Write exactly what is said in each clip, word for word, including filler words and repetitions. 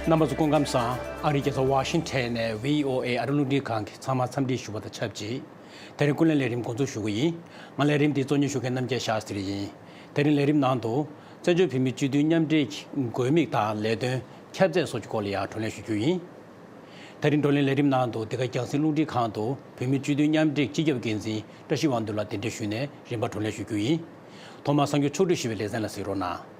རྣམ་པ་ཚོ་སྐུ་ཁམས་བཟང་། ཨ་རིའི་རྒྱལ་ས་ཝ་ཤིང་ཊོན་ནས་བྷི་ཨོ་ཨེ་ཨ་རི་རླུང་འཕྲིན་ཁང་གི་ཚང་མ་འཚམས་འདྲི་ཞུ་བ་དང་ཆབས་ཅིག་དེ་རིང་ཀུན་གླེང་ལས་རིམ་འགོ་འཛུགས་ཞུ་གི་ཡིན། ང་ལས་རིམ་འདི་གཙོ་གཉེར་ཞུ་མཁན་རྣམ་རྒྱལ་ཤཱ་སྟྲི་ཡིན། དེ་རིང་ལས་རིམ་ནང་དུ་བཙན་བྱོལ་བོད་མིའི་སྤྱི་འཐུས་མཉམ་འབྲེལ་གྱི་དགོས་དམིགས་དང་ལས་དོན་ཁྱབ་ཚད་སོགས་ཀྱི་སྐོར་ལ་ཡང་བགྲོ་གླེང་ཞུ་རྒྱུ་ཡིན། དེ་རིང་བགྲོ་གླེང་ལས་རིམ་ནང་དུ་འདི་ག་རྒྱང་སྲིང་རླུང་འཕྲིན་ཁང་དུ་བོད་མིའི་སྤྱི་འཐུས་མཉམ་འབྲེལ་སྤྱི་ཁྱབ་འགན་འཛིན་བཀྲ་ཤིས་དབང་འདུས་ལགས་གདན་འདྲེན་ཞུས་ནས་རིམ་པ་བགྲོ་གླེང་ཞུ་རྒྱུ་ཡིན། ཐོག་མར་གསར་འགྱུར་ཕྱོགས་བསྒྲིགས་ཞུས་པའི་ལེ་ཚན་ལ་གཟིགས་རོགས་གནང་།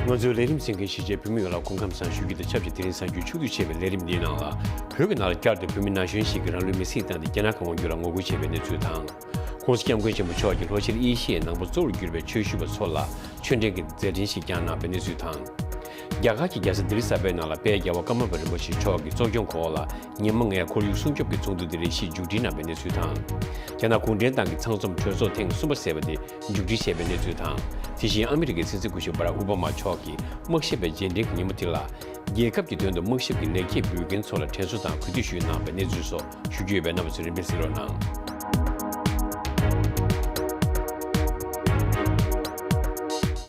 ང་ཚོའི་ལས་རིམ་གསན་མཁན་གཞིས་བྱེས་བོད་མི་ཡོངས་ལ་སྐུ་ཁམས་བཟང་ཞུ་རྒྱུ་དང་ཆབས་ཅིག་དེ་རིང་གསར་འགྱུར་ཕྱོགས་བསྒྲིགས་བྱས་པའི་ལས་རིམ་འདིའི་ནང་ལ། བོད་ཀྱི་ནང་ལ་བསྐྱར་དུ་བོད་མི་ན་གཞོན་ཞིག་གིས་རང་ལུས་མེར་སྲེག་བཏང་སྟེ་རྒྱ་ནག་གི་དབང་སྒྱུར་ལ་ངོ་རྒོལ་བྱས་པའི་གནས་ཚུལ་དང་། ༸གོང་ས་༸སྐྱབས་མགོན་ཆེན་པོ་མཆོག་གིས་ལྷོ་ཤར་ཨེ་ཤི་ཡའི་ནང་པ་གཙོ་བོར་གྱུར་པའི་ཆོས་ཞུ་བ་ཚོ་ལ་ཆོས་འབྲེལ་གྱི་མཛད་འཕྲིན་ཞིག་བསྐྱངས་གནང་བའི་གནས་ཚུལ་དང་། རྒྱ་གར་གྱི་རྒྱལ་ས་ལྡི་ལི་གསར་པའི་ནང་ལ་དཔལ་རྒྱལ་བ་ཀརྨ་པ་རིན་པོ་ཆེ་མཆོག་གི་གཙོ་སྐྱོང་འོག་ལ་ཉི་མ་ལྔའི་ཁོར་ཡུག་སྲུང་སྐྱོབ་ཀྱི་ཚོགས་འདུ་དེ་རེ་ཞིག་མཇུག་སྒྲིལ་གནང་བའི་གནས་ཚུལ་དང་། རྒྱ་ནག་གུང་ཁྲན་ཏང་གི་ཚང་འཛོམས་གྲོས་ཚོགས་ཐེངས་གསུམ་པ་ཟེར་བ་དེ་མཇུག་སྒྲིལ་བྱས་པའི་གནས་ཚུལ་དང་། དེ་བཞིན་ཨ་མི་རི་ཀའི་སྲིད་འཛིན་སྐུ་ཞབས་བྷ་རག་ཨོ་བྷ་མ་མཆོག་གིས་དམག་ཞབས་པའི་རྗེས་དྲན་གྱི་ཉིན་མོ་དེ་ལ། རྒྱལ་ཁབ་ཀྱི་དོན་དུ་དམག་ཞབས་ཀྱི་ལེགས་སྐྱེས་འབུལ་མཁན་ཚོ་ལ་དྲན་གསོ་དང་གུས་འདུད་ཞུས་གནང་བའི་གནས་ཚུལ་སོགས་ཞུ་རྒྱུ་ཡོད་པས་རྣམ་པ་ཚོས་རིམ་པས་གཟིགས་རོགས་གནང་།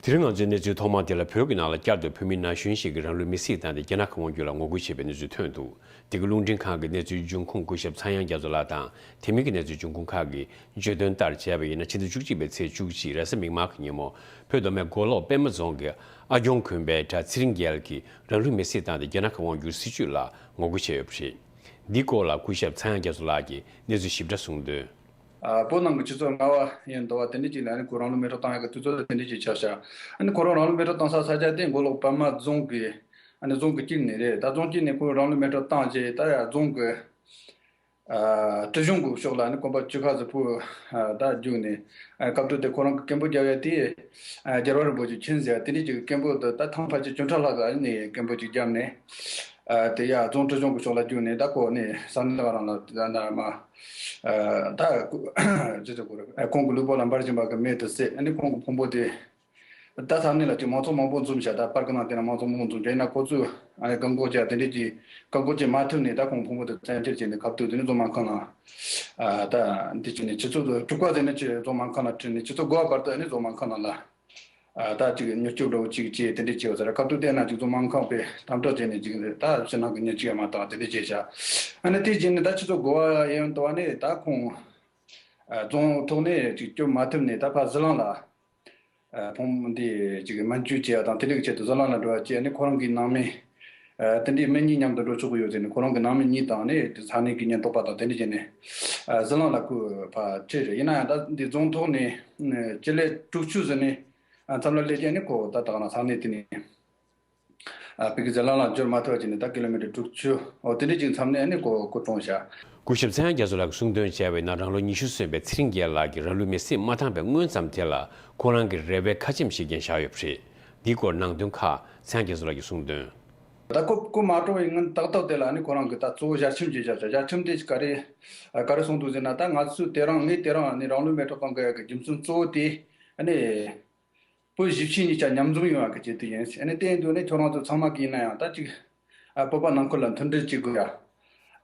དེ་རིང་ང་ཚོའི་གནས་ཚུལ་ཐོག་མ་དེ་ལ། བོད་ཀྱི་ནང་ལ་བསྐྱར་དུ་བོད་མི་ན་གཞོན་ཞིག་གིས་རང་ལུས་མེར་སྲེག་བཏང་སྟེ་རྒྱ་ནག་གི་དབང་སྒྱུར་ལ་ངོ་རྒོལ་བྱས་པའི་གནས་ཚུལ་ཐོན་འདུག་འདི་ག་རླུང་འཕྲིན་ཁང་གི་གནས་ཚུལ་འབྱུང་ཁུངས་སྐུ་ཞབས་ཚངས་དབྱངས་རྒྱ་མཚོ་ལགས་དང་དེ་མིན་གྱི་གནས་ཚུལ་འབྱུང་ཁུངས་ཁག་གིས་བརྗོད་དོན་ལྟར་བྱས་པ་ཡིན་ན། ཕྱི་ཟླ་བཅུ་གཅིག་པའི་ཚེས་བཅུ་གཅིག་རེས་གཟའ་མིག་དམར་གྱི་ཉིན་མོ། བོད་མདོ་སྨད་མགོ་ལོག་པད་མ་རྫོང་གི་ཨ་སྐྱོང་དགོན་པའི་གྲྭ་ཚེ་རིང་རྒྱལ་གྱིས་རང་ལུས་མེར་སྲེག་བཏང་སྟེ་རྒྱ་ནག་གི་དབང་སྒྱུར་སྲིད་བྱུས་ལ་ངོ་རྒོལ་བྱས་ཡོད་པ་རེད། འདིའི་སྐོར་ལ་སྐུ་ཞབས་ཚངས་དབྱངས་རྒྱ་མཚོ་ལགས་ཀྱིས་གནས་ཚུལ་ཞིབ་ཕྲ་གསུངས་དོན། ཨ། བོད་ནང་གི་སྤྱི་ཚོགས་ལྔ་པ་ཡིན་འདུག་བ། དེ་འདྲ་ཅིག་ལ་ཨ་ནི་ཁོ་རང་ལུས་མེ་སྲེག་བཏང་ཡག་གི་དུས་ཚོད་ལ་དེ་འདྲ་ཅིག་ཆགས་ཤག་ཨ་ནི་ཁོ་རང་རང་ལུས་མེ་སྲེག་བཏང་ས་ས་ཆ་དེ་མགོ་ལོག་པད་མ་རྫོང་གི་ཨ་ནི་རྫོང་གི་དཀྱིལ་ནས་རེད། ད་རྫོང་དཀྱིལ་ནས་ཁོ་རང་ལུས་མེ་སྲེག་བཏང་རྗེས་ད་ཡ་རྫོང་གི་ཨ། སྲིད་གཞུང་གི་ཕྱོགས་ལ་ནི་གོམ་པ་བཅུ་ཁ་ཟིག་ཕུ། ཨ། ད་རྒྱུགས་ནས། ཨ། སྐབས་དུས་དེ་ཁོ་རང་གི་སྐད་འབོད་རྒྱག་ཡ་དེ། ཨ། རྒྱལ་བ་རིན་པོ་ཆེ་མཁྱེན་ཟེར་དེ་འདྲས་ཅིག་གི་སྐད་འབོད་དེ་ད་ཐེངས་ཕལ་ཆེར་བཅུ་ཕྲག་ལྷག་ག་ནས་སྐད་འབོད་ཅིག་བརྒྱབ་ནས། ཨ། དེ་ཡ་རྫོང་སྲིད་གཞུང་གི་ཕྱོགས་ལ་རྒྱུགས་ནས་ད་ཁོ་ནི་ས་གནས་ལ་རང་ལ་ད་ན་མ། ཨ། ད་ཅི་ཟེར་དགོས་རེད། ཨ། ཁོང་གི་ལུས་པོ་ལ་འབར་བཞིན་པ་གི་མེ་དེ་བསད། ཨ་ནི་ཁོང་གི་ཕུང་པོ་དེ། ད་ས་གནས་ལ་ཅིག་མང་ཚོགས་མང་པོ་འཛོམས་ཤག་ད་པར་ཀི་ནང་དེ་ན་མང་ཚོགས་མང་པོ་འཛོམས་ཤག་ཡིན་ན་ཁོ་ཚོས་ཨ་ནི་བཀག་འགོག་བྱས་དེ་འདྲས་ཀྱི་བཀག་འགོག་བྱེད་མ་ཐུབ་ནས་ད་ཁོང་ཕུང་པོ་དེ་བཙན་ཁྱེར་བྱས་ནས་ཁ་ཐུག་དེ་ནས་འཛམ་མ་མཁའ་ལ། ཨ། ད་འདི་བྱས་ནས་སྤྱི་ཚོགས་དྲུག་པ་ཟེར་ནས་ཅིག་འཛམ་མ་མཁའ་ལ་ཁྲིད་ནས་སྤྱི་ཚོགས་དགུ་པ་བར་དུ་ཨ་ནི་འཛམ་མ་མཁའ་ལ། ཨ། ད་ཅིག་མྱུར་སྐྱོབ་འདྲ་བོ་ཅིག་བྱས་དེ་འདྲས་བྱས་ཡོད་ས་རེད། ཁ་ཐུག་དེ་ན་ཅིག་འཛམ་མ་མཁའ་པས་དམ་དྲག་བྱས་ནས་ཅིག་ད་ཕྱི་ནང་གི་མྱི་གཅིག་ཡང་མ་བཏང་དེ་འདྲས་བྱས་ཤག་ཨ་ནི་དེ་བྱས་ནས་ད་སྤྱི་ཚོགས་དགུ་པ་ཡིན་དུས་ཨ་ནི་ད་ཁོང་། ཨ། རྫོང་ཐོག་ནས་ཅིག་སྐྱོབ་མ་ཐུབ་ནས་ད་ཕར་ཟི་ལིང་ལ། ཨ། ཕུང་འདི་ཅིག་སྨན་བཅོས་བྱེད་ཡ་དང་དེ་འདྲའི་ཆེད་དུ་ཟི་ལིང་ལ་འགྲོ་བ་བྱས་ནས་ཁོ་རང་གི་ནང་མི། ཨ། དེ་འདྲའི་མི་གཉིས་མཉམ་དུ་འགྲོ་ཆོག་གི་ཡོད་ཟེར་ནས་ཁོ་རང་གི་ནང་མི་གཉིས་དང་ནི་དེ་ས་གནས་ཀྱི་ཉེན་རྟོག་པ་དང་དེ་འདྲ་བྱས་ནས། ཨ། ཟི་ལིང་ལ་ཁོ་ཕར་ཁྲིད་རེད། ཡིན་ན་ཡང་ད་འདི་རྫོང་ཐོག་ནས་སྤྱི་ལེ་དྲུག་ཅུ་ཟིན་ནས། ཨ། མཚམས་ལ་སླེབས་རྗེས་ནི་ཁོ་ད་ད་ག་རང་ས་གནས་དེ་ནས། ཨ། ཕ་གི་ཟི་ལིང་ལ་འབྱོར་མ་ཐུབ་པ་བྱས་ནས་ད་ཀི་ལོ་མི་ཊར་དྲུག་ཅུ་འོ་དེ་འདྲ་ཅིག་མཚམས་ནས་ཨ་ནི་ཁོ་སྐུ་གྲོངས་ཤག་སྐུ་ཞབས་ཚངས་དབྱངས་རྒྱ་མཚོ་ལགས་ཀྱིས་གསུངས་དོན་བྱས་པ་ཡིན་ན། རང་ལོ་ཉི་ཤུ་སོན་པའི་ཚེ་རིང་རྒྱལ་ལགས་ཀྱིས་རང་ལུས་མེར་སྲེག་མ་བཏང་པའི་སྔོན་ཙམ་དེ་ལ་ཁོ་རང་གི་རེ་བའི་ཁ་ཆེམས་ཤིག་ཀྱང་བཞག་ཡོད་པ་རེད། འདིའི་སྐོར་ནང་དོན་ཁག་ཚངས་དབྱངས་རྒྱ་མཚོ་ལགས་ཀྱིས་གསུངས་དོན། ད་ཁོ་སྐུ་མ་གྲོངས་པའི་སྔོན་ཏག་ཏག་དེ་ལ་ནི་ཁོ་རང་གིས་ད་གཙོ་བོ་ཞལ་ཆེམས་ཅིག་བཞག་བཞག་ཞལ་ཆེམས་དེ་ག་རེ་ག་རེ་གསུངས་འདུག་ཟེར་ན། ད་ང་ཚོས་དེ་རིང་ངས་དེ་རིང་ནི་རང་ལུས་མེ་སྲེག་གཏོང་དགོས་ཡག་གི་རྒྱུ་མཚན་གཙོ་བོ་དེ་ནི། བོད་གཞིས་བྱེས་གཉིས་ཆ་མཉམ་འཛོམས་ཡོང་བ་གི་ཆེད་དུ་ཡིན། ཨ་ནི་དེ་ཡིན་དུས་ནི་ཁྱོད་རང་ཚོ་ཚང་མ་གིས་ཡིན་ན་ཡང་ད་ཅིག་ཨ། བོད་པ་ནང་ཁུལ་ལ་མཐུན་སྒྲིལ་བྱེད་དགོས་ཡ།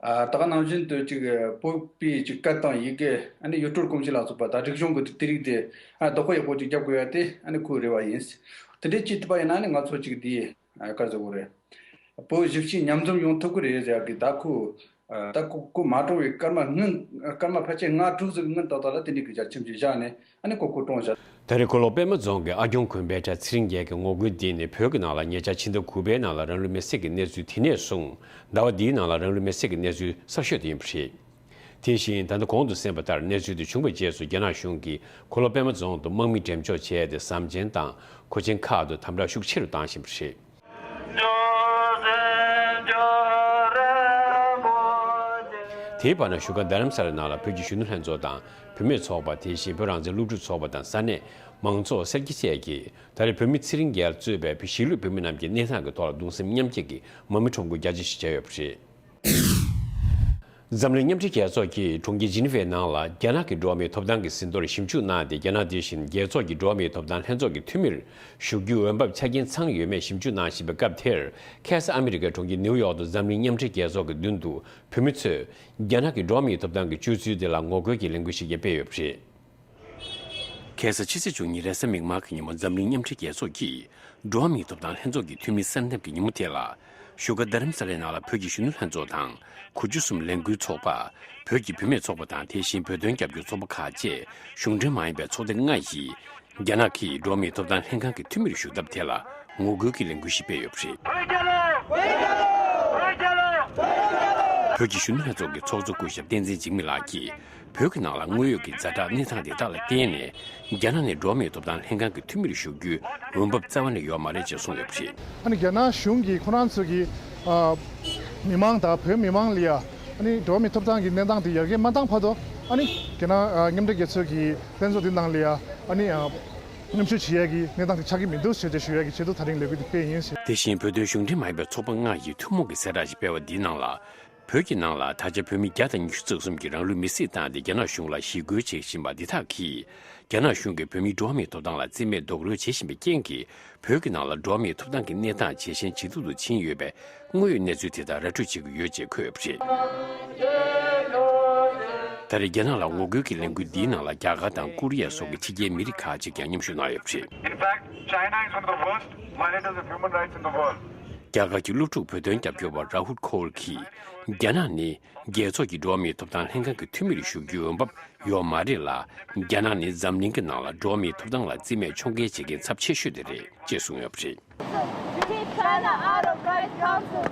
ཨ། ད་ག་ནང་བཞིན་དུ་ཅིག་བོད་པའི་ཅིག་སྐད་དང་ཡི་གེ། ཨ་ནི་ཡུལ་སྲོལ་གོམས་གཤིས་ལ་སོགས་པ་དང་རིག་གཞུང་གི་དེ་རིགས་དེ། ཨ། བདག་པོ་ཡག་པོ་ཅིག་རྒྱབ་དགོས་ཡ་དེ་ཨ་ནི་ཁོའི་རེ་བ་ཡིན། དེ་འདྲའི་ཅིག་ཐུབ་པ་ཡིན་ན་ནི་ང་ཚོ་ཅིག་དེ། ཨ། ག་རེ་ཟེར་དགོས་རེད། བོད་གཞིས་བྱེས་མཉམ་འཛོམས་ཡོང་ཐུབ་ཀྱི་རེད་ཟེར་ཡ་གི་ད་ཁོ། ཨ། ད་ཁོ་ཁོ་མ་གྲོངས་པའི་སྐར་མ་སྔོན། སྐར་མ་ཕལ་ཆེར་ལྔ་དྲུག་ཟིག་སྔོན་ཏག་ཏག་ལ་དེ་འདྲའི་གི་ཞལ་ཆེམས་ཅིག་བཞག་ནས་ཨ་ནི་ཁོ་སྐུ་གྲོངས་ཤག་དེ་རིང་མགོ་ལོག་པད་མ་རྫོང་གི་ཨ་སྐྱོང་དགོན་པའི་གྲྭ་ཚེ་རིང་རྒྱལ་གྱི་ངོ་རྒོལ་འདི་ནི་བོད་ཀྱི་ནང་ལ་ཉེ་ཆར་ཕྱི་ཟླ་དགུ་པའི་ནང་ལ་རང་ལུས་མེར་སྲེག་གི་གནས་ཚུལ་དེ་ནས་བཟུང་ཟླ་བ་འདིའི་ནང་ལ་རང་ལུས་མེར་སྲེག་གི་གནས་ཚུལ་གསར་ཤོས་དེ་ཡིན་པ་རེད། དེ་བཞིན་ད་ལྟ་གོང་དུ་གསན་པ་ལྟར་གནས་ཚུལ་དེ་བྱུང་བའི་རྗེས་སུ་རྒྱ་ནག་གཞུང་གིས་མགོ་ལོག་པད་མ་རྫོང་དུ་དམག་མི་འགྲེམས་འཇོག་བྱས་ཏེ་ཟམ་ཆེན་དང་མཁོ་ཆེན་ཁག་ཏུ་དམ་དྲག་ཤུགས་ཆེ་རུ་བཏང་བཞིན་པ་རེད། དེའི་བར་ན་བཞུགས་སྒར་རྡ་རམ་ས་ལའི་ནང་ལ་བོད་ཀྱི་གཞོན་ནུ་ལྷན་ཚོགས་དང་བུད་མེད་ཚོགས་པ། དེ་བཞིན་བོད་རང་བཙན་སློབ་ཕྲུག་ཚོགས་པ་དང་ས་གནས་མང་ཚོགས་སེར་སྐྱ་བཅས་ཀྱིས་ད་རེས་བོད་མི་ཚེ་རིང་རྒྱལ་གཙོས་པའི་གཞིས་ལུས་བོད་མི་རྣམས་ཀྱི་གནས་སྟངས་ཀྱི་ཐོག་ལ་གདུང་སེམས་མཉམ་སྐྱེད་ཀྱི་མར་མེ་ཁྲོམ་སྐོར་རྒྱ་ཆེ་ཞིག་བྱས་ཡོད་པ་རེད། འཛམ་གླིང་མཉམ་འབྲེལ་རྒྱལ་ཚོགས་ཀྱིས་གྲོང་ཁྱེར་ཇི་ནི་ཝའི་ནང་ལ་རྒྱ་ནག་གི་འགྲོ་བ་མིའི་ཐོབ་ཐང་གི་ཟིན་ཐོར་ཞིབ་འཇུག་གནང་སྟེ། རྒྱ་ནག་དེ་བཞིན་རྒྱལ་ཚོགས་ཀྱི་འགྲོ་བ་མིའི་ཐོབ་ཐང་ལྷན་ཚོགས་ཀྱི་འཐུས་མིར་བཞུགས་རྒྱུའི་འོས་འབབ་ཆ་རྐྱེན་ཚང་ཡོད་མེད་ཞིབ་འཇུག་གནང་བཞིན་པའི་སྐབས་དེར། ཁ་སང་ཨ་མི་རི་ཀའི་གྲོང་ཁྱེར་ནིའུ་ཡོག་ཏུ་འཛམ་གླིང་མཉམ་འབྲེལ་རྒྱལ་ཚོགས་ཀྱི་མདུན་དུ་བོད་མི་ཚོས་རྒྱ་ནག་གི་འགྲོ་བ་མིའི་ཐོབ་ཐང་གི་སྤྱོད་ཚུལ་དེ་ལ་ངོ་རྒོལ་གྱི་ལས་འགུལ་ཞིག་ཀྱང་སྤེལ་ཡོད་པ་རེད། ཁ་སང་ཕྱི་ཚེས་བཅུ་གཉིས་རེས་གཟའ་མིག་དམར་གྱི་ཉིན་མོ་འཛམ་གླིང་མཉམ་འབྲེལ་རྒྱལ་ཚོགས་ཀྱིས་འགྲོ་བ་མིའི་ཐོབ་ཐང་ལྷན་ཚོགས་ཀྱི་འཐུས་མི་གསར་འདེམས་ཀྱི་ཉིན་མོ་དེ་ལ། བཞུགས་སྒར་རྡ་རམ་ས་ལའི་ནང་ལ་བོད་ཀྱི་གཞོན་ནུ་ལྷན་ཚོགས་དང་གོ་བཅུ་གསུམ་ལས་འགུལ་ཚོགས་པ། བོད་ཀྱི་བུད་མེད་ཚོགས་པ་དང་དེ་བཞིན་བོད་དོན་རྒྱབ་སྐྱོར་ཚོགས་པ་ཁག་བཅས་གཞུང་འབྲེལ་མ་ཡིན་པའི་ཚོགས་སྡེ་ལྔ་ཡིས། རྒྱ་ནག་གིས་འགྲོ་བ་མིའི་ཐོབ་ཐང་ལྷན་ཁང་གི་འཐུས་མིར་ཞུགས་ཐབས་དེ་ལ་ངོ་རྒོལ་གྱི་ལས་འགུལ་ཞིག་སྤེལ་ཡོད་པ་རེད། བོད་ཀྱི་གཞོན་ནུ་ལྷན་ཚོགས་ཀྱི་ཚོགས་གཙོ་སྐུ་ཞབས་བསྟན་འཛིན་འཇིགས་མེད་ལགས་ཀྱིས། བོད་ཀྱི་ནང་ལ་དངོས་ཡོད་ཀྱི་ཛ་དྲག་གནས་སྟངས་དེ་དག་ལ་བརྟེན་ནས། རྒྱ་ནག་ནས་འགྲོ་བ་མིའི་ཐོབ་ཐང་ལྷན་ཁང་གི་འཐུས་མིར་ཞུགས་རྒྱུའི་འོས་འབབ་རྩ་བ་ནས་ཡོད་མ་རེད་ཅེས་གསུངས་ཡོད་པ་རེད། ཨ་ནི་རྒྱ་ནག་གཞུང་གིས་ཁོ་རང་ཚོ་གི་ཨ་མི་མང་དང་བོད་མི་མང་ལ་ཡ་ཨ་ནི་འགྲོ་བ་མིའི་ཐོབ་ཐང་གི་གནས་སྟངས་དེ་ཡར་རྒྱས་མ་བཏང་བར་དུ། ཨ་ནི་རྒྱ་ནག་ཨ་མཉམ་འབྲེལ་རྒྱལ་ཚོགས་ཀྱི་ལྷན་ཚོགས་དེ་ནང་ལ་ཡ་ཨ་ནི་ཨ་མཉམ་ཞུགས་བྱེད་ཡས་ཀྱི་གནས་སྟངས་དེ་ཆགས་ཀྱི་མི་འདུག་ཟེར་ཏེ་ཞུ་ཡས་ཀྱི་ཆེད་དུ་ད་རིང་ལས་འགུལ་དེ་སྤེལ་ཡིན་ཟེར། དེ་བཞིན་བོད་དོན་གཞུང་འབྲེལ་མ་ཡིན་པའི་ཚོགས་པ་ལྔ་ཡིས་ཐུན་མོང་གི་གསལ་བསྒྲགས་ཤིག་སྤེལ་བ་འདིའི་ནང་ལ། བོད་ཀྱི་ནང་ལ་ད་ཆ་བོད་མི་བརྒྱ་དང་ཉི་ཤུ་རྩ་གསུམ་གྱིས་རང་ལུས་མེར་སྲེག་བཏང་སྟེ་རྒྱ་ནག་གཞུང་ལ་ཞི་རྒོལ་བྱེད་བཞིན་པ་འདི་དག་གིས། རྒྱ་ནག་གཞུང་གིས་བོད་མིའི་འགྲོ་བ་མིའི་ཐོབ་ཐང་ལ་བརྩི་མེད་རྡོག་རོལ་བྱེད་བཞིན་པའི་རྐྱེན་གྱིས། བོད་ཀྱི་ནང་ལ་འགྲོ་བ་མིའི་ཐོབ་ཐང་གི་གནས་སྟངས་ཇེ་ཞན་ཇེ་སྡུག་ཏུ་ཕྱིན་ཡོད་པའི་དངོས་ཡོད་གནས་ཚུལ་དེ་དག་ར་སྤྲོད་བྱེད་ཀྱི་ཡོད་ཅེས་འཁོད་ཡོད་པ་རེད། ད་རེས་རྒྱ་ནག་ལ་ངོ་རྒོལ་གྱི་ལས་འགུལ་འདིའི་ནང་ལ་རྒྱ་གར་དང་ཀོ་རི་ཡ་སོགས་ཀྱི་ཕྱི་རྒྱལ་མི་རིགས་ཁག་ཅིག་ཀྱང་མཉམ་ཞུགས་གནང་ཡོད་པ་རེད། In fact, China is one of the worst violators of human rights in the world. རྒྱ་གར་གྱི་སློབ་ཕྲུག་བོད་དོན་རྒྱབ་སྐྱོར་བ་ར་ཧུལ་ཁོལ་གྱིས། རྒྱ་ནག་ནི་རྒྱལ་ཚོགས་ཀྱི་འགྲོ་བ་མིའི་ཐོབ་ཐང་ལྷན་ཁང་གི་འཐུས་མིར་ཞུགས་རྒྱུའི་འོས་འབབ་ཡོད་མ་རེད་ལ། རྒྱ་ནག་ནི་འཛམ་གླིང་གི་ནང་ལ་འགྲོ་བ་མིའི་ཐོབ་ཐང་ལ་བརྩི་མེད་ཕྱོགས་འགལ་བྱེད་མཁན་ཚབས་ཆེ་ཤོས་དེ་རེད་ཅེས་གསུངས་ཡོད་པ་རེད། Keep China out of Rights Council.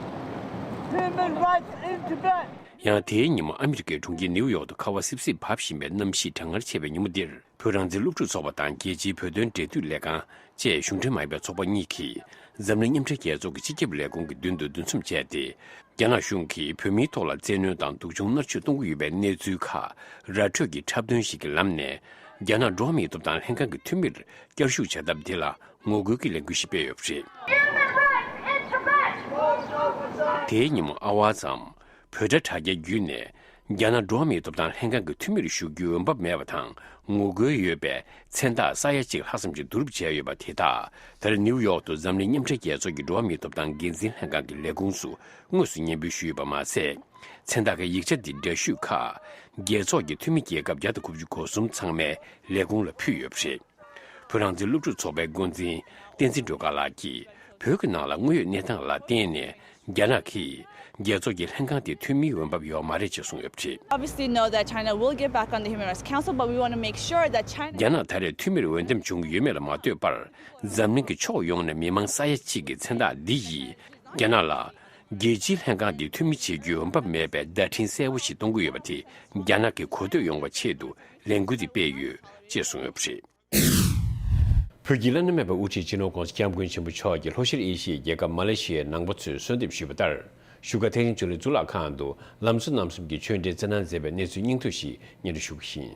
Human rights in Tibet. ཡང་དེའི་ཉིན་མོ་ཨ་མི་རི་ཀའི་གྲོང་ཁྱེར་ནིའུ་ཡོག་ཏུ་ཁ་བ་སིབ་སིབ་བབས་བཞིན་པའི་གནམ་གཤིས་གྲང་ངར་ཆེ་བའི་ཉིན་མོ་འདིར། བོད་རང་བཙན་སློབ་ཕྲུག་ཚོགས་པ་དང་རྒྱལ་སྤྱིའི་བོད་དོན་འབྲེལ་མཐུད་ལས་ཁང་བཅས་གཞུང་འབྲེལ་མ་ཡིན་པའི་ཚོགས་པ་གཉིས་ཀྱིས། འཛམ་གླིང་མཉམ་འབྲེལ་རྒྱལ་ཚོགས་ཀྱི་སྤྱི་ཁྱབ་ལས་ཁུངས་ཀྱི་མདུན་དུ་འདུ་འཛོམས་བྱས་ཏེ། རྒྱ་ནག་གཞུང་གིས་བོད་མིའི་ཐོག་ལ་བཙན་གནོན་དང་སྡུག་སྦྱོང་མནར་གཅོད་གཏོང་གི་ཡོད་པའི་གནས་ཚུལ་ཁག་ར་འཕྲོད་ཀྱི་འཁྲབ་སྟོན་ཞིག་གི་ལམ་ནས། རྒྱ་ནག་འགྲོ་བ་མིའི་ཐོབ་ཐང་ལྷན་ཁང་གི་འཐུས་མིར་བསྐྱར་ཞུགས་བྱ་ཐབས་དེ་ལ་ངོ་རྒོལ་གྱི་ལས་འགུལ་ཞིག་སྤེལ་ཡོད་པ་རེད། དེའི་ཉིན་མོ་ཨ་ཝ་ཙམ། བོད་སྒྲ་དྲ་རྒྱ་བརྒྱུད་ནས། རྒྱ་ནག་འགྲོ་བ་མིའི་ཐོབ་ཐང་ལྷན་ཁང་གི་འཐུས་མིར་ཞུགས་རྒྱུའི་འོས་འབབ་མེད་པ་དང་ངོ་རྒོལ་ཡོད་པའི་མཚན་རྟགས་ས་ཡ་གཅིག་ལྷག་ཙམ་ཞིག་བསྡུ་རུབ་བྱས་ཡོད་པ་དེ་དག་ད་རེས་ནིའུ་ཡོག་ཏུ་འཛམ་གླིང་མཉམ་འབྲེལ་རྒྱལ་ཚོགས་ཀྱི་འགྲོ་བ་མིའི་ཐོབ་ཐང་འགན་འཛིན་ལྷན་ཁང་གི་ལས་ཁུངས་སུ་དངོས་སུ་སྙན་འབུལ་ཞུས་ཡོད་པ་མ་ཟད། མཚན་རྟགས་ཀྱི་ཡིག་ཆ་འདི་འདྲ་ཤོས་ཁག་རྒྱལ་ཚོགས་ཀྱི་འཐུས་མི་རྒྱལ་ཁབ་བརྒྱ་དང་དགུ་བཅུ་གོ་གསུམ་ཚང་མའི་ལས་ཁུངས་ལ་ཕུལ་ཡོད་པ་རེད། བོད་རང་བཙན་སློབ་ཕྲུག་ཚོགས་པའི་འགོ་འཛིན་བསྟན་འཛིན་སྒྲོལ་དཀར་ལགས་ཀྱིས། བོད་ཀྱི་ནང་ལ་དངོས་ཡོད་གནས་སྟངས་ལ་བརྟེན་ནས། རྒྱ་ནག་གིས་རྒྱལ་ཚོགས་ཀྱི་ལྷན་ཁང་དེ་འཐུས་མིའི་འོས་འབབ་ཡོད་མ་རེད་ཅེས་གསུངས་ཡོད་པ་རེད། Obviously know that China will get back on the Human Rights Council, but we want to make sure that China རྒྱ་ནག་ད་རེས་འཐུས་མིར་འོས་འདེམས་བྱུང་གི་ཡོད་མེད་ལ་མ་ལྟོས་པར། འཛམ་གླིང་གི་ཕྱོགས་ཡོངས་ནས་མི་མང་ས་ཡ་གཅིག་གི་མཚན་རྟགས་འདི་ཡིས། རྒྱ་ནག་ལ། རྒྱལ་སྤྱིའི་ལྷན་ཁང་འདི་འཐུས་མི་བྱེད་རྒྱུའི་འོས་འབབ་མེད་པའི་བརྡ་འཕྲིན་གསལ་བོ་ཞིག་གཏོང་གི་ཡོད་པ་དེ། རྒྱ་ནག་གིས་གོ་ཐོས་ཡོང་བའི་ཆེད་དུ་ལས་འགུལ་འདི་སྤེལ་ཡོད་ཅེས་གསུངས་ཡོད་པ་རེད། བོད་ཀྱི་བླ་ན་མེད་པའི་དབུ་ཁྲིད་སྤྱི་ནོར་༧གོང་ས་༧སྐྱབས་མགོན་ཆེན་པོ་མཆོག་གིས་ལྷོ་ཤར་ཨེ་ཤི་ཡའི་རྒྱལ་ཁབ་མ་ལེ་ཤི་ཡའི་ནང་པ་ཚོས་གསོལ་འདེབས་ཞུས་པ་ལྟར། བཞུགས་སྒར་ཐེག་ཆེན་ཆོས་གླིང་གཙུག་ལག་ཁང་དུ་ལམ་གཙོ་རྣམ་གསུམ་གྱིས་ཆོས་འབྲེལ་བསྩལ་གནང་མཛད་པའི་གནས་ཚུལ་སྙིང་བསྡུས་ཤིག་སྙན་སྒྲོན་ཞུ་གི་ཡིན།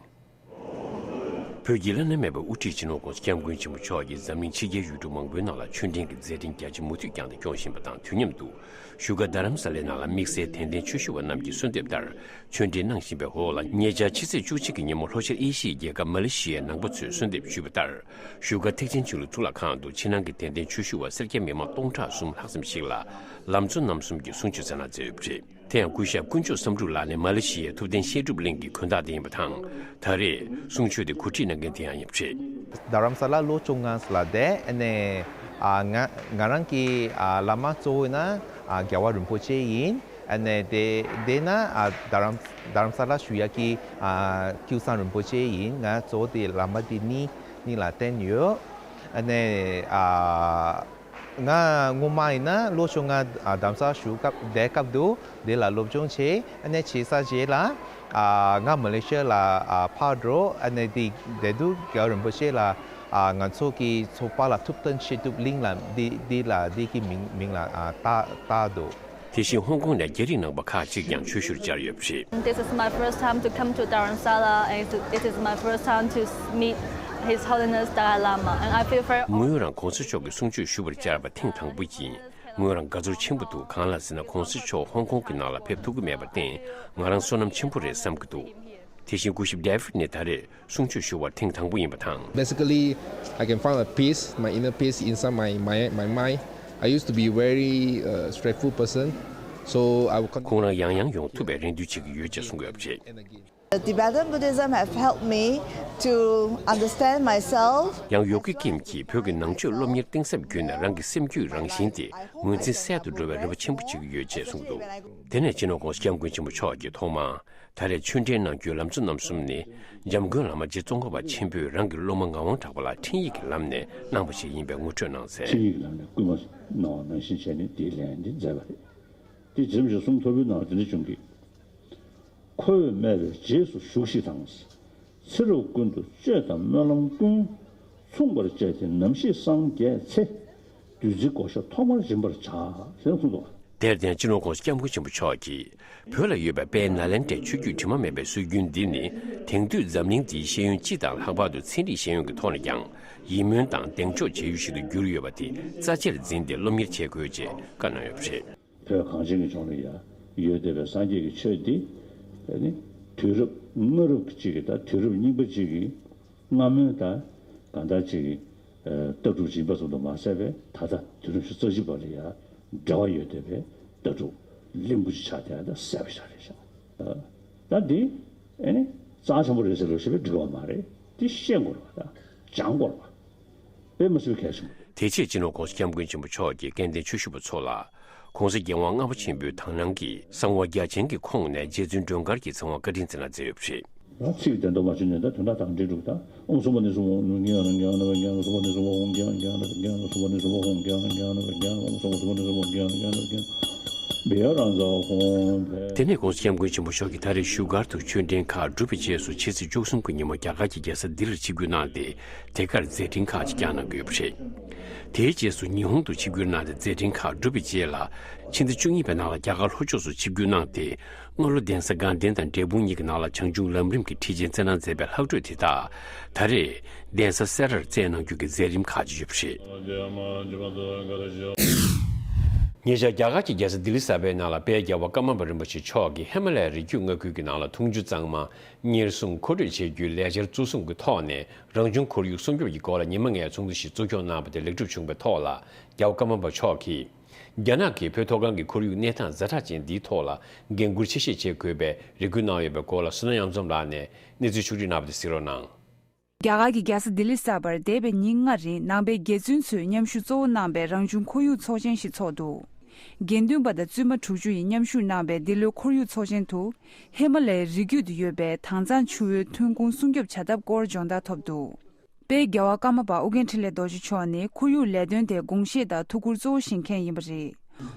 བོད་ཀྱི་བླ་ན་མེད་པའི་དབུ་ཁྲིད་སྤྱི་ནོར་༧གོང་ས་༧སྐྱབས་མགོན་ཆེན་པོ་མཆོག་གིས་འཛམ་གླིང་ཕྱི་རྒྱལ་ཡུལ་གྲུ་མང་པོའི་ནང་ལ་ཆོས་འབྲེལ་གྱི་མཛད་འཕྲིན་རྒྱ་ཆེ་མུ་མཐུད་བསྐྱངས་ཏེ་སྐྱོང་བཞིན་པ་དང་དུས་མཉམ་དུ། བཞུགས་སྒར་རྡ་རམ་ས་ལའི་ནང་ལ་དམིགས་བསལ་དད་ལྡན་ཆོས་ཞུ་བ་རྣམས་ཀྱིས་གསོལ་འདེབས་ལྟར་ཆོས་འབྲེལ་གནང་བཞིན་པའི་འོག་ལ། ཉེ་ཆར་ཕྱི་ཚེས་བཅུ་གཅིག་གི་ཉིན་མོ་ལྷོ་ཤར་ཨེ་ཤི་ཡའི་རྒྱལ་ཁབ་མ་ལེ་ཤི་ཡའི་ནང་པ་ཚོས་གསོལ་འདེབས་ཞུས་པ་ལྟར། བཞུགས་སྒར་ཐེག་ཆེན་ཆོས་གླིང་གཙུག་ལག་ཁང་དུ་ཕྱི་ནང་གི་དད་ལྡན་ཆོས་ཞུ་བ་སེར་སྐྱ་མི་མང་སྟོང་ཕྲག་གསུམ་ལྷག་ཙམ་ཞིག་ལ་ལམ་གཙོ་རྣམ་གསུམ་གྱིས་གསུང་ཆོས་སྩལ་གནང་མཛད་ཡོད་པ་རེད། དེ་ཡང་སྐུ་ཞབས་དཀོན་མཆོག་བསམ་འགྲུབ་ལགས་ནི་མ་ལེ་ཤི་ཡའི་ཐུབ་བསྟན་བཤད་སྒྲུབ་གླིང་གི་དགོན་བདག་དེ་ཡིན་པ་དང་། ད་རེས་གསུང་ཆོས་དེ་གོ་སྒྲིག་གནང་མཁན་དེ་ཡང་ཡིན་པ་རེད། རྡ་རམ་ས་ལ་ལོ་བཅོ་ལྔ་ལ་བསྡད། ཨ་ནས་ཨ་ང་ང་རང་གི་ཨ་བླ་མ་གཙོ་བོ་ཡིན་ན་ཨ་རྒྱལ་བ་རིན་པོ་ཆེ་ཡིན། ཨ་ནས་དེ་དེ་ན་ཨ་རྡ་རམ་རྡ་རམ་ས་ལ་བཞུགས་ཡག་གི་ཨ་ཀེའུ་ཚང་རིན་པོ་ཆེ་ཡིན། ང་གཙོ་བོ་དེ་བླ་མ་དེ་གཉིས་གཉིས་ལ་བརྟེན་ཡོད། ཨ་ནས་ཨ། ང་སྔོན་མ་ཡིན་ན་ལོ་བཅོ་ལྔ་ཨ་རྡ་རམ་ས་ལ་བཞུགས་སྐབས་བསྡད་སྐབས་དུ་དེ་ལ་སློབ་སྦྱོང་བྱས། ཨ་ནས་བྱས་ཚར་རྗེས་ལ་ཨ་ང་མ་ལེ་ཤི་ཡ་ལ་ཨ་ཕར་འགྲོ། ཨ་ནས་དེ་དེ་དུ་རྒྱལ་བ་རིན་པོ་ཆེ་ལ་ཨ་ང་ཚོ་གི་ཚོགས་པ་ལ་ཐུབ་བསྟན་བཤད་སྒྲུབ་གླིང་ལ་འདི་འདི་ལ་འདི་གི་མིང་མིང་ལ་ཨ་བཏགས་བཏགས་འདུག་དེ་བཞིན་ཧོང་ཀོང་ནས་རྒྱ་རིགས་ནང་པ་ཁག་ཅིག་ཀྱང་ཆོས་ཞུར་བཅར་ཡོད་པ་རེད། This is my first time to come to Dharamsala, and it is my first time to meet His Holiness Dalai Lama, and I feel very ངོས་རང་གོང་ས་མཆོག་གི་གསུང་ཆོས་ཞུ་བར་བཅར་བ་ཐེངས་དང་པོ་ཡིན། ངོས་རང་དགའ་ཚོར་ཆེན་པོ་འདུག་གང་ལ་ཟེར་ན་གོང་ས་མཆོག་ཧོང་ཀོང་གི་ནང་ལ་ཕེབས་ཐུབ་ཀྱི་མེད་པར་བརྟེན་ང་རང་བསོད་ནམས་ཆེན་པོ་རེད་བསམ་གྱི་འདུག་དེ་བཞིན་སྐུ་ཞབས་David་ནི་ད་རེས་གསུང་ཆོས་ཞུ་བར་ཐེངས་དང་པོ་ཡིན་པ་དང་། Basically, I can find a peace, my inner peace inside my, my, my mind. I used to be very uh, stressful person, so I will continue. ཁོང་རང་ཡང་ཡང་ཡོང་ཐུབ་པའི་རེ་འདུན་བྱེད་ཀྱི་ཡོད་ཅེས་གསུང་གི་ཡོད་པ་རེད། And again. Tibetan Buddhism have helped me to understand myself. ཡང་ཡོ་གི་ཀིམ་གྱིས་བོད་ཀྱི་ནང་ཆོས་སློབ་གཉེར་གཏིང་ཟབ་བརྒྱུད་ནས་རང་གི་སེམས་རྒྱུད་རང་བཞིན་དེ་ངོས་འཛིན་གསལ་དུ་འགྲོ་བའི་རེ་བ་ཆེན་པོ་བྱེད་ཀྱི་ཡོད་ཅེས་གསུངས་འདུག་དེ་ནས་སྤྱི་ནོར་༸གོང་ས་༸སྐྱབས་མགོན་ཆེན་པོ་མཆོག་གིས་ཐོག་མར་ད་རེས་ཆོས་འབྲེལ་གནང་རྒྱུའི་ལམ་གཙོ་རྣམ་གསུམ་ནི་འཇམ་མགོན་བླ་མ་རྗེ་ཙོང་ཁ་པ་ཆེན་པོས་རང་གི་སློབ་མ་ངག་དབང་གྲགས་པ་ལ་འཕྲིན་ཡིག་གི་ལམ་ནས་གནང་བ་ཞིག་ཡིན་པའི་ངོ་སྤྲོད་གནང་གསལ། འཕྲིན་ཡིག་གི་ལམ་ནས་བསྐུལ་མ་གནང་བ་ནང་བཞིན་བྱས་ནས་དེའི་ལན་འདི་མཛད་པ་རེད། དེ་རྗེ་རིན་པོ་ཆེ་གསུང་ཐོར་བུའི་ནང་དེ་འདྲ་བྱུང་གི། ཁོ་བོས་སྨྲས་པའི་རྗེས་སུ་ཞུགས་ཤིག་དང་། ཚེ་རབས་ཀུན་ཏུ་སྤྱོད་དང་སྨོན་ལམ་ཀུན། མཚུངས་པར་བྱས་ཏེ་ནམ་ཞིག་སངས་རྒྱས་ཚེ། བདུད་རྩིའི་བགོ་བཤའ་ཐོག་མར་སྦྱིན་པར་བྱ། ཞེས་གསུངས་འདུག་དེར་བརྟེན་སྤྱི་ནོར་༸གོང་ས་༸སྐྱབས་མགོན་ཆེན་པོ་མཆོག་གིས་བོད་ལ་ཡོད་པའི་དཔལ་ནཱ་ལེནྡྲའི་ཆོས་བརྒྱུད་དྲི་མ་མེད་པའི་སྲོལ་རྒྱུན་འདི་ནི་དེང་དུས་འཛམ་གླིང་འདིའི་ཤེས་ཡོན་སྤྱི་དང་ལྷག་པར་དུ་ཚན་རིག་ཤེས་ཡོན་གྱི་ཐོག་ནས་ཀྱང་ཡིད་སྨོན་དང་གདེང་འཇོག་བྱ་ཡུལ་ཞིག་ཏུ་གྱུར་ཡོད་པ་དེ་རྩ་ཆེར་འཛིན་ཏེ་སློབ་གཉེར་བྱེད་དགོས་ཅེས་བཀའ་གནང་ཡོད་པ་རེད། བོད་གངས་ཅན་གྱི་ལྗོངས་ལ་ཡང་ཡོད་བསྡད་པའི་སངས་རྒྱས་ཀྱི་ཆོས་འདི་ནི་དུས་རབས་སྔ་རབས་ཀྱི་གཅིག་གི་དང་དུས་རབས་རྙིང་པ་གཅིག་གི་སྔ་མོའི་དང་གང་ལྟར་གཅིག་གི་ལྟ་གྲུབ་ཅིག་ཡིན་པ་ཙམ་དུ་མ་ཟད་པའི་ད་ལྟ་དུས་རབས་ཉི་ཤུ་རྩ་གཅིག་པ་ལ་ཡང་འབྲེལ་བ་ཡོད་བསྡད་པའི་ལྟ་གྲུབ་གླིང་བུ་ཅིག་ཆགས་བསྡད་ཡ་ད་གསལ་པོ་ཞིག་རེད་ཤག་ད་འདི་ནི་རྩ་ཆེན་པོ་རེད་ཟེར་ལབ་ཤེས་པའི་འགྲིག་པ་མ་རེད། འདི་ཤེས་དགོས་རེད་པ། ད་སྦྱང་དགོས་རེད་པ། དཔེ་མ་སྲིད་པའི་གལ་ཆེན་པོ་རེད། དེ་རྗེས་སྤྱི་ནོར་༸གོང་ས་༸སྐྱབས་མགོན་ཆེན་པོ་མཆོག་གིས་སྐལ་ལྡན་ཆོས་ཞུ་བ་ཚོ་ལ་༸གོང་ས་༸རྒྱལ་དབང་ལྔ་པ་ཆེན་པོའི་དག་སྣང་གིས་གསང་བ་རྒྱ་ཆེན་གྱི་ཁོངས་ནས་རྗེ་བཙུན་སྒྲོལ་དཀར་གྱི་ཚེ་དབང་བཀའ་དྲིན་བསྩལ་གནང་མཛད་ཡོད་པ་རེད། ཚིག་གི་དོན་དུ་མ་བྱུང་ནས་ད་དོན་དག་དང་འབྲེལ་འགྲུབ་ད། ཨོཾ་སུ་པ་ཎི་སུ་པ་ཧཱུྃ་ཨོཾ་གྱང་ན་པ་གྱང་ན་པ་གྱང་ན་སུ་པ་ཎི་སུ་པ་ཧཱུྃ་གྱང་ན་གྱང་ན་པ་གྱང་ན་པ་གྱང་ན་ཨོཾ་སུ་པ་ཎི་སུ་པ་ཧཱུྃ་གྱང་ན་གྱང་ན་པ་གྱང་ན་ཨོཾ་སུ་པ་ཎི་སུ་པ་ཧཱུྃ་གྱང་ན་པ་གྱང་ན་པ་གྱང་ན། བི་ཡ་རང་ཛ་ཧོམ་ཕེ། དེ་ནས་༸གོང་ས་༸སྐྱབས་མགོན་ཆེན་པོ་མཆོག་གིས་ད་རེས་བཞུགས་སྒར་དུ་ཆོས་འབྲེལ་ཁག་གྲུབ་པའི་རྗེས་སུ་ཕྱི་ཚེས་བཅུ་གསུམ་གྱི་ཉིན་མོ་རྒྱ་གར་གྱི་རྒྱལ་ས་ལྡི་ལིར་ཆིབས་བསྒྱུར་གནང་སྟེ། དེ་གར་མཛད་འཕྲིན་ཁག་ཅིག་བསྐྱངས་གནང་གི་ཡོད་པ་རེད། དེའི་རྗེས་སུ་ཉི་ཧོང་དུ་ཆིབས་བསྒྱུར་གནང་སྟེ་མཛད་འཕྲིན་ཁག་གྲུབ་པའི་རྗེས་ལ། ཕྱི་ཟླ་བཅུ་གཉིས་པའི་ནང་ལ་རྒྱ་གར་ལྷོ་ཕྱོགས་སུ་ཆིབས་བསྒྱུར་གནང་སྟེ། སྔ་ལོ་གདན་ས་དགའ་ལྡན་དང་འབྲས་སྤུངས་གཉིས་ཀྱི་ནང་ལ་བྱང་ཆུབ་ལམ་རིམ་གྱི་ཁྲིད་ཆེན་སྩལ་གནང་མཛད་པའི་ལྷག་འཕྲོས་དེ་དག་ད་རེས་གདན་ས་སེ་རར་སྩལ་གནང་རྒྱུ་གི་མཛད་རིམ་ཁག་ཅིག་ཡོད་པ་རེད། ཉེ་ཆར་རྒྱ་གར་གྱི་རྒྱལ་ས་ལྡི་ལི་གསར་པའི་ནང་ལ་དཔལ་རྒྱལ་བ་ཀརྨ་པ་རིན་པོ་ཆེ་མཆོག་གིས་ཧི་མ་ལ་ཡའི་རི་རྒྱུད་མངའ་ཁུལ་གྱི་ནང་ལ་འཐུང་ཆུ་གཙང་མ་གཉེར་སྲུང་མཁོ་སྤྲོད་བྱེད་རྒྱུའི་ལས་འཆར་གཙོ་བཟུང་གི་ཐོག་ནས་རང་བྱུང་ཁོར་ཡུག་སྲུང་སྐྱོབ་ཀྱི་སྐོར་ལ་ཉི་མ་ལྔའི་ཚོགས་འདུ་ཞིག་གཙོ་སྐྱོང་གནང་བ་དེ་ལེགས་གྲུབ་བྱུང་བའི་ཐོག་ལ། རྒྱལ་བ་ཀརྨ་པ་མཆོག་གིས། རྒྱ་ནག་གིས་བོད་མཐོ་སྒང་གི་ཁོར་ཡུག་གནས་སྟངས་ཛ་དྲག་ཅན་འདིའི་ཐོག་ལ་འགན་འཁུར་ཆེ་བཞེས་བྱེད་དགོས་པའི་རེ་སྐུལ་གནང་ཡོད་པའི་སྐོར་ལ་བསོད་ནམས་གཡང་འཛོམས་ལགས་ནས་གནས་ཚུལ་ཕྱོགས་བསྒྲིགས་གནང་བ་དེ་གཟིགས་རོགས་གནང་། རྒྱ་གར་གྱི་རྒྱལ་ས་ལྡི་ལི་གསར་པར་འདས་པའི་ཉིན་ལྔ་རིང་ནང་པའི་དགེ་བཙུན་ཚོས་མཉམ་ཞུགས་གཙོ་བོ་གནང་པའི་རང་བྱུང་ཁོར་ཡུག་ཚོགས་ཆེན་ཞིག་ཚོགས་འདུག་དགེ་འདུན་པ་དང་བཙུན་མ་དྲུག་ཅུ་ཡིས་མཉམ་ཞུགས་གནང་པའི་འདི་ལོའི་ཁོར་ཡུག་ཚོགས་ཆེན་དུ། ཧི་མ་ལ་ཡའི་རི་རྒྱུད་དུ་ཡོད་པའི་དྭངས་གཙང་ཆུ་བོའི་ཐོན་ཁུངས་སྲུང་སྐྱོབ་བྱ་ཐབས་སྐོར་སྦྱོང་བརྡར་ཐོབ་འདུག་དཔལ་རྒྱལ་བ་ཀརྨ་པ་ཨོ་རྒྱན་འཕྲིན་ལས་རྡོ་རྗེ་མཆོག་ནི་ཁོར་ཡུག་ལས་དོན་ཐད་དགོངས་བཞེས་དང་ཐུགས་ཁུར་གཙོ་བོ་བཞེས་མཁན་ཡིན་པ་རེད།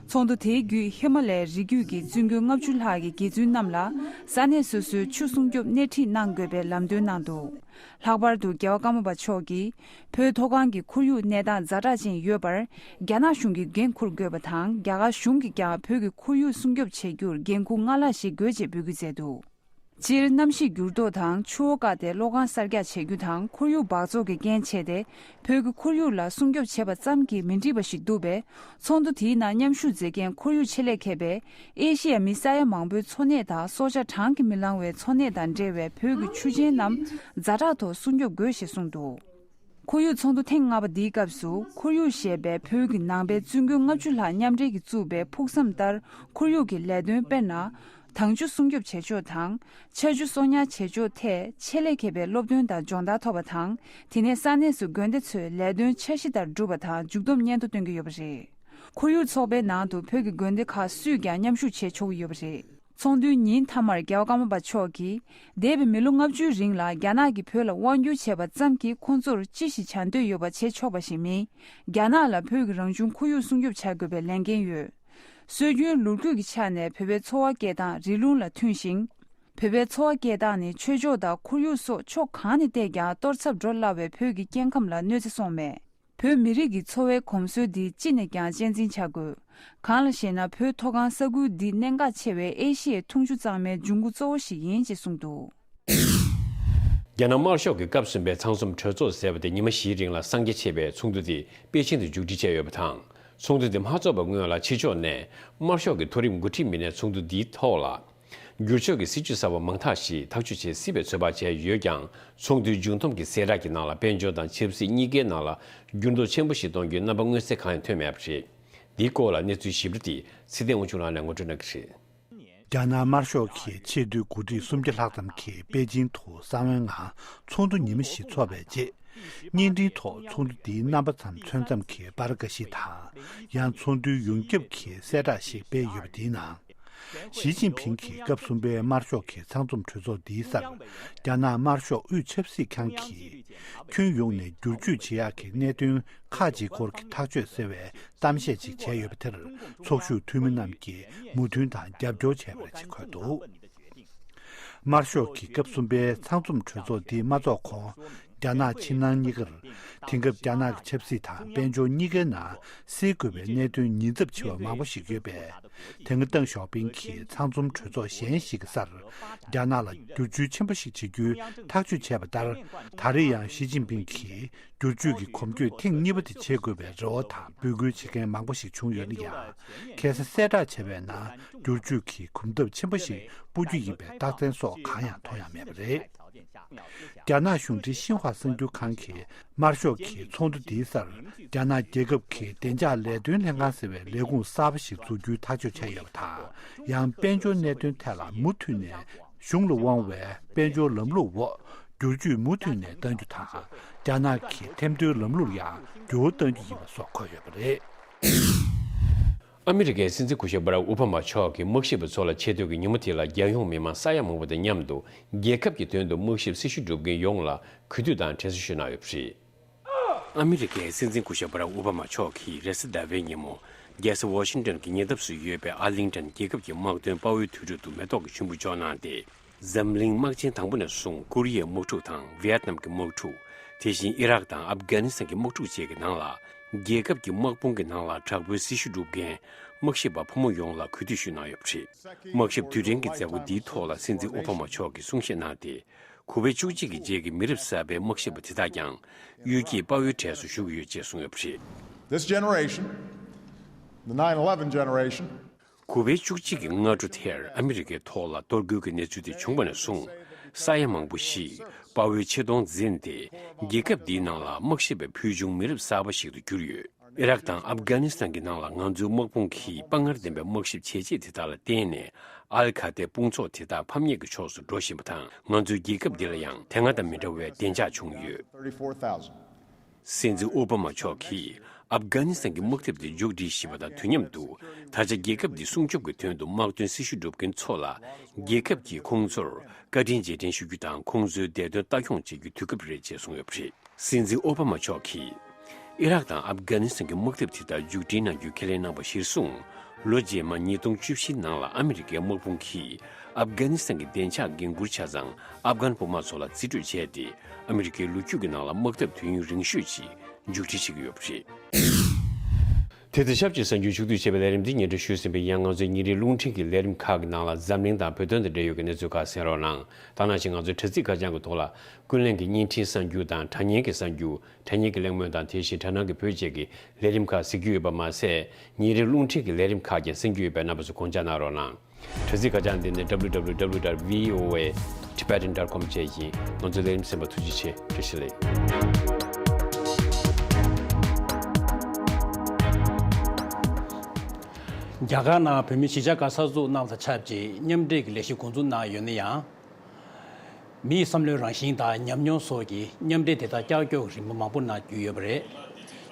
ཚོགས་འདུ་དེའི་བརྒྱུད་ཧི་མ་ལ་ཡའི་རི་རྒྱུད་ཀྱི་བཙུན་དགོན་ལྔ་བཅུ་ལྷག་གི་དགེ་བཙུན་རྣམས་ལ་ས་གནས་སོ་སོའི་ཆུ་སྲུང་སྐྱོབ་སྣེ་ཁྲིད་གནང་དགོས་པའི་ལམ་སྟོན་གནང་འདུག་ལྷག་པར་དུ་རྒྱལ་བ་ཀརྨ་པ་མཆོག་གིས་བོད་མཐོ་སྒང་གི་ཁོར་ཡུག་གནས་སྟངས་ཛ་དྲག་ཅན་ཡོད་པར་རྒྱ་ནག་གཞུང་གིས་འགན་འཁུར་དགོས་པ་དང་རྒྱ་གར་གཞུང་གིས་ཀྱང་བོད་ཀྱི་ཁོར་ཡུག་སྲུང་སྐྱོབ་བྱེད་རྒྱུར་འགན་འཁུར་སྔར་ལྷག་ཞིག་དགོས་ཅེས་འབོད་སྐུལ་མཛད་འདུག་སྤྱིར་གནམ་གཤིས་འགྱུར་ལྡོག་དང་ཆུ་བོ་བཀག་སྟེ་གློག་ཁང་གསར་རྒྱག་བྱེད་རྒྱུ་དང་ཁོར་ཡུག་འབག་བཙོག་གི་རྐྱེན་བྱས་ཏེ་བོད་ཀྱི་ཁོར་ཡུག་ལ་སྲུང་སྐྱོབ་བྱས་པ་ཙམ་གྱིས་མི་འགྲིག་པ་ཞིག་འདུག་པས། ཚོགས་འདུ་དེའི་ནང་མཉམ་ཞུགས་མཛད་མཁན་ཁོར་ཡུག་ཆེད་ལས་མཁས་པས་ཨེ་ཤི་ཡའི་མི་ས་ཡ་མང་པོའི་འཚོ་གནས་དང་སྲོག་ཆགས་གྲངས་ཀྱིས་མི་ལང་བའི་འཚོ་གནས་དང་འབྲེལ་བའི་བོད་ཀྱི་ཆུ་ཆེན་རྣམས་ཛ་དྲག་ཐོག་སྲུང་སྐྱོབ་དགོས་ཞེས་གསུངས་འདུག་ཁོར་ཡུག་ཚོགས་འདུ་ཐེངས་ལྔ་པ་འདིའི་སྐབས་སུ་ཁོར་ཡུག་ཞེས་པའི་བོད་ཀྱི་ནང་པའི་བཙུན་དགོན་ལྔ་བཅུ་ལྷག་མཉམ་འབྲེལ་གྱིས་བཙུགས་པའི་ཕུགས་བསམ་ལྟར་ཁོར་ཡུག་གི་ལས་དོན་དཔེར་ན། དྭངས་ཆུ་སྲུང་སྐྱོབ་བྱེད་ཕྱོགས་དང་། ཆར་ཆུ་གསོག་ཉར་བྱེད་ཕྱོགས་ཐད་ཆེད་ལས་མཁས་པའི་སློབ་སྟོན་དང་སྦྱོང་བརྡར་ཐོབ་པ་དང་། དེ་ནས་ས་གནས་སུ་དགོན་སྡེ་ཚོས་ལས་དོན་འཆར་གཞི་ལྟར་བསྒྲུབས་པ་དང་མཇུག་བསྡོམས་སྙན་ཐོ་བཏོན་གྱི་ཡོད་པ་རེད། ཁོར་ཡུག་ཚོགས་པའི་ནང་དུ་བོད་ཀྱི་དགོན་སྡེ་ཁག་སུས་ཀྱང་མཉམ་ཞུགས་བྱེད་ཆོག་གི་ཡོད་པ་རེད། ཚོགས་འདུའི་ཉིན་མཐའ་མར་རྒྱལ་བ་ཀརྨ་པ་མཆོག་གིས་འདས་པའི་མི་ལོ་ལྔ་བཅུའི་རིང་ལ་རྒྱ་ནག་གིས་བོད་ལ་དབང་བསྒྱུར་བྱས་པ་ཙམ་གྱིས་ཁོང་ཚོར་ཅི་ཞིག་བྱ་འདོད་ཡོད་པ་བྱེད་ཆོག་པ་ཞིག་མིན། རྒྱ་ནག་ལ་བོད་ཀྱི་རང་བྱུང་ཁོར་ཡུག་སྲུང་སྐྱོབ་བྱ་དགོས་པའི་ལས་འགན་ཡོད། སྲོལ་རྒྱུན་ལོ་རྒྱུས་ཀྱི་ཆ་ནས་བོད་པའི་འཚོ་བ་སྐྱེལ་སྟངས་རི་ལུང་ལ་མཐུན་ཞིང་། བོད་པའི་འཚོ་བ་སྐྱེལ་སྟངས་ནི་ཆོས་ཕྱོགས་དང་ཁོར་ཡུག་སོགས་ཕྱོགས་གང་ནས་བལྟས་ཀྱང་གཏོར་ཚབས་འགྲོ་སླ་བའི་བོད་ཀྱི་སྐྱེ་ཁམས་ལ་གནོད་འཚེ་སོང་མེད། བོད་མི་རིགས་ཀྱི་འཚོ་བའི་གོམས་སྲོལ་འདི་ཅི་ནས་ཀྱང་གཅེས་འཛིན་བྱ་དགོས། གང་ལ་ཞེ་ན་བོད་མཐོ་སྒང་ས་ཁུལ་འདི་གནད་འགག་ཆེ་བའི་ཨེ་ཤི་ཡའི་འཐུང་ཆུ་གཙང་མའི་འབྱུང་ཁུངས་གཙོ་བོ་ཞིག་ཡིན་ཅེས་གསུངས་འདུག་རྒྱ་ནག་དམར་ཤོག་གི་སྐབས་གསུམ་པའི་ཚང་འཛོམས་གྲོས་ཚོགས་ཟེར་བ་དེ་ཉི་མ་བཞིའི་རིང་ལ་སངས་རྒྱས་ཆེ་བའི་ཚོགས་འདུ་དེ་པེ་ཅིང་དུ་མཇུག་སྒྲིལ་བྱས་ཡོད་པ་དང་། ཚོགས་འདུ་དེ་མ་ཚོགས་པའི་སྔོན་ལ་ཕྱི་ཕྱོགས་ནས་དམར་ཤོག་གི་མཐོ་རིམ་འགོ་ཁྲིད་མི་སྣས་ཚོགས་འདུ་འདིའི་ཐོག་ལ། བསྒྱུར་བཅོས་ཀྱི་སྲིད་བྱུས་གསར་པ་མང་དག་ཞིག་ཐག་གཅོད་བྱེད་སྲིད་པའི་ཚོད་དཔག་བྱས་ཡོད་ཀྱང་། ཚོགས་འདུའི་མཇུག་བསྡོམས་ཀྱི་གསལ་བསྒྲགས་ཀྱི་ནང་ལ་དཔལ་འབྱོར་དང་ཆབ་སྲིད་གཉིས་ཀའི་ནང་ལ་འགྱུར་ལྡོག་ཆེན་པོ་ཞིག་གཏོང་རྒྱུའི་རྣམ་པ་མངོན་གསལ་གང་ཡང་ཐོན་མེད་པ་རེད། འདིའི་སྐོར་ལ་གནས་ཚུལ་ཞིབ་ཕྲ་དེ་ཚེ་བརྟན་དབང་ཕྱུག་ལགས་ནས་ངོ་སྤྲོད་གནང་གི་རེད། རྒྱ་ནག་དམར་ཤོག་གི་ཆེས་མཐོའི་འགོ་ཁྲིད་སུམ་བརྒྱ་ལྷག་ཙམ་གྱིས་པེ་ཅིང་དུ་གསང་བའི་ངང་ཚོགས་འདུ་ཉི་མ་བཞི་འཚོགས་པའི་རྗེས། བརྙན་འཕྲིན་ཐོག་ཚོགས་འདུ་འདིའི་རྣམ་པ་ཙམ་མཚོན་ཙམ་གྱིས་པར་འགའ་ཞིག་དང་། ཡང་ཚོགས་འདུའི་ཡོངས་ཁྱབ་ཀྱི་གསལ་བསྒྲགས་ཤིག་སྤེལ་ཡོད་པ་འདིའི་ནང་། ཞི་ཅིན་ཕིང་གིས་སྐབས་གསུམ་པའི་དམར་ཤོག་གི་ཚང་འཛོམས་གྲོས་ཚོགས་འདིའི་སར། རྒྱ་ནག་དམར་ཤོག་དབུས་ཆབ་སྲིད་ཁང་གིས། ཁྱོན་ཡོངས་ནས་བསྒྱུར་བཅོས་བྱེད་ཡག་གི་གནད་དོན་ཁག་ཅིག་སྐོར་གྱི་ཐག་གཅོད་ཟེར་བའི་གཏམ་བཤད་ཅིག་བྱས་ཡོད་པ་དེར། ཚོགས་ཞུགས་འཐུས་མི་རྣམས་ཀྱིས་མོས་མཐུན་དང་རྒྱབ་སྐྱོར་བྱས་པ་རེད་ཅེས་འཁོད་འདུག། དམར་ཤོག་གི་སྐབས་གསུམ་པའི་ཚང་འཛོམས་གྲོས་ཚོགས་འདི་མ་འཚོགས་གོང་། རྒྱ་ནག་ཕྱི་ནང་གཉིས་ཀར། དེང་སྐབས་རྒྱ་ནག་གི་ཆབ་སྲིད་དང་དཔལ་འབྱོར་གཉིས་ཀའི་ནང་སེལ་དགོས་པའི་གནད་དོན་ཉེན་ཚབས་ཆེ་བ་མང་པོ་ཞིག་ཡོད་པས། དེ་སྔ་ཏང་ཞའོ་ཕིང་གིས་ཚང་འཛོམས་གྲོས་ཚོགས་གཞན་ཞིག་གི་སར། རྒྱ་ནག་ལ་བསྒྱུར་བཅོས་ཆེན་པོ་ཞིག་བྱེད་རྒྱུའི་ཐག་གཅོད་བྱས་པ་ལྟར། ད་རེས་ཡང་ཞི་ཅིན་ཕིང་གིས་བསྒྱུར་བཅོས་ཀྱི་གོམ་བགྲོད་ཐེངས་གཉིས་པ་དེ་བྱེད་དགོས་པའི་རེ་བ་དང་འབོད་སྐུལ་བྱེད་མཁན་མང་པོ་ཞིག་བྱུང་ཡོད་ན་ཡང་། ཁ་སང་གསལ་བསྒྲགས་བྱས་པའི་ནང་བསྒྱུར་བཅོས་ཀྱི་གོམ་སྟབས་ཆེན་པོ་ཞིག་སྤོ་རྒྱུ་ཡིན་པའི་རྟགས་མཚན་སོགས་གང་ཡང་མཐོང་ཡ་མེད་པ་རེད། རྒྱ་ནག་གཞུང་འབྲེལ་ཤིན་ཧྭ་གསར་འགྱུར་ཁང་གིས་དམར་ཤོག་གི་ཚོགས་འདུ་འདིའི་སར། རྒྱ་ནག་རྒྱལ་ཁབ་ཀྱི་བདེ་འཇགས་ལས་དོན་ལྷན་ཁང་ཟེར་བའི་ལས་ཁུངས་གསར་པ་ཞིག་འཛུགས་རྒྱུའི་ཐག་གཅོད་བྱས་ཡོད་པ་དང་། ཡང་དཔལ་འབྱོར་གནད་དོན་ཐད་ལ་མུ་མཐུད་ནས་གཞུང་ལ་དབང་བའི་དཔལ་འབྱོར་ལམ་ལུགས་འོག་བསྒྱུར་བཅོས་མུ་མཐུད་ནས་གཏང་རྒྱུ་དང་། རྒྱ་ནག་གི་ཐེམ་ཐོའི་ལམ་ལུགས་ལ་ཡང་འགྱུར་བ་གཏང་རྒྱུ་ཡིན་པ་སོགས་འཁོད་ཡོད་པ་རེད། ཨ་མི་རི་ཀའི་སྲིད་འཛིན་སྐུ་ཞབས་སྦ་རག་ཨོ་བྷ་མ་མཆོག་གིས་དམག་ཞིབ་པ་ཚོ་ལ་ཆེ་བསྟོད་ཀྱི་ཉིན་མོ་དེ་ལ་རྒྱལ་ཡོངས་མི་མང་ས་ཡ་མང་པོ་དང་མཉམ་དུ་རྒྱལ་ཁབ་ཀྱི་དོན་དུ་དམག་ཞིབ་སྲི་ཞུ་སྒྲུབ་མཁན་ཡོངས་ལ་གུས་འདུད་དང་དྲན་གསོ་ཞུས་གནང་ཡོད་པ་རེད། ཨ་མི་རི་ཀའི་སྲིད་འཛིན་སྐུ་ཞབས་སྦ་རག་ཨོ་བྷ་མ་མཆོག་གིས་རེས་གཟའ་ཟླ་བའི་ཉིན་མོ། རྒྱལ་ས་ཝ་ཤིང་ཏོན་གྱི་ཉེ་འདབས་སུ་ཡོད་པའི་ཨར་ལིང་ཏོན་རྒྱལ་ཁབ་ཀྱི་དམག་དོན་དཔའ་བོའི་དུས་དྲུག་ཏུ་མེ་ཏོག་གི་ཆུན་པོ་འཇོག་གནང་སྟེ། འཛམ་གླིང་དམག་ཆེན་དང་པོ་ནས་བཟུང་ཀོ་རི་ཡའི་དམག་འཁྲུག་དང་ཝི་ཡེད་ནམ་གྱི་དམག་འཁྲུག་དེ་བཞིན་ཨི་རག་དང་ཨབ་གྷ་ནི་སི་ཐན་གྱི་དམག་འཁྲུག་བཅས་ཀྱི་ནང་ལ། རྒྱལ་ཁབ་ཀྱི་དམག་དཔུང་གི་ནང་ལ་དྲག་པོའི་སྲི་ཞུ་སྒྲུབ་མཁན་དམག་ཞིབ་པ་ཕོ་མོ་ཡོངས་ལ་གུས་འདུད་ཞུས་གནང་ཡོད་པ་རེད། དམག་ཞབས་དུས་དྲན་གྱི་མཛད་སྒོ་འདིའི་ཐོག་ལ་སྲིད་འཛིན་ཨོ་བྷ་མ་མཆོག་གིས་གསུང་བཤད་གནང་སྟེ། གུང་པའི་བཅུ་གཅིག་གི་རྗེས་ཀྱི་མི་རབས་གསར་པའི་དམག་ཞིབ་པ་དེ་དག་ཀྱང་གཡུལ་འགྱེད་དཔའ་བོའི་གྲས་སུ་ཞུགས་ཀྱི་ཡོད་ཅེས་གསུངས་ཡོད་པ་རེད། This generation, the nine eleven generation, གུང་པའི་བཅུ་གཅིག་གི་སྔ་དྲོ་དེར་ཨ་མི་རི་ཀའི་ཐོག་ལ་གཏོར་རྒོལ་གྱི་གནས་ཚུལ་དེ་བྱུང་བ་ནས་བཟུང་། ས་ཡ་མང་པོ་ཞིག་དཔའ་བོའི་ཆེ་མཐོང་འཛིན་ཏེ། རྒྱལ་ཁབ་འདིའི་ནང་ལ་དམག་ཞིབ་པའི་ཕུལ་བྱུང་མི་རབས་གསར་པ་ཞིག་ཏུ་གྱུར་ཡོད། ཨི་རག་དང་ཨབ་གྷ་ནི་སི་ཐན་གྱི་ནང་ལ་ང་ཚོའི་དམག་དཔུང་གིས་དཔའ་ངར་ལྡན་པའི་དམག་ཞིབ་བྱས་རྗེས་དེ་དག་ལ་བརྟེན་ནས། ཨལ་ཁ་ཐའི་དཔུང་ཚོགས་དེ་དག་ཕམ་ཉེས་ཀྱི་ཕྱོགས་སུ་འགྲོ་བཞིན་པ་དང་། ང་ཚོའི་རྒྱལ་ཁབ་འདི་ལ་ཡང་དེ་སྔ་དང་མི་འདྲ་བའི་བདེ་འཇགས་བྱུང་ཡོད། Thirty-four thousand. སྲིད་འཛིན་ཨོ་བྷ་མ་མཆོག་གིས་ཨབ་གྷ་ནི་སི་ཐན་གྱི་དམག་འཐབ་དེ་མཇུག་སྒྲིལ་བཞིན་པ་དང་དུས་མཉམ་དུ། ད་ཆ་རྒྱལ་ཁབ་འདི་སྲུང་སྐྱོབ་ཀྱི་དོན་དུ་དམག་དོན་སྲི་ཞུ་སྒྲུབ་མཁན་ཚོ་ལ། རྒྱལ་ཁབ་ཀྱིས་ཁོང་ཚོར་བཀའ་དྲིན་རྗེས་དྲན་ཞུ་རྒྱུ་དང་། ཁོང་ཚོའི་བདེ་དོན་ལྟ་སྐྱོང་བྱེད་རྒྱུའི་དུས་སྐབས་རེད་ཅེས་གསུངས་ཡོད་པ་རེད། སྲིད་འཛིན་ཨོ་བྷ་མ་མཆོག་གིས། ཨི་རག་དང་ཨབ་གྷ་ནི་སི་ཐན་གྱི་དམག་འཐབ་དེ་དག་མཇུག་སྒྲིལ་གནང་རྒྱུའི་ཁས་ལེན་གནང་བ་གཞིར་བཟུང་། ལོ་རྗེས་མ་ཉིས་སྟོང་བཅུ་བཞི་ནང་ལ་ཨ་མི་རི་ཀའི་དམག་དཔུང་གིས་ཨབ་གྷ་ནི་སི་ཐན་གྱི་བདེ་འཇགས་འགན་འཁུར་ཆ་ཚང་ཨབ་གྷན་དཔུང་དམག་ཚོ་ལ་རྩིས་སྤྲོད་བྱས་ཏེ། ཨ་མི་རི་ཀའི་ལོ་རྒྱུས་ཀྱི་ནང་ལ་དམག་འཐབ་དུས་ཡུན་རིང་ཤོས་ཤིག་མཇུག་སྒྲིལ་བྱེད་ཀྱི་ཡོད་པ་རེད། དེ་ཚེ་ཆབས་ཅིག་གསར་འགྱུར་ཕྱོགས་བསྡུས་བྱས་པའི་ལས་རིམ་འདི་སྙན་སྒྲོན་ཞུས་ཟིན་པའི་ཡང་། ང་ཚོའི་ཉིན་རེའི་རླུང་འཕྲིན་གྱི་ལས་རིམ་ཁག་གི་ནང་ལ་འཛམ་གླིང་དང་བོད་དོན་དང་འབྲེལ་ཡོད་ཀྱི་གནས་ཚུལ་ཁག་གསན་རོགས་གནང་། ད་ནང་བཞིན་ང་ཚོའི་དྲ་ཚིགས་ཁ་བྱང་གི་ཐོག་ལ། ཀུན་གླེང་གི་བརྙན་འཕྲིན་གསར་འགྱུར་དང་དྲ་བརྙན་གྱི་གསར་འགྱུར། དྲ་བརྙན་གྱི་གླེང་མོལ་དང་། དེ་བཞིན་དྲ་སྣང་གི་བོད་ཅེས་ཀྱི་ལས་རིམ་ཁག་གཟིགས་རྒྱུ་ཡོད་པ་མ་ཟད། ཉིན་རེའི་རླུང་འཕྲིན་གྱི་ལས་རིམ་ཁག་ཀྱང་གསན་རྒྱུ་ཡོད་པས་རྣམ་པ་ཚོ་དགོངས་འཇགས་གནང་རོགས་གནང་། དྲ་ཚིགས་ཁ་བྱང་འདི་ནི་W W W dot V O A Tibetan dot com བཅས་ཡིན། ང་ཚོའི་ལས་རིམ་གསན་པར་ཐུགས་རྗེ་ཆེ། བཀྲ་ཤིས་བདེ་ལེགས། རྒྱ་གར་ནང་བོད་མིའི་གཞིས་ཆགས་ཁག་གསར་འཛུགས་གནང་བ་དང་ཆབས་ཅིག་མཉམ་འབྲེལ་གྱི་ལས་གཞི་འགོ་འཛུགས་གནང་ཡོད་ན་ཡང་། མིའི་བསམ་བློའི་རང་བཞིན་དང་ཉམས་མྱོང་སོགས་ཀྱིས་མཉམ་འབྲེལ་དེ་དག་ཀྱག་ཀྱོག་གི་རིམ་པ་མང་པོ་གནང་རྒྱུ་ཡོད་པ་རེད།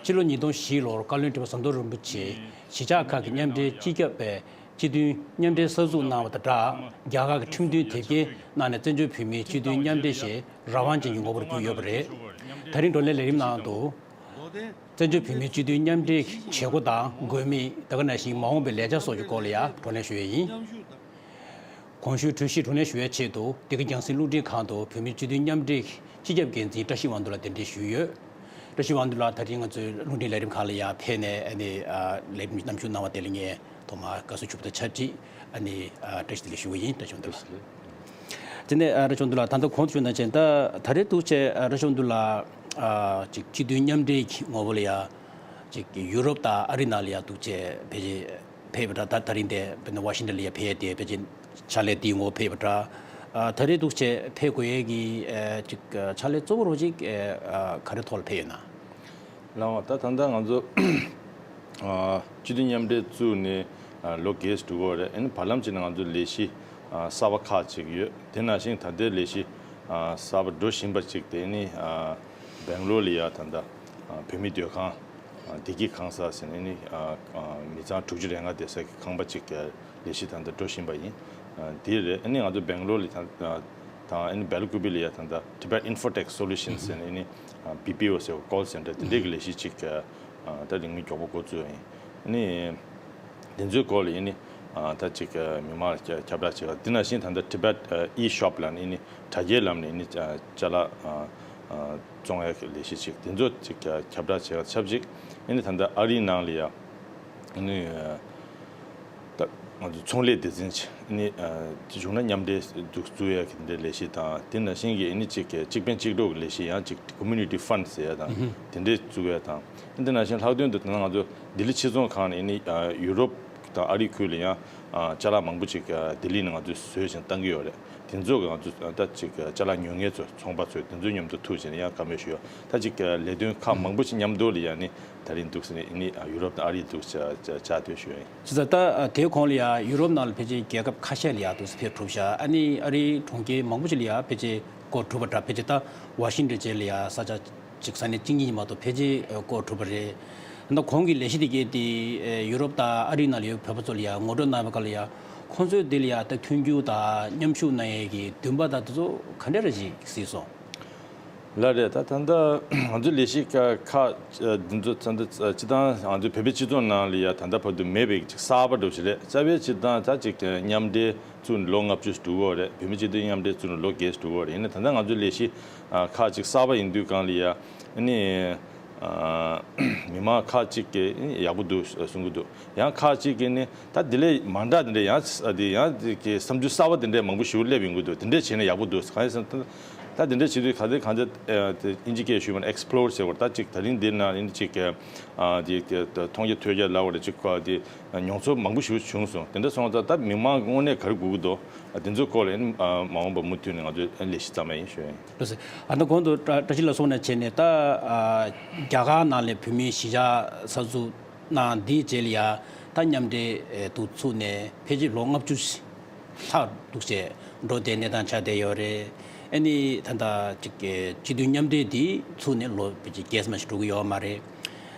ཕྱི་ལོ་ཉིས་སྟོང་བཞི་ལོར་བཀའ་བློན་ཁྲི་པ་ཟམ་གདོང་རིན་པོ་ཆེས་གཞིས་ཆགས་ཁག་གི་མཉམ་འབྲེལ་སྤྱི་ཁྱབ་པའི་སྤྱི་མཐུན་མཉམ་འབྲེལ་གསར་འཛུགས་གནང་བ་དང་སྦྲགས། རྒྱ་གར་གྱི་ཁྲིམས་མཐུན་དེབ་སྐྱེལ་གནང་ནས་བཙན་བྱོལ་བོད་མིའི་སྤྱི་མཐུན་མཉམ་འབྲེལ་ཞེས་རང་དབང་ཅན་གྱི་ངོ་བོར་གྱུར་ཡོད་པ་རེད། ད་རིང་བགྲོ་གླེང་ལས་རིམ་ནང་དུ། བཙན་བྱོལ་བོད་མིའི་སྤྱི་མཐུན་མཉམ་འབྲེལ་གྱི་བྱེད་སྒོ་དང་དགོས་དམིགས། དེ་ག་ནང་བཞིན་མ་འོངས་པའི་ལས་འཆར་སོགས་ཀྱི་སྐོར་ལ་ཡང་བགྲོ་གླེང་ཞུ་ཡས་ཡིན། གོང་ཞུས་གྲོས་གཞི་བགྲོ་གླེང་ཞུ་ཡས་ཆེད་དུ། འདི་ག་རྒྱང་སྲིང་རླུང་འཕྲིན་ཁང་དུ་བོད་མིའི་སྤྱི་མཐུན་མཉམ་འབྲེལ་སྤྱི་ཁྱབ་འགན་འཛིན་བཀྲ་ཤིས་དབང་འདུས་ལགས་གདན་འདྲེན་ཞུས་ཡོད། བཀྲ་ཤིས་དབང་འདུས་ལགས་ད་རིང་ང་ཚོའི་རླུང་འཕྲིན་ལས་རིམ་ཁག་ལ་ཡང་ཕེབས་ནས་ཨ་ནི་ཨ་ལས་རིམ་གནང་བཞུགས་གནང་བ་དེ་ལ་ངས་ཐོག་མར་དགའ་བསུ་ཞུ་བ་དང་ཆབས་ཅིག་ཨ་ནི་ཨ་བཀྲ་ཤིས་བདེ་ལེགས་ཞུ་བ་ཡིན། བཀྲ་ཤིས་དབང་འདུས་ལགས། དེ་ནས་ཨ་བཀྲ་ཤིས་དབང་འདུས་ལགས། ད་ལྟ་གོང་དུ་ཞུས་ནང་བཞིན་ད་ད་རེས་འདུག་བྱས་ཨ་བཀྲ་ཤིས་དབང་འདུས་ལགས་ཨ་ཅིག་སྤྱི་མཐུན་མཉམ་འབྲེལ་གྱི་ངོ་བོ་ལ་ཡ་ཅིག་ཡུ་རོབ་དང་ཨ་རི་ནང་ལ་ཡ་འདུག་བྱས་ཕལ་ཆེར་ཕེབས་པ་འདྲ། ད་ད་རིང་དེ་དཔེར་ན་ཝ་ཤིང་ཊོན་ལ་ཡ་ཕེབས་ཏེ་ཕལ་ཆེར་ཕྱག་ལས་འདིའི་ངོ་བོ་ཕེབས་པ་འདྲ། ཨ་ད་རེས་འདུག་བྱས་ཕེབས་དགོས་ཡས་ཀྱི་ཨ་ཅིག་ཕྱག་ལས་གཙོ་བོ་རོ་ཅིག་ཨ་ག་རེ་ཐོག་ལ་ཕེབས་ཡོད་ན། ལགས་འོང་། ད་ད་ལྟ་ང་ཚོ་ཨ་སྤྱི་མཐུན་མཉམ་འབྲེལ་བཙུགས་ནས་ ལོ་བརྒྱད་འགྲོ་གི་ཡོད་རེད། ཨ་ནི་བར་ལམ་ཅིག་ནང་ང་ཚོ་ལས་གཞི་གསར་པ་ཁག་ཅིག་ཡོད། དེ་ནང་བཞིན་ད་ལྟའི་ལས་གཞི་གསར་པ་འགྲོ་བཞིན་པ་ཅིག་དེ་ནི་སྦེང་ལོར་ལ་ཡ་ད་ལྟ་བོད་མི་སྡོད་ཁང་བདེ་སྐྱིད་ཁང་གསར་ཟེར་ནས་ནི་མི་ཚང་དྲུག་ཅུ་རེ་ལྔ་བསྡད་ས་གི་ཁང་པ་ཅིག་ལས་གཞི་ད་ལྟ་འགྲོ་བཞིན་པ་ཡིན། དེ་རེད། ཨ་ནི་ང་ཚོ་སྦེང་ལོར་ལ་ད་དང་ཨ་ནི་སྦེལ་ཀུ་པེ་ལ་ཡ་ད་ལྟ་Tibet Infotech Solutions ཟེར་ནས་ནི་བི་པི་ཨོ་ཟེར་བ་call center དེ་འདྲའི་གི་ལས་གཞི་ཅིག་ད་རིང་མིན་མགྱོགས་པོ་འགོ་བཙུགས་ཡིན། ཨ་ནི། དེ་ཚོའི་སྐོར་ལ་ཡིན་ནི། ད་ཅིག་མི་མང་ཁྱབ་བསྒྲགས་བྱེད་པ་དེ་ནང་བཞིན་ད་ལྟ་Tibet e-shop ལ་ནི་ནི་དྲ་རྒྱའི་ལམ་ནས་ནི་ཅ་ལག་བཙོང་ཡག་གི་ལས་གཞི་ཅིག་དེ་ཚོ་ཅིག་ཁྱབ་བསྒྲགས་བྱེད་པ་ཆབས་ཅིག་ཡིན་ནི་ད་ལྟ་ཨ་རིའི་ནང་ལ་ཡ་ནི་ད་ང་ཚོ་ཚོང་ལས་སྡེ་ཚན་ཅིག་ནི་བྱུང་ན་མཉམ་འབྲེལ་འདུག་བཙུགས་ཡག་གི་དེ་འདྲའི་ལས་གཞི་དང་དེ་ནང་བཞིན་གྱི་ནི་ཅིག་གཅིག་ཕན་གཅིག་གྲོགས་ཀྱི་ལས་གཞི་ཡང་ཅིག་community fund ཟེར་ཡ་དང་དེ་འདྲའི་བཙུགས་ཡ་དང་། འདི་ནང་བཞིན་ལྷག་དོན་དུ་ད་ང་ཚོ་ལྡི་ལི་ཕྱི་ཚོང་ཁང་ནས་ནི་ཡུ་རོབ་དང་ཨ་རི་ཁུལ་ལ་ཡང་ཅ་ལག་མང་པོ་ཅིག་ལྡི་ལི་ནས་ང་ཚོས་བཟོས་ཤིང་བཏང་གི་ཡོད་རེད། དེ་ཚོ་གི་ང་ཚོ་ད་ཅིག་ཅ་ལག་ཉོ་མཁན་ཚོ་ཚོང་པ་ཚོས་དེ་ཚོའི་མཉམ་དུ་ཐུག་བྱས་ནས་ཡང་བཀའ་མོལ་ཞུ་ཡ་ད་ཅིག་ལས་དོན་ཁག་མང་པོ་ཅིག་མཉམ་དུ་ལ་ཡང་ནི་ད་རིང་འདུག་ཟེར་ནས་ནི་ཡུ་རོབ་དང་ཨ་རི་འདུག་ཅ་ཅ་ཅ་དེ་ཞུ་ཡ་ཡིན། ཅི་ཟེར་ད་དེའི་གོང་ལ་ཡང་ཡུ་རོབ་ནང་ལ་ཕལ་ཆེར་རྒྱལ་ཁབ་ཁ་ཤས་ལ་ཡང་འདུག་ཟེར་ཕེབས་གྲུབ་ཤག་ཨ་ནི་ཨ་རིའི་གྲོང་ཁྱེར་མང་པོ་ཅིག་ལ་ཡང་ཕལ་ཆེར་སྐོར་གྲུབ་པ་འདྲ། ཕལ་ཆེར་ད་ཝ་ཤིང་ཊོན་བཅས་ལ་ཡང་ས་ཆ་ཅིག་ས་གནས་གཅིག་གཉིས་མ་གཏོགས་ཕལ་ཆེར་སྐོར་གྲུབ་པ་རེད། ད་གོང་གི་ལས་གཞི་དེ་གས་དེ་ཡུ་རོབ་དང་ཨ་རི་ནང་ལ་ཡོད་བོད་པ་ཚོ་ལ་ཡང་ངོ་སྤྲོད་གནང་བའི་སྐབས་ལ་ཡང་ཁོང་ཚོས་དེ་ལ་ཡང་ད་མཐུན་འགྱུར་དང་མཉམ་ཞུགས་གནང་ཡས་ཀྱི་འདུན་པ་དང་དེ་ཚོ་ག་འདྲ་རེ་ཞིག་གཟིགས་སོང་། ལགས་རེད། ད་ད་ལྟ་ང་ཚོའི་ལས་གཞི་ཁག་འདི་ཚོ་ད་ལྟ་སྤྱི་བཏང་ང་ཚོའི་བོད་པའི་སྤྱི་ཚོགས་ནང་ལ་ཡང་ད་ལྟ་བར་དུ་མེད་པའི་ཅིག་གསར་པ་འདྲ་བོ་ཞིག་རེད། རྩ་བའི་སྤྱི་བཏང་ད་ཅིག་མཉམ་འབྲེལ་བཙུགས་ནས་ལོ་ལྔ་བཅུ་ཞིག་འགྲོ་གི་ཡོད་རེད། བོད་མི་སྤྱི་མཐུན་མཉམ་འབྲེལ་བཙུགས་ནས་ལོ་བརྒྱད་འགྲོ་གི་ཡོད་རེད། ཡིན་ནའི་ད་ལྟ་ང་ཚོའི་ལས་གཞི་ཁག་ཅིག་གསར་པ་ཡིན་དུས་སྒང་ལ་ཡ་ཨ་ནི་མི་མང་ཁག་ཅིག་གིས་ཡག་པོ་འདུག་གསུང་གི་འདུག་ཡང་ཁག་ཅིག་གིས་ནི་ད་དེ་ལས་མ་འདྲ་དེ་འདྲ་ཡང་དེ་ཡང་དེ་གི་བསམ་ཚུལ་གསར་པ་དེ་འདྲ་མང་པོ་ཞིག་སླེབས་ཡོང་གི་འདུག་དེ་འདྲ་བྱས་ན་ཡག་པོ་འདུག་གང་ཡིན་ཟེར་ན་ད་དེ་འདྲ་བྱེད་དུས་ག་ཚོད་གང་ཚོད་དེ་ཨིན་ཇི་སྐད་ཞུས་པ་ན་explore ཟེར་བ་ད་ཅིག་ད་རིང་འདི་ན་ཨིན་ཇི་གི་དེ་མཐོང་རྒྱ་ཐོས་རྒྱ་ལབ་པ་རེད། ཅིག་ག་དེ་མྱོང་ཚོར་མང་པོ་ཞིག་བྱུང་སོང་། དེ་འདྲ་སོང་ཙང་ད་མི་མང་གི་དངོས་གནས་ག་རེ་དགོས་ཀྱི་འདུག་དེ་ཚོའི་སྐོར་ལ་ཨ་ནི་མ་འོངས་པ་མུ་མཐུད་ནས་ང་ཚོས་ལས་གཞི་བརྩམས་ཡ་ཡིན་ཞུ་ཡ་ཡིན། ལགས་སོ། ཨ་ནི་གོང་དུ་བཀྲ་བཀྲ་ཤིས་ལགས་གསུངས་ནང་བྱས་ནས་ད་ཨ་རྒྱ་གར་ནང་ལ་བོད་མིའི་གཞིས་ཆགས་གསར་འཛུགས་གནང་འདིའི་རྗེས་ལ་ཡ་ད་མཉམ་འབྲེལ་དུ་ཚུགས་ནས་ཕལ་ཆེར་ལོ་ལྔ་བཅུ་ལྷག་འདུག་བྱས་འགྲོ་བསྡད་གནས་སྟངས་ཆགས་བསྡད་ཡོད་རེད། ཨ་ནི་ད་ལྟ་ཅིག་སྤྱི་མཐུན་མཉམ་འབྲེལ་འདི་ཚུགས་ནས་ལོ་ཕལ་ཆེར་བརྒྱད་ཙམ་ཞིག་འགྲོ་གི་ཡོད་མ་རེད།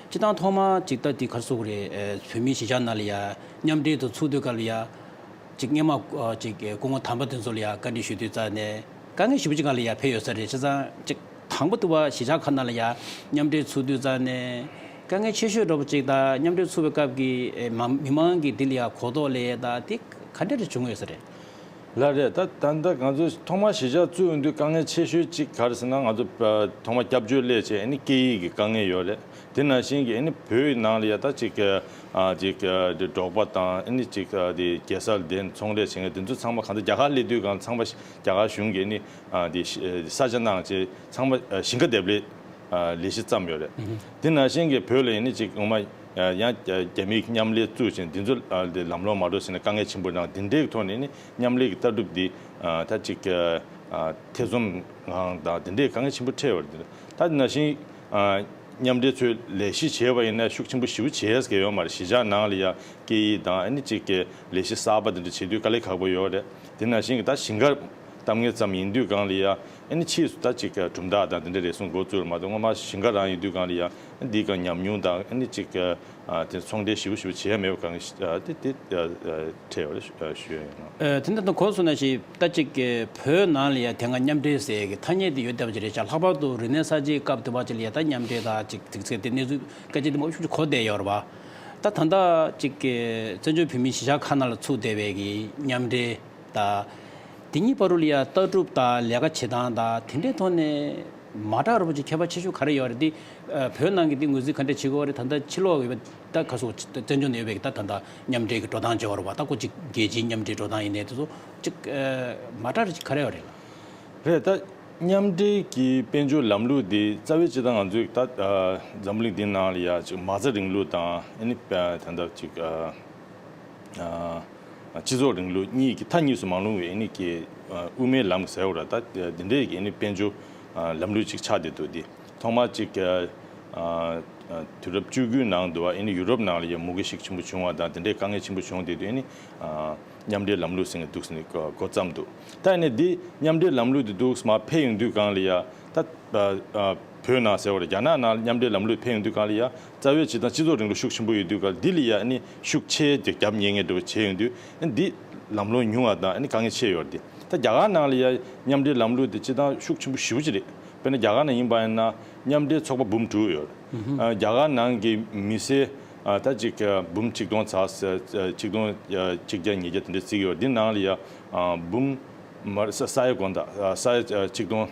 སྤྱི་བཏང་ཐོག་མ་ཅིག་ད་འདི་ག་རེ་ཟེར་དགོས་རེད། བོད་མིའི་གཞིས་ཆགས་ནང་ལ་ཡ་མཉམ་འབྲེལ་དུ་ཚུགས་དུས་སྐབས་ལ་ཡ། ཅིག་སྔོན་མ་ཨ་ཅིག་སྐུ་ངོ་དམ་པ་དེ་ཚོ་ལ་ཡང་བཀའ་འདྲི་ཞུ་དུས་ཙང་ནས་དཀའ་ངལ་ཞེ་པོ་ཅིག་སྒང་ལ་ཡང་ཕེབས་ཡོད་ས་རེད། བྱས་ཙང་ཅིག་དང་པོ་དུ་བ་གཞིས་ཆགས་ཁག་ནང་ལ་ཡང་མཉམ་འབྲེལ་ཚུགས་དུས་ཙང་ནས་དཀའ་ངལ་ཆེ་ཤོས་འདྲ་པོ་ཅིག་དང་མཉམ་འབྲེལ་ཚུགས་པའི་སྐབས་ཀྱི་ཨེ་མ་མི་མང་གིས་འདི་ལ་ཡང་གོ་རྟོགས་སླེབས་ཡས་དང་དེ་ག་འདྲ་རེ་བྱུང་ཡོད་ས་རེད། ལགས་རེད། ད་ད་ལྟ་ང་ཚོ་ཐོག་མར་གཞིས་ཆགས་བཙུགས་ཡོང་དུས་དཀའ་ངལ་ཆེ་ཤོས་གཅིག་ག་རེ་ཟེར་ན་ང་ཚོ་ཐོག་མར་སྐྱབས་བཅོལ་སླེབས་བྱས་ཨ་ནི་སྐད་ཡིག་གི་དཀའ་ངལ་ཡོད་རེད། དེ་ནང་བཞིན་གྱི་ཨ་ནི་བོད་ནང་ལ་ཡ་ད་ཅིག་ཨ་ཅིག་ཨ་འབྲོག་པ་དང་ཨ་ནི་ཅིག་ཨ་དེ་རྒྱལ་ས་ལ་བསྡད་ནས་ཚོང་ལས་བྱེད་མཁན་དེ་ཚོ་ཚང་མ་གང་ལྟར་རྒྱ་གར་སླེབས་དུས་གང་ཚང་མ་རྒྱ་གར་གཞུང་གིས་ཨ་ནི་ཨ་དེ་ས་ཆ་གནང་བྱས་ཚང་མ་ཨ་ཞིང་ཁ་འདེབས་ལས་ཨ་ལས་གཞི་བརྩམས་ཡོད་རེད། དེ་ནང་བཞིན་གྱི་བོད་ལ་ཡ་ནི་ཅིག་ངོ་མ་ཡང་རྒྱ་མིའི་མཉམ་ལས་བཙུགས་ཤིང་དེ་ཚོ་ཨ་དེ་ལམ་ལྷོང་མ་འགྲོ་ཟེར་ནས་དཀའ་ངལ་ཆེན་པོ་གནང་། དེ་འདྲའི་ཐོག་ནས་ནི་མཉམ་ལས་ཀྱི་ལྟ་གྲུབ་འདི་ཨ་ད་ཅིག་ཨ་ཐེ་ཚོམ་ངང་དང་དེ་འདྲའི་དཀའ་ངལ་ཆེན་པོ་འཕྲད་ཡོད་རེད། ད་དེ་ནང་བཞིན་ཨ་མཉམ་འབྲེལ་ཚོས་ལས་གཞི་བྱས་པ་ཡིན་ན་ཤུགས་ཆེན་པོ་ཞེ་པོ་བྱས་ཡས་ཀྱི་ཡོད་མ་རེད། གཞིས་ཆགས་ནང་ལ་ཡ་སྐད་ཡིག་དང་ཨ་ནི་ཅིག་གི་ལས་གཞི་གསར་པ་དེ་འདྲ་བྱེད་དུས་དཀའ་ལས་ཁག་པོ་ཡོད་རེད། དེ་ནང་བཞིན་གྱི་ད་ཞིང་ཁ་གཏམ་ངེས་ཙམ་ཡིན་དུས་སྒང་ལ་ཡ་ཨ་ནི་ཕྱིས་སུ་ད་ཅིག་གི་གྲུབ་མཐའ་དང་དེ་འདྲ་རེ་ཟུང་འགོ་བཙུགས་རེད་མ་གཏོགས་སྔོན་མ་ཞིང་ཁ་རང་ཡིན་དུས་སྒང་ལ་ཡ་འདིའི་སྒང་ཉམས་མྱོང་དང་ཨ་ནི་ཅིག་གི་ཨ་དེ་ཚོང་འབྲེལ་ཞེ་པོ་ཞེ་པོ་བྱས་མེད་པ་གང་ཨ་དེ་དེ་ཨ་ཨ་འཕྲད་ཡོད་རེད་ཞུ་ཡ་ཡིན་ནོ། ཨ་དེ་འདྲ་དང་གོང་དུ་གསུངས་ནང་བཞིན་ད་ཅིག་གི་བོད་ནང་ལ་ཡ་དེ་སྔ་མཉམ་འབྲེལ་ཟེར་གི་ཐ་སྙད་དེ་ཡོད་བསྡད་པ་ཅིག་རེད་ཤག་ལྷག་པར་དུ་རིག་གནས་གསར་བརྗེའི་སྐབས་དེ་བ་ཅིག་ལ་ཡ་ད་མཉམ་འབྲེལ་དང་ཅིག་ཅིག་ཟེར་དེ་གནས་ཚུལ་སྐད་ཆ་དེ་མང་པོ་ཞིག་གོ་བསྡད་ཡོད་རེད་པ། ད་ད་ལྟ་ཅིག་གི་བཙན་བྱོལ་བོད་མིའི་གཞིས་ཆགས་ཁག་ནང་ལ་ཚུགས་བསྡད་པའི་གི་མཉམ་འབྲེལ། ད། དེ་གཉིས་བར་དུ་ལ་ཡ་ལྟ་གྲུབ་དང་ལས་ཀ་བྱེད་སྟངས་དང་དེ་འདྲའི་ཐོག་ནས་མ་འདྲ་རུ་ཅིག་ཁྱད་པར་ཆེ་ཤོས་ག་རེ་ཡོད་རེད་དེ། ཨ་བོད་ནང་གི་དེ་ངོས་འཛིན་ག་འདྲ་བྱེད་དགོས་རེད། ད་ལྟ་ཕྱི་ལོགས་ཡོད་པའི་ད་ག་སོ་བཙན་བྱོལ་ནང་ཡོད་པའི་ད་ད་ལྟ་མཉམ་འབྲེལ་གྱི་འགྲོ་སྟངས་ཅིག་ཡོད་རེད་པ། ད་ཁོ་ཅིག་རྒྱལ་སྤྱིའི་མཉམ་འབྲེལ་འགྲོ་སྟངས་ཡིན་ནའི་དེ་ཚོ་ཅིག་ཨ་མ་འདྲ་རུ་ཅིག་ག་རེ་ཡོད་རེད་ལ། རེད། ད་མཉམ་འབྲེལ་གྱི་དཔལ་འབྱོར་ལམ་ལུགས་དེ་རྩ་བའི་སྤྱི་བཏང་ང་ཚོས་ད་ཨ་འཛམ་བུ་གླིང་འདི་ནང་ལ་ཡ་ཅིག་མ་རྩ་རིང་ལུགས་དང་ཨ་ནི་ད་ལྟ་ཅིག་ཨ། ཨ་སྤྱི་ཚོགས་རིང་ལུགས་གཉིས་ཀྱི་མཐའ་གཉིས་སུ་མ་ལྷུང་བའི་ཨ་ནི་ཀྱི་ཨ་དབུ་མའི་ལམ་ཟེར་བ་ར་ད་འདི་འདྲའི་གི་ཨ་ནི་དཔལ་འབྱོར་ཨ་ལམ་ལུགས་ཅིག་ཆགས་བསྡད་འདུག་འདི་ཐོག་མར་ཅིག་ཨ་ དུས་རབས་བཅུ་དགུའི་ནང་དུ་ཨ་ནི་ཡུ་རོབ་ནང་ལ་ཡང་མུ་གེ་ཤུགས་ཆེན་པོ་བྱུང་བ་དང་དེ་འདྲའི་དཀའ་ངལ་ཆེན་པོ་བྱུང་དེ་དུས་ཨ་ནི་མཉམ་འབྲེལ་ལམ་ལུགས་ཟེར་མཁན་འདུག་ཟེར་ནས་འགོ་བརྩམས་འདུག་ད་ཨ་ནི་འདི་མཉམ་འབྲེལ་ལམ་ལུགས་འདི་འདུག་མར་ཕེབས་ཡོང་དུས་སྒང་ལ་ཡ་ད་བོད་ནང་ཟེར་བ་རེད། རྒྱ་ནག་ནང་མཉམ་འབྲེལ་ལམ་ལུགས་ཕེབས་ཡོང་དུས་སྒང་ལ་ཡ་རྩ་བའི་སྤྱི་དང་སྤྱི་ཚོགས་རིང་ལུགས་ཤུགས་ཆེན་པོ་ཡོད་དུས་སྒང་འདི་ལ་ཡ་ཨ་ནི་ཤུགས་ཆེ་དེ་རྒྱབ་ཉེ་ངེས་འགྲོ་བྱས་ཡོང་དུས་ཨ་ནི་འདི་ལམ་ལྷོང་ཉུང་བ་དང་ཨ་ནི་དཀའ་ངལ་ཆེ་ཡོད་རེད། ད་རྒྱ་གར་ནང་ལ་ཡ་མཉམ་འབྲེལ་ལམ་ལུགས་དེ་སྤྱི་དང་ཤུགས་ཆེན་པོ་ཞེ་པོ་ཅིག་རེད། དཔེར་ན་རྒྱ་གར་ནང་ཡིན་པ་ཡིན་ན་མཉམ་འབྲེལ་ཚོགས་པ་འབུམ་དྲུག་ཡོད། ཨ་རྒྱ་གར་ནང་གི་མི་སེར་ཨ་ད་ཅིག་ཨ་འབུམ་ཆིག་སྟོང་ཙམ་ཨ་ཆིག་སྟོང་ཨ་གཅིག་བརྒྱ་ཉིས་བརྒྱ་དེ་འདྲ་བརྩི་གི་ཡོད། འདི་ནང་ལ་ཡ་ཨ་འབུམ་མར་ས་ས་ཡ་དགོངས་དག་ཨ་ས་ཡ་ཨ་ཆིག་སྟོང་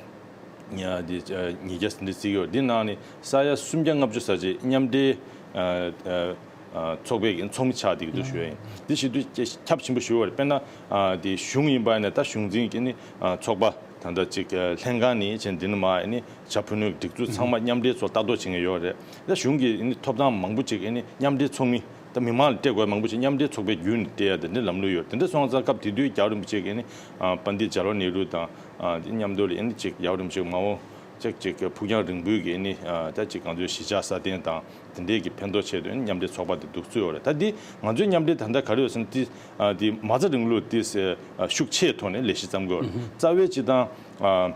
ཨ་འདི་ཨ་ཉིས་བརྒྱ་དེ་འདྲ་བརྩི་གི་ཡོད། འདི་ནང་ནས་ས་ཡ་སུམ་བརྒྱ་ལྔ་བཅུ་ཙམ་ཅིག་མཉམ་འབྲེལ་ཨ་ཨ་ཨ་ཚོགས་པའི་ཚོགས་མི་ཆགས་བསྡད་ཀྱི་འདུག་ཞུ་ཡ་ཡིན། འདི་བྱེད་དུས་ཁྱབ་ཆེན་པོ་ཞུ་བ་རེད། དཔེར་ན་ཨ་འདི་གཞུང་ཡིན་པ་ཡིན་ན་ད་གཞུང་འཛིན་གྱི་ནི་ཨ་ཚོགས་པ་ད་ལྟ་ཅིག་ཨ་ལྷན་ཁང་ནས་བྱས་འདི་ནས་མར་ཨ་ནི་བྱ་ཕུ་ནུའི་སྒྲིག་འཛུགས་ཚང་མ་མཉམ་འབྲེལ་ཚོགས་ལྟ་རྟོག་བྱེད་མཁན་ཡོད་རེད། ད་གཞུང་གི་ཨ་ནི་ཐོབ་ཐང་མང་པོ་ཅིག་ཨ་ནི་མཉམ་འབྲེལ་ཚོགས་མི་ད་མི་མང་ལ་སྤྲད་དགོས་མང་པོ་ཅིག་མཉམ་འབྲེལ་ཚོགས་པའི་བརྒྱུད་ནས་སྤྲད་ཡ་དེ་འདྲའི་ལམ་ལུགས་ཡོད་རེད། དེ་འདྲ་སོང་ཙང་སྐབས་དེ་དུས་རྒྱལ་བ་རིན་པོ་ཆེ་གིས་ཨ་ནི་ཨ་པཎྜི་ཏ་ཇ་ཝ་ཧར་ལལ་ནེ་རུ་དང་ཨ་དེ་མཉམ་དུ་ལ་ཨ་ནི་ཅིག་རྒྱལ་བ་རིན་པོ་ཆེ་མ་འོངས་ཅིག་ཅིག་ཕུགས་རྒྱང་རིང་པོའི་གི་ཨ་ནི་ཨ་ད་ཅིག་ང་ཚོའི་གཞིས་ཆགས་སྲ་བརྟན་དང་དེ་འདྲའི་གི་ཕན་ཐོགས་ཆེད་དུ་ཨ་ནི་མཉམ་འབྲེལ་ཚོགས་པ་དེ་འདུག་ཚུད་ཡོད་རེད། ད་འདི་ང་ཚོའི་མཉམ་འབྲེལ་ད་ལྟ་ག་རེ་ཡོད་ཟེར་ན་དེ་ཨ་དེ་མ་རྩ་རིང་ལུགས་དེ་ཨ་ཤུགས་ཆེའི་ཐོག་ནས་ལས་གཞི་བརྩམས་དགོས་རེད། རྩ་བའི་སྤྱི་དང་ཨ་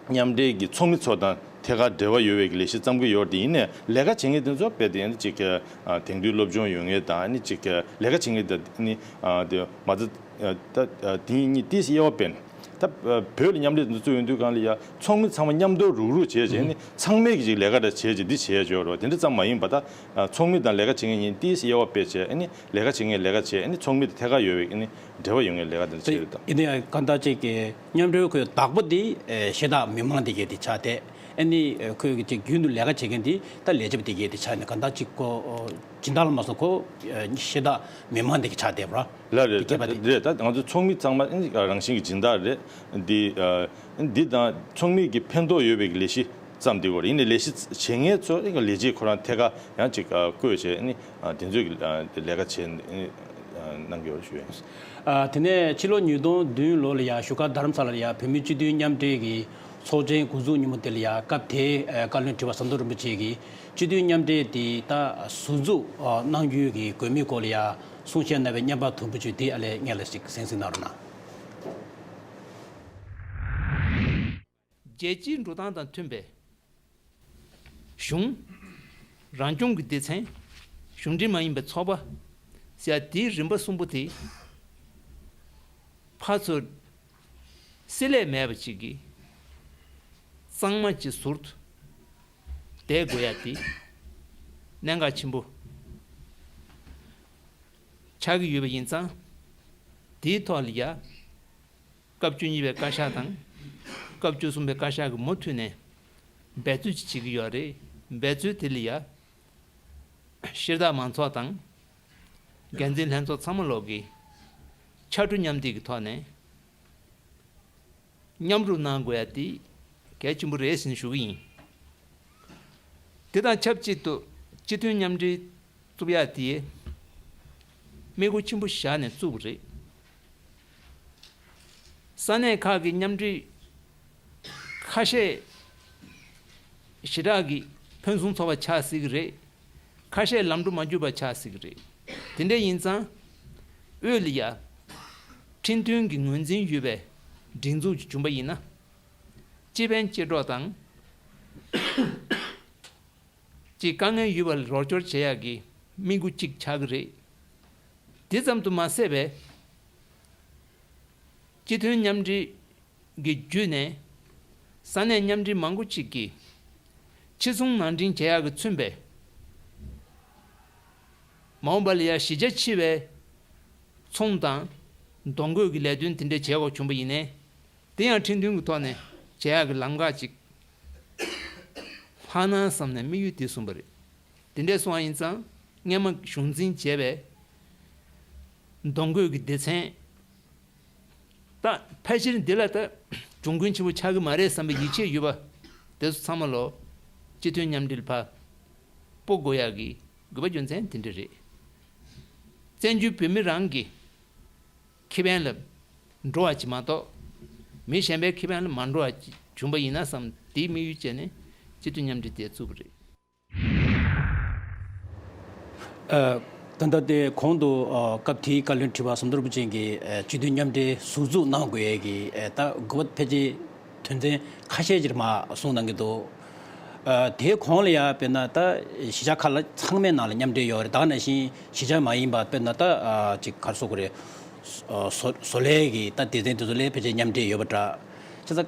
མཉམ་འབྲེལ་གྱི་ཚོགས་མི་ཚོ་དང་ཐད་ཀར་འབྲེལ་བ་ཡོད་པའི་གི་ལས་གཞི་བརྩམས་ཀྱི་ཡོད་རེད། དེ་ཡིན་ནའི་ལས་ཀ་བྱེད་མཁན་དེ་ཚོ་དཔེ་དེ་ཨ་ནི་ཅིག་ཨ་དེང་དུས་སློབ་སྦྱོང་ཡོད་མཁན་དང་ཨ་ནི་ཅིག་ལས་ཀ་བྱེད་མཁན་དེ་ཨ་ནི་ཨ་དེ་མ་རྩ་ད་དེ་གཉིས་ཏིས་དབྱེ་བ་འབྱེད། ད་བོད་ལ་མཉམ་འབྲེལ་འདི་ཚོ་ཡོང་དུས་སྒང་ལ་ཡ་ཚོགས་མི་ཚང་མ་མཉམ་དུ་རུག་རུག་བྱས་རྗེས་ནི་ཚང་མས་ཀྱི་ཅིག་ལས་ཀ་འདྲ་བྱས་རྗེས་འདི་བྱས་ཡོད་རེད་བ། དེ་འདྲ་ཙམ་མ་ཡིན་པ་ད་ཚོགས་མི་དང་ལས་ཀ་བྱེད་མཁན་གཉིས་ཏིས་དབྱེ་བ་སྤེལ་བྱས་ནི་ལས་ཀ་བྱེད་མཁན་ལས་ཀ་བྱས་ནི་ཚོགས་མི་དེ་ཐད་ཀར་ཡོད་པའི་ནི་འབྲེལ་བ་ཡོད་མཁན་ལས་ཀ་འདི་འདྲ་བྱས་ཡོད་དམ། ཡིན་ན་ཡང་གང་ལྟར་ཅིག་གི་མཉམ་འབྲེལ་ཁོའི་བདག་པོ་དེ་ཤེས་དག་མི་མང་དེ་གས་དེ་ཆགས་ཏེ་ཨ་ནི་ཁོའི་གི་ཅིག་རྒྱུན་དུ་ལས་ཀ་བྱེད་མཁན་དེ་ད་ལས་བྱེད་པ་དེ་གས་དེ་ཆགས་ནས་གང་ལྟར་ཅིག་ཁོ་སྦྱིན་བདག་ལ་མ་སོང་ཁོ་ཤེས་དག་མི་མང་དེ་གས་ཆགས་བསྡད་པ་ར། ལ་རེད། དེ་སྐད་པ་དེ་རེད། ད་ང་ཚོ་ཚོགས་མི་ཚང་མ་རང་བཞིན་གྱི་སྦྱིན་བདག་རེད། འདི་འདི་དང་ཚོགས་མི་གི་ཕན་ཐོགས་ཡོད་པའི་ལས་གཞི་བརྩམས་འདི་གོ་རེད། ཡིན་ནའི་ལས་གཞི་བྱེད་མཁན་ཚོ་ལས་བྱེད་ཁོ་རང་ཐད་ཀར་ཡང་ཅིག་བསྐོས་བྱས་ནི་དེ་ཚོའི་ལས་ཀ་བྱེད་གནང་གི་ཡོད་ཞུ་ཡིན། དེ་ནས་ཕྱི་ལོ་ཉིས་སྟོང་བདུན་ལོ་ལ་ཡང་བཞུགས་སྒར་རྡ་རམ་ས་ལ་ལ་ཡང་བོད་མིའི་སྤྱི་མཐུན་མཉམ་འབྲེལ་གྱི་ཚོགས་ཆེན་འགོ་འཛུགས་ཉིན་མོ་དེ་ལ་ཡང་སྐབས་དེའི་བཀའ་བློན་ཁྲི་པ་ཟམ་གདོང་རིན་པོ་ཆེ་གིས་སྤྱི་མཐུན་མཉམ་འབྲེལ་དེ་ད་ཟུར་འཛུགས་གནང་རྒྱུའི་གི་དགོས་མིའི་སྐོར་ལ་ཡང་གསུང་བཤད་གནང་བའི་བརྙན་པར་དུམ་བུ་བཅུ་དེ་ཨ་ལས་སྔོན་ལ་ཞིག་གསན་གཟིགས་གནང་རོགས་གནང་། རྒྱལ་སྤྱིའི་འགྲོ་སྟངས་དང་མཐུན་པའི་གཞུང་། རང་སྐྱོང་གི་སྡེ་ཚན། གཞུང་འབྲེལ་མ་ཡིན་པའི་ཚོགས་པ་ཟེར་ཡ་དེའི་རིམ་པ་གསུམ་པོ་དེ་ཕར་ཚུར་བསྲེ་ལྷད་མེད་པ་ཅིག་གིས་གཙང་མ་ཅིག་ཟུར་དུ་བསྡད་དགོས་ཡ་དེ་གནད་འགག་ཆེན་པོ་ཆགས་ཀྱི་ཡོད་པ་ཡིན་ཙང་། དེའི་ཐོག་ལ་ཡ། སྐབས་བཅུ་གཉིས་པའི་བཀའ་ཤག་དང་། སྐབས་བཅུ་གསུམ་པའི་བཀའ་ཤག་གིས་མུ་མཐུད་ནས་འབད་རྩོལ་ཅིག་བྱེད་ཀྱི་ཡོད་རེད། འབད་རྩོལ་དེ་ལ་ཡ། ཕྱིར་བདག་མང་ཚོགས་དང་། འགན་འཛིན་ལྷན་ཚོགས་ཚང་མ་ལོག་གིས་ཕྱར་གྲུ་མཉམ་འདེགས་ཀྱི་ཐོག་ནས་མཉམ་རུབ་གནང་དགོས་ཡ་དེ་གལ་ཆེན་པོ་རེད་ཟེར་ནས་ཞུ་གི་ཡིན། དེ་དང་ཆབས་ཅིག་ཏུ་སྤྱི་མཐུན་མཉམ་འབྲེལ་བཙུགས་ཡག་དེ་དམིགས་ཡུལ་ཆེན་པོ་བཞག་ནས་བཙུགས་པ་རེད། ས་གནས་ཁག་གི་མཉམ་འབྲེལ་ཁ་ཤས་ཞེ་དྲག་གི་ཕུན་སུམ་ཚོགས་པ་ཆགས་སྲིད་ཀྱི་རེད། ཁ་ཤས་ལམ་འགྲོ་མ་འགྱུར་བ་ཆགས་སྲིད་ཀྱི་རེད། དེ་འདྲ་ཡིན་ཙང་དབུས་ལ་ཡ་ཁྲིམས་མཐུན་གྱི་ངོས་འཛིན་ཡོད་པའི་སྒྲིག་འཛུགས་ཅིག་བྱུང་པ་ཡིན་ན། སྤྱི་ཕན་སྤྱི་གྲོགས་དང་། ཅིག་དཀའ་ངལ་ཡོད་པ་ལ་རོགས་སྐྱོར་བྱེད་ཡག་གི་དམིགས་ཡུལ་གཅིག་ཆགས་ཀྱི་རེད། དེ་ཙམ་དུ་མ་ཟད་པའི་སྤྱི་མཐུན་མཉམ་འབྲེལ་གྱི་བརྒྱུད་ནས་ས་གནས་མཉམ་འབྲེལ་མང་པོ་ཅིག་གིས་ཕྱི་ཚོང་ནང་འདྲེན་བྱེད་ཡག་གི་མཚོན་པའི་མ་འོངས་པ་ལ་ཡང་གཞི་རྒྱ་ཆེ་བའི་ཚོང་དང་གདོང་བཀོད་ཀྱི་ལས་དོན་དེ་འདྲ་བྱེད་དགོས་བྱུང་པ་ཡིན་ནའི། དེ་ཡང་ཁྲིམས་མཐུན་གྱི་ཐོག་ནས་བྱེད་ཡག་གི་ལམ་ཁ་ཅིག་ལྷག་ན་བསམ་ནས་དམིགས་ཡུལ་དེ་བཟུང་བ་རེད། དེ་འདྲས་སོང་བ་ཡིན་ཙང་སྔོན་མ་གཞུང་འཛིན་བྱས་པའི་གདོང་བཀོད་ཀྱི་སྡེ་ཚན། ད་ཕལ་ཆེར་འདི་ལ་ད་གྱོང་གུན་ཆེན་པོ་ཆགས་ཀྱི་མ་རེད་བསམ་པའི་ཡིད་ཆེས་ཡོད་པ་དེ་ཚོ་ཚང་མ་ལོ་སྤྱི་མཐུན་མཉམ་འབྲེལ་ཕར་སྤོ་དགོས་ཡག་གི་དགོས་པ་རྒྱུ་མཚན་དེ་འདྲ་རེད། བཙན་བྱོལ་བོད་མི་རང་གི་ཁེ་ཕན་ལ་འགྲོ་བ་ཅིག་མ་གཏོགས། མི་གཞན་པའི་ཁེ་ཕན་ལ་མ་འགྲོ་བ་ཅིག་བྱུང་པ་ཡིན་ན་བསམ་དེའི་དམིགས་ཡུལ་བྱས་ནས་སྤྱི་མཐུན་མཉམ་འབྲེལ་དེ་བཙུགས་པ་རེད། ཨ། ད་ལྟ་དེ་གོང་དུ་ཨ་སྐབས་དེའི་བཀའ་བློན་ཁྲི་པ་ཟམ་གདོང་རིན་པོ་ཆེ་གིས་ཨ་སྤྱི་འཐུས་མཉམ་འབྲེལ་ཟུར་འཛུགས་གནང་དགོས་ཡས་ཀྱི་ཨ་ད་དགོས་པ་ཕལ་ཆེར་དོན་ཚན་ཁ་ཤས་ཅིག་མར་གསུངས་གནང་གི་འདུག་ཨ་དེའི་གོང་ལ་ཡ་དཔེར་ན་ད་གཞིས་ཆགས་ཁག་ལ་ཚང་མའི་ནང་ལ་མཉམ་འབྲེལ་ཡོད་རེད། ད་ག་ནང་བཞིན་གཞིས་ཆགས་མ་ཡིན་པ་དཔེར་ན་ད་ཨ་ཅིག་ག་རེ་ཟེར་དགོས་རེད། ཨ་བཟོ་བཟོ་ལས་ཀྱི་ད་སྡེ་ཚན་དེ་ཚོ་ལ་ཕལ་ཆེར་མཉམ་འབྲེལ་ཡོད་པ་འདྲ། བྱས་ཙང་།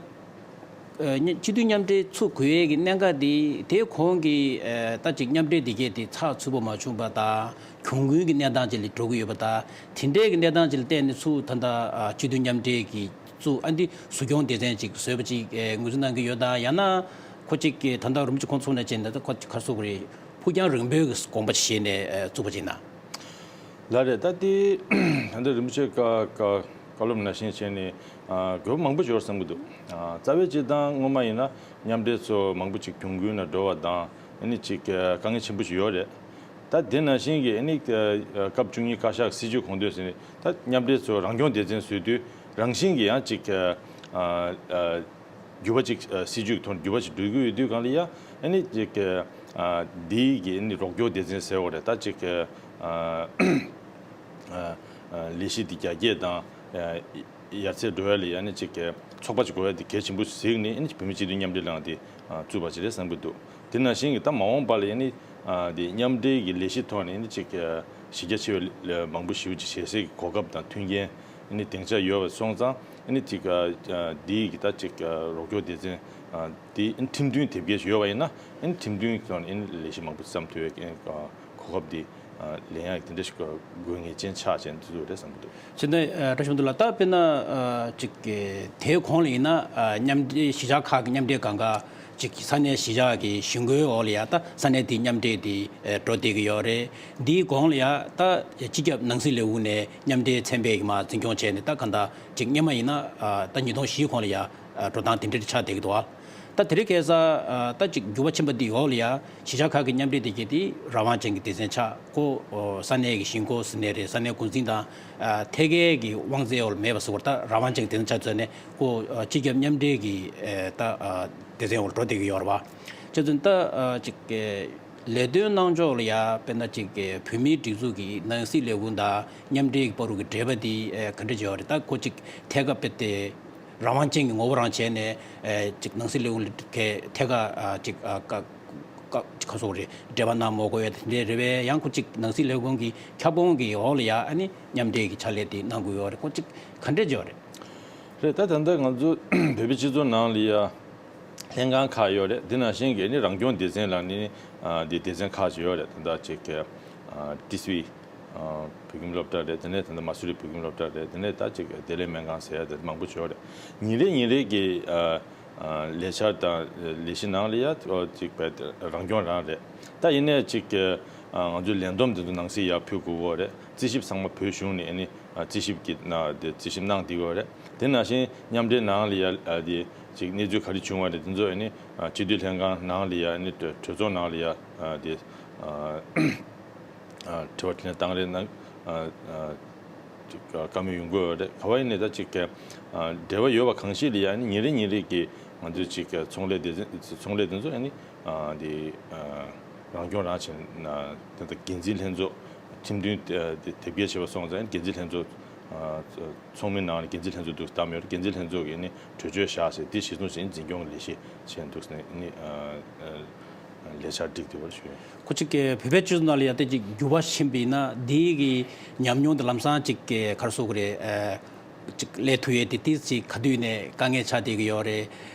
ཨ་མཉམ་སྤྱི་འཐུས་མཉམ་འབྲེལ་ཚུགས་དགོས་ཡས་ཀྱི་གནད་འགག་འདི་དེའི་གོང་གི་ཨ་ད་ཅིག་མཉམ་འབྲེལ་འདི་གས་དེ་ཚགས་ཚུད་པོ་མ་བྱུང་བ་དང་གྱོང་གུན་གྱི་གནས་སྟངས་ཅིག་ལ་འགྲོ་གི་ཡོད་པ་དང་དེ་འདྲའི་གི་གནས་སྟངས་ཅིག་ལ་བརྟེན་ནས་ཚུར་ད་ལྟ་ཨ་སྤྱི་འཐུས་མཉམ་འབྲེལ་གྱི་ཚུར་ཨ་འདི་ཟུར་སྐྱོང་སྡེ་ཚན་ཅིག་བཟོས་པ་ཅིག་ཨ་ངོས་འཛིན་གནང་གི་ཡོད་དམ། ཡང་ན་ཁོ་ཅིག་གི་ད་ལྟ་རིན་པོ་ཆེ་ཁོང་ཚོ་ནས་བྱས་ན་ད་ཁོ་ག་རེ་ཟེར་དགོས་རེད། ཕུགས་རྒྱང་རིང་པོའི་གི་དགོངས་པ་ཅིག་བཞེས་ནས་ཨ་བཙུགས་པ་ཅིག་ན། ལགས་རེད། ད་ལྟའི་ད་ལྟ་རིན་པོ་ཆེ་བཀའ་བཀའ་བཀའ་སློབ་ནང་བཞིན་བྱས་ནས་ཨ་དགོས་པ་མང་པོ་ཡོད་བསམ་གྱི་འདུག་ཨ་རྩ་བའི་སྤྱིར་བཏང་སྔོན་མ་ཡིན་ན་མཉམ་འབྲེལ་ཚོ་མང་པོ་ཅིག་གྱོང་གུན་ལ་འགྲོ་བ་དང་ཨ་ནི་ཅིག་ཨ་དཀའ་ངལ་ཆེན་པོ་ཞིག་ཡོད་རེད། ད་དེ་ནང་བཞིན་གྱི་ཨ་ནི་ཨ་སྐབས་བཅུ་གཉིས་བཀའ་ཤག་སྲིད་བྱུས་གོང་དོན་ཟེར་ནས་ད་མཉམ་འབྲེལ་ཚོ་རང་སྐྱོང་སྡེ་ཚན་བཟོས་དུས་རང་བཞིན་གྱི་ཡང་ཅིག་ཨ་ཨ་འགྱུར་བ་ཅིག་ཨ་སྲིད་བྱུས་ཀྱི་ཐོག་ནས་འགྱུར་བ་ཅིག་འགྲོ་གི་ཡོད་དུས་སྒང་ལ་ཡ་ཨ་ནི་ཅིག་ཨ་འདིའི་གི་ཨ་ནི་རོགས་སྐྱོར་སྡེ་ཚན་ཟེར་བ་རེད། ད་ཅིག་ཨ་ཨ་ལས་གཞི་འདི་རྒྱ་སྐྱེད་དང་ཨ་ཡར་ཚད་འགྲོ་ཡ་ལ་ཡ་ཨ་ནི་ཅིག་ཚོགས་པ་ཅིག་དགོས་ཡ་དེ་གལ་ཆེན་པོ་གཟིགས་ནས་ཨ་ནི་བོད་མི་སྤྱི་འཐུས་མཉམ་འབྲེལ་ལངས་དེ་བཙུགས་པ་ཅིག་རེད་བསམ་གྱི་འདུག་དེ་ནང་བཞིན་གྱི་ད་མ་འོངས་པ་ལ་ཡ་ཨ་ནི་ཨ་དེ་མཉམ་འབྲེལ་གྱི་ལས་གཞི་ཐོག་ནས་ཨ་ནི་ཅིག་གཞི་རྒྱ་ཆེ་བའི་མང་པོ་ཞེ་པོ་ཅིག་བྱེད་སའི་གོ་སྐབས་དང་མཐུན་རྐྱེན། ཨ་ནི་སྡིངས་ཆ་ཡོད་པ་སོང་ཙང་ཨ་ནི་ཅིག་ཨ་འདིའི་གི་ད་ཅིག་ཨ་རོགས་སྐྱོར་སྡེ་ཚན་ཨ་འདི་ཨ་ནི་ཁྲིམས་མཐུན་དེབ་སྐྱེལ་ཞིག་ཡོད་པ་ཡིན་ན་ཨ་ནི་ཁྲིམས་མཐུན་ཐོག་ནས་ཨ་ནི་ལས་གཞི་མང་པོ་བརྩམས་ཐུབ་པའི་ཨ་གོ་སྐབས་འདི་ཨ་ལེན་ཡག་དེ་འདྲ་ཞིག་དགོས་ངེས་ཅན་ཆགས་བྱས་འདུག་རེད་བསམ་གྱི་འདུག་བྱས་ན་ཨ་བཀྲ་ཤིས་བདེ་ལེགས། ད་དཔེར་ན་ཨ་ཅིག་གི་དེའི་གོང་ལ་ཡིན་ན་ཨ་མཉམ་འབྲེལ་གཞིས་ཆགས་ཁག་གི་མཉམ་འབྲེལ་སྒང་ག་ཅིག་ས་གནས་གཞིས་ཆགས་ཀྱི་གཞིས་འགོའི་འོག་ལ་ཡ་ད་ས་གནས་དེའི་མཉམ་འབྲེལ་དེ་ཨེ་འགྲོ་བསྡད་ཀྱི་ཡོད་རེད། འདིའི་གོང་ལ་ཡ་ད་སྤྱི་ཁྱབ་ནང་སྲིད་ལས་ཁུངས་ནས་མཉམ་འབྲེལ་ཚན་པས་ཀྱི་མར་འཛིན་སྐྱོང་བྱས་ནས་ད་གང་ལྟར་ཅིག་སྔོན་མ་ཡིན་ན་ཨ་ད་ཉིས་སྟོང་བཞི་གོང་ལ་ཡ་ཨ་འགྲོ་སྟངས་དེ་འདྲ་ཆགས་བསྡད་ཀྱི་འདུག་ཨ། ད་དེ་རིང་ཁ་སང་ཨ་ད་ཅིག་འགྱུར་བ་ཕྱིན་པ་འདིའི་འོག་ལ་ཡ་གཞིས་ཆགས་ཁག་གི་མཉམ་འབྲེལ་དེ་གྱད་དེ་རང་དབང་ཅན་གྱི་སྡེ་ཚན་ཆགས་ཁོ་ཨོ་ས་གནས་ཀྱི་གཞིས་འགོ་ཟེར་ནའི་རེད། ས་གནས་འགོ་འཛིན་དང་ཨ་ཐད་ཀའི་གི་དབང་ཚད་འོག་ལ་མེད་པ་ཟེར་བ་ད་རང་དབང་ཅན་གྱི་སྡེ་ཚན་ཆགས་ཚར་ནས་ཁོ་ཨ་སྤྱི་ཁྱབ་མཉམ་འབྲེལ་གྱི་ཨེ་ད་ཨ་སྡེ་ཚན་འོག་ལ་འགྲོ་བསྡད་ཀྱི་ཡོད་རེད་བ། བྱས་ཙང་ད་ཨ་ཅིག་ཨེ་ལས་དོན་གནང་ཕྱོགས་ལ་ཡ་དཔེར་ན་ཅིག་ཨེ་བོད་མིའི་སྒྲིག་འཛུགས་ཀྱི་ནང་སྲིད་ལས་ཁུངས་དང་མཉམ་འབྲེལ་གྱི་བར་དུ་གི་འབྲེལ་བ་དེ་ཨེ་ག་འདྲ་ཅིག་ཡོད་རེད། ད་ཁོ་ཅིག་ཐད་ཀར་དཔེ་དེ་རང་དབང་ཅན་གྱི་ངོ་བོ་རང་བྱས་ནས་ཨེ་ཅིག་ནང་སྲིད་ལས་ཁུངས་ལ་ཁའི་ཐད་ཀར་ཨ་ཅིག་ཨ་ཀ་ཀ་ཅིག་ག་ཟེར་དགོས་རེད། འབྲེལ་བ་གནང་མ་དགོས་ཡ་དེ་འདྲ་རེད་པས། ཡང་ཁོ་ཅིག་ནང་སྲིད་ལས་ཁུངས་ཀྱི་ཁྱབ་ཁོངས་ཀྱི་འོག་ལ་ཡ་ཨ་ནི་མཉམ་འབྲེལ་གྱི་ཕྱག་ལས་དེ་གནང་དགོས་ཡོད་རེད། ཁོ་ཅིག་ག་འདྲ་ཅིག་ཡོད་རེད། རེད། ད་ད་ལྟ་ང་ཚོ་བོད་པའི་སྤྱི་ཚོགས་ནང་ལ་ཡ་ལྷན་ཁང་ཁག་ཡོད་རེད། འདི་ནང་བཞིན་གྱི་ནི་རང་སྐྱོང་སྡེ་ཚན་ལ་ནི་ཨ་འདི་སྡེ་ཚན་ཁག་ཅིག་ཡོད་རེད། ད་ལྟ་ཅིག་གི་ཨ་ཏི་སི་ཝི་ཨ་བོད་ཁྱིམ་སློབ་གྲྭ་རེད། དེ་ནས་ད་ལྟ་མ་སུ་རི་བོད་ཁྱིམ་སློབ་གྲྭ་རེད། དེ་ནས་ད་ཅིག་བདེ་ལེགས་སྨན་ཁང་ཟེར་ཡ་དེ་མང་པོ་ཅིག་ཡོད་རེད། ཉིན་རེ་ཉིན་རེ་གི་ཨ་ཨ་ལས་འཆར་དང་ལས་གཞི་ནང་ལ་ཡ་ཨ་ཅིག་བས་རང་སྐྱོང་རང་རེད། ད་ཡིན་ནའི་ཅིག་གི་ཨ་ང་ཚོའི་ལས་བསྡོམས་དེ་ཚོ་ནང་གསེས་ཡར་ཕུལ་དགོས་ཀྱི་ཡོད་རེད། རྩིས་ཞིབ་ཚང་མ་བོད་གཞུང་ནས་ཨ་ནི་ཨ་རྩིས་ཞིབ་ཀྱི་ནང་དེ་རྩིས་ཞིབ་གནང་བསྡད་ཀྱི་ཡོད་རེད། དེ་ནང་བཞིན་མཉམ་འབྲེལ་ནང་ལ་ཡ་ཨ་དེ་ཅིག་གནས་ཚུལ་ག་རེ་བྱུང་བ་རེད། དེ་ཚོ་ཨ་ནི་ཨ་སྤྱི་འཐུས་ལྷན་ཁང་ནང་ལ་ཡ་ཨ་ནི་གྲོས་གྲོས་ཚོགས་ནང་ལ་ཡ་ཨ་དེ་ཨ་ཨ་དྲི་བ་དྲིས་ལན་བཏང་རེས་གནང་ཨ་ཨ་ཅིག་བཀའ་མོལ་ཡོང་གི་ཡོད་རེད། ག་བ་ཡིན་ནའི་ད་ཅིག་གི་ཨ་འབྲེལ་བ་ཡོད་པ་གང་ཞིག་ལ་ཡ་ཨ་ནི་ཉིན་རེ་ཉིན་རེ་གི་ང་ཚོས་ཅིག་གི་ཚོང་ལས་སྡེ་ཚན་ཚོང་ལས་དེ་ཚོ་ཨ་ནི་ཨ་དེ་ཨ་རང་སྐྱོང་རང་བྱས་ན་དེ་ལྟར་འགན་འཛིན་ལྷན་ཚོགས་ཁྲིམས་མཐུན་དེ་དེབ་སྐྱེལ་བྱས་པ་སོང་ཙང་འགན་འཛིན་ལྷན་ཚོགས་ཨ་ཚོགས་མི་ནང་ནས་འགན་འཛིན་ལྷན་ཚོགས་འདུག་བདམས་ཡོད་རེད། འགན་འཛིན་ལྷན་ཚོགས་ཀྱིས་ནི་གྲོས་ཆོད་བཞག་བྱས་དེ་གཞི་བཟུང་བྱས་འཛིན་སྐྱོང་གི་ལས་གཞི་བྱས་འདུག་ཟེར་ནས་ནི་ཨ་ཨ་ལས་འཆར་བསྒྲིགས་བསྡད་པར་ཞུ་ཡོད། ཁོ་ཅིག་གི་བོད་པའི་སྤྱི་ཚོགས་ནང་ལ་ཡ་དེ་ཅིག་འགྱུར་བ་ཕྱིན་པ་ཡིན་ན་འདི་གི་ཉམས་མྱོང་དེ་ལམ་སང་ཅིག་གི་ག་རེ་ཟེར་དགོས་རེད། ཨ་ཅིག་སླེབས་ཐུབ་ཡས་དེ་ཏིས་ཅིག་ག་དུས་ནས་དཀའ་ངལ་ཆགས་བསྡད་ཀྱི་ཡོད་རེད།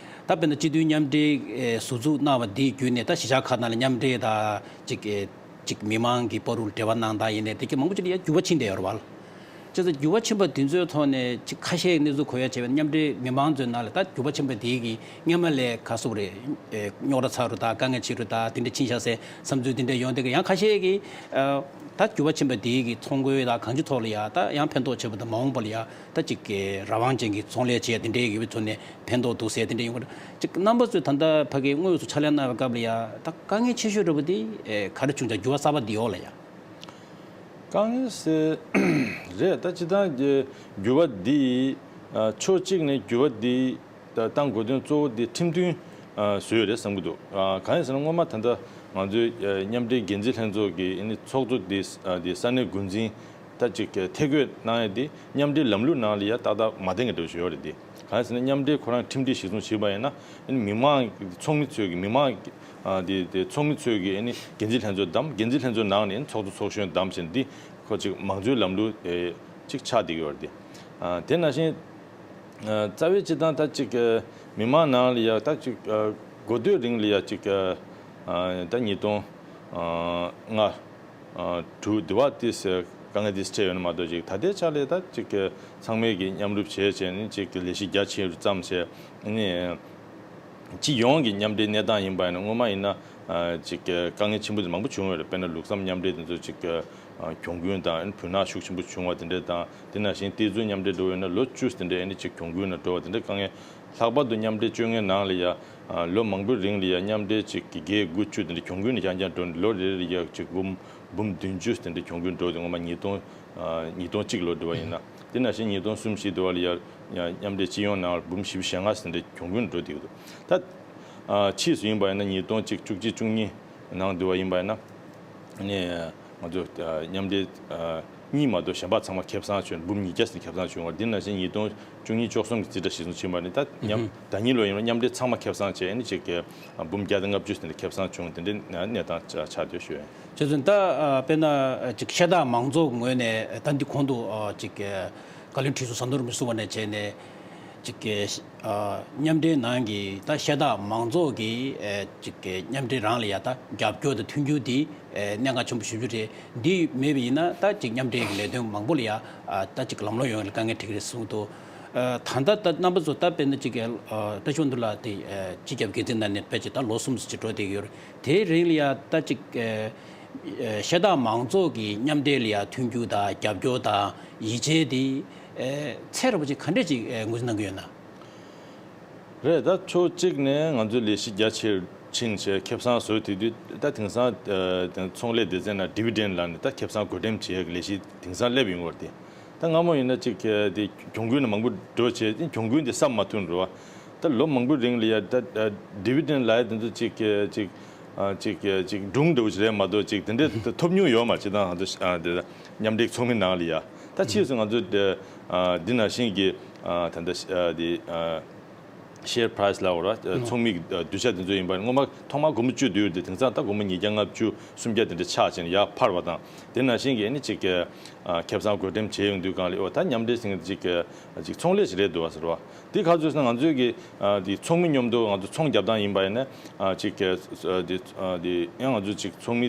ད་དཔེར་ན་སྤྱི་འཐུས་མཉམ་འབྲེལ་ཨེ་ཟུར་འཛུགས་གནང་བ་འདི་བརྒྱུད་ནས་ད་གཞིས་ཆགས་ཁག་ནང་ལ་མཉམ་འབྲེལ་དང་ཅིག་ཨེ་ཅིག་མི་མང་གི་བར་དུ་འབྲེལ་བ་གནང་སྟངས་ཡིན་ནའི་དེ་གི་མང་པོ་ཅིག་ལ་ཡ་འགྱུར་བ་ཕྱིན་བསྡད་ཡོད་རེད་བ། བྱས་ཙང་འགྱུར་བ་ཕྱིན་པ་འདི་ཚོའི་ཐོག་ནས་ཅིག་ཁ་ཤས་གནས་ཚུལ་གོ་ཡ་བྱས་པ་མཉམ་འབྲེལ་མི་མང་ཚོའི་ནང་ལ་ད་འགྱུར་བ་ཕྱིན་པ་འདི་གི་སྔོན་མ་ལས་ག་རེ་ཟེར་དགོས་རེད། ཨེ་རྙོག་དྲ་ཚ་རུ་དང་དཀའ་ངལ་ཆེ་རུ་དང་དེ་འདྲ་ཕྱིན་ཤག་ཟེར་བསམ་ཚུལ་དེ་འདྲ་ཡོང་བསྡད་ཀྱི། ཡང་ཁ་ཤས་ཀྱིས་ཨ་ད་འགྱུར་བ་ཕྱིན་པ་འདི་གི་ཚོང་སྒོ་དང་གང་ཅིའི་ཐོག་ལ་ཡ་ད་ཡང་ཕན་ཐོགས་ཆེ་བ་དང་མ་འོངས་པ་ལ་ཡ་ད་ཅིག་གི་རང་དབང་ཅན་གྱི་ཚོང་ལས་བྱེད་ཡ་དེ་འདྲའི་ཡོད་པའི་ཚོ་ནས་ཕན་ཐོགས་འདུག་ཟེར་དེ་འདྲ་ཡོང་གི་རེད། ཅིག་རྣམ་པ་ཚོས་ད་ལྟ་ཕ་གི་དངོས་སུ་ཕྱག་ལས་གནང་བའི་སྐབས་ལ་ཡ་ད་དཀའ་ངལ་ཆེ་ཤོས་འདྲ་པོ་དེ་ཨེ་ག་རེ་བྱུང་ཅག་འགྱུར་བ་གསར་པ་འདི་འོག་ལ་ཡ། དཀའ་ངལ་ཟེར་རེད། ད་སྤྱིར་བཏང་གི་འགྱུར་བ་འདི་ཨ་ཕྱོགས་གཅིག་ནས་འགྱུར་བ་འདི་ད་བཏང་དགོས་དོན་གཙོ་བོ་འདི་ཁྲིམས་མཐུན་ཨ་བཟོས་ཡོད་རེད་བསམ་གྱི་འདུག་ཨ་གང་ཡིན་ཟེར་ན་སྔོན་མ་ད་ལྟ་ ང་ཚོའི་མཉམ་འབྲེལ་འགན་འཛིན་ལྷན་ཚོགས་ཀྱི་ཨ་ནི་ཚོགས་གཙོ་དེ་དེ་ས་གནས་འགོ་འཛིན་ད་ཅིག་ཐད་བསྐོས་གནང་ཡ་དེ་མཉམ་འབྲེལ་ལམ་ལུགས་ནང་ལ་ཡ་ཏག་ཏག་མ་བསྟན་གྱི་འདྲ་བོ་ཞིག་ཡོད་རེད་དེ། གང་ཡིན་ཟེར་ན་མཉམ་འབྲེལ་ཁོ་རང་ཁྲིམས་སྒྲིག་གཞིར་བཟུང་བྱས་པ་ཡིན་ན་ཨ་ནི་མི་མང་ཚོགས་མི་ཚོས་ཀྱི་མི་མང་དེ་དེ་ཚོགས་མི་ཚོས་ཀྱི་ཨ་ནི་འགན་འཛིན་ལྷན་ཚོགས་བདམས། འགན་འཛིན་ལྷན་ཚོགས་ནང་ནས་ཚོགས་གཙོ་ཚོགས་གཞོན་བདམས་ཟེར་འདི་ཁོ་ཅིག་མང་གཙོའི་ལམ་ལུགས་ཅིག་ཆགས་བསྡད་ཀྱི་ཡོད་རེད་དེ། དེ་ནང་བཞིན། རྩ་བའི་སྤྱི་བཏང་ད་ཅིག་མི་མང་ནང་ལ་ཡ་ད་ཅིག་འགོ་སྟོད་རིང་ལ་ཡ་ཅིག་ད་ཉིས་སྟོང་ལྔ་དྲུག་དེ་བ་ཏིས་དཀའ་ངལ་ཏིས་འཕྲད་ཡོད་ན་མ་གཏོགས་ཅིག་ད་ལྟའི་ཆ་ལས་ད་ཅིག་ཚང་མས་ཀྱི་མཉམ་རུབ་བྱས་བྱས་ནས་ཅིག་ལས་གཞི་རྒྱ་ཆེ་རུ་བརྩམས་བྱས་ནས། སྤྱི་ཡོངས་ཀྱི་མཉམ་འབྲེལ་གནས་སྟངས་ཡིན་པ་ཡིན་ན་སྔོན་མ་ཡིན་ན་ཅིག་དཀའ་ངལ་ཆེན་པོ་དེ་མང་པོ་བྱུང་ཡོད་རེད། དཔེར་ན་ལུགས་བསམ་མཉམ་འབྲེལ་དེ་ཚོ་ཅིག་གྱོང་གུན་དང་བུན་ནག་ཤུགས་ཆེན་པོ་བྱུང་བ་དེ་འདྲ་དང་། དེ་ནང་བཞིན་གཏེར་མཛོད་མཉམ་འབྲེལ་འགྲོ་ཡོད་ན་ལོ་བཅུ་དེ་འདྲ་ཨ་ནི་ཅིག་གྱོང་གུན་ནང་འགྲོ་བ་དེ་འདྲ་དཀའ་ངལ། ལྷག་པར་དུ་མཉམ་འབྲེལ་བཅོ་ལྔའི་ནང་ལ་ཡ་ལོ་མང་པོའི་རིང་ལ་ཡ་མཉམ་འབྲེལ་ཅིག་གི་བརྒྱད་དགུ་བཅུ་དེ་འདྲ་གྱོང་གུན་ནང་རྐྱང་རྐྱང་འགྲོ་ནས་ལོ་རེ་རེ་ཡ་ཅིག་འབུམ་འབུམ་བདུན་ཅུ་དེ་འདྲ་གྱོང་གུན་འགྲོ་དེ་སྔོན་མ་ཉིས་སྟོང་ཉིས་སྟོང་གཅིག་ལོ་འགྲོ་བ་ཡིན་ན། དེ་ནང་བཞིན་ཉིས་སྟོང་གསུམ་བཞི་འགྲོ་བ་ལ་ཡ་མཉམ་འབྲེལ་སྤྱི་ཡོངས་ནང་འབུམ་བཞི་བཅུ་ཞེ་ལྔ་དེ་འདྲ་གྱོང་གུན་འགྲོ་བསྡད་ཀྱི་འདུག་ད་ཕྱིས་སུ་ཡིན་པ་ཡིན་ན་ཉིས་སྟོང་གཅིག་བཅུ་གཅིག་བཅུ་གཉིས་ནང་བསྡུར་བ་ཡིན་པ་ཡིན་ན་ནས་ང་ཚོ་མཉམ་འབྲེལ་གཉིས་མ་གཏོགས་གཞན་པ་ཚང་མ་ཁེ་བཟང་བྱུང་འབུམ་ཉིས་བརྒྱ་ཙམ་ཁེ་བཟང་བྱུང་བ། འདི་ནང་བཞིན་ཉིས་སྟོང་བཅུ་གཉིས་བཅུ་གསུམ་གྱི་རྩིས་ཁྲ་གཞིར་བཟུང་ཕྱིན་པ་ནི་ད་མཉམ་ད་ཉིད་ལོ་ཡིན་ན་མཉམ་འབྲེལ་ཚང་མ་ཁེ་བཟང་བྱས་ནི་ཅིག་འབུམ་བརྒྱ་དང་ལྔ་བཅུ་ཙམ་ཁེ་བཟང་བྱུང་དེ་འདྲའི་གནས་སྟངས་ཆགས་བསྡད་ཞུ་ཡ་ཡིན། བྱས་ཙང་ད་དཔེར་ན་ཅིག་ཤ་སྟག་མང་ཚོགས་ངོས་ནས་ད་འདི་གོང་དུ་ཅིག་བཀའ་བློན་ཁྲི་ཟུར་ཟམ་གདོང་རིན་པོ་ཆེ་གསུངས་པ་ནས་བྱས་ནས། ཅིག་གི་ཨ་མཉམ་འབྲེལ་ནང་གི་ད་ཤ་སྟག་མང་ཚོགས་ཀྱི་ཨེ་ཅིག་གི་མཉམ་འབྲེལ་རང་ལ་ཡ་ད་རྒྱབ་སྐྱོར་དང་མཐུན་འགྱུར་འདི་ཨེ་གནད་འགག་ཆེན་པོ་ཞེ་པོ་ཅིག་རེད། འདི་མེད་པ་ཡིན་ན་ད་ཅིག་མཉམ་འབྲེལ་གྱི་ལས་དོན་མང་པོ་ལ་ཡ་ཨ་ད་ཅིག་ལམ་ལྷོང་ཡོང་ཡ་ལ་དཀའ་ངལ་འཕྲད་ཀྱི་རེད་གསུངས་འདུག་ཨ་ད་ལྟ་ད་རྣམ་པ་ཚོ་ད་དཔེར་ན་ཅིག་གི་ཨ་བཀྲ་ཤིས་དབང་འདུས་ལགས་དེ་ཨེ་སྤྱི་ཁྱབ་འགན་འཛིན་གནང་ནས་ཕལ་ཆེར་ད་ལོ་གསུམ་ཙམ་ཅིག་འགྲོ་བསྡད་ཀྱི་ཡོད་རེད། དེའི་རིང་ལ་ཡ་ད་ཅིག་ཨེ་ཤ་སྟག་མང་ཚོགས་ཀྱི་མཉམ་འབྲེལ་ལ་ཡ་མཐུན་འགྱུར་དང་རྒྱབ་སྐྱོར་དང་ཡིད་ཆེས་དེ་ཚད་རིང་པོ་ཅིག་ག་འདྲས་ཅིག་ངོས་འཛིན་གནང་གི་ཡོད་ན། རེད། ད་ཕྱོགས་གཅིག་ནས་ང་ཚོའི་ལས་གཞི་རྒྱ་ཆེར་ཕྱིན་བྱས་ཁེ་བཟང་བཟོས་དེ་དུས་ད་དེང་སང་ཚོང་ལས་སྡེ་ཚན་ནང་ཌི་བི་ཌེན་ལབ་ནས་ད་ཁེ་བཟང་བགོ་འགྲེམས་བྱེད་ཡག་གི་ལས་གཞི་དེང་སང་སླེབས་ཡོང་བ་རེད། ད་སྔ་མོ་ཡིན་ན་ཅིག་དེ་གྱོང་གུན་ནི་མང་པོ་འགྲོ་བྱས་དེ་གྱོང་གུན་དེ་བསམ་མ་ཐུབ་འགྲོ་བ། ད་ལོ་མང་པོའི་རིང་ལ་ཡ་ད་ཌི་བི་ཌེན་ལབ་ཡ་དེ་ཚོ་ཅིག་གི་ཅིག་ཅིག་ཅིག་སྒྲུང་འདྲ་བོ་ཞིག་རེད་མ་གཏོགས་ཅིག་དེ་འདྲའི་ཐོབ་མྱོང་ཡོད་མ་རེད། ཅིག་དང་ང་ཚོ་མཉམ་འབྲེལ་ཚོགས་མི་ནང་ལ་ཡ་ད་ཕྱིས་སུ་ང་ཚོ་འདི་ནང་བཞིན་གྱི་ད་ལྟ་དེ་ཤེར་པ་རའི་སི་ལབ་དགོས་རེད། ཚོགས་མི་གི་གདུལ་བྱ་དེ་ཚོ་ཡིན་པ་སྔོན་མ་ཐོག་མར་སྒོར་མོ་བཅུ་བསྡུས་ཏེ་དེང་སང་ད་སྒོར་མོ་ཉིས་བརྒྱ་ལྔ་བཅུ་སུམ་བརྒྱ་དེ་འདྲ་ཆག་བྱས་ནས་ཡར་འཕར་བ་དང་དེ་ནང་བཞིན་གྱི་ཨ་ནི་ཅིག་ཁེ་བཟང་བགོ་འགྲེམས་བྱས་ཡོང་དུས་སྒང་ལ་ཨོ་ད་མཉམ་འབྲེལ་ཟེར་མཁན་དེ་ཅིག་ཅིག་ཚོང་ལས་ཞིག་རེད་འདུག་བ་ཟེར་བ། དེ་ག་ཚོད་ཟེར་ན་ང་ཚོའི་གི་དེ་ཚོགས་མི་མཉམ་དུ་ང་ཚོ་ཚོང་རྒྱབ་སྟངས་ཡིན་པ་ཡིན་ན་ཅིག་གི་དེ་དེ་ཡང་ང་ཚོ་ཅིག་ཚོགས་མི་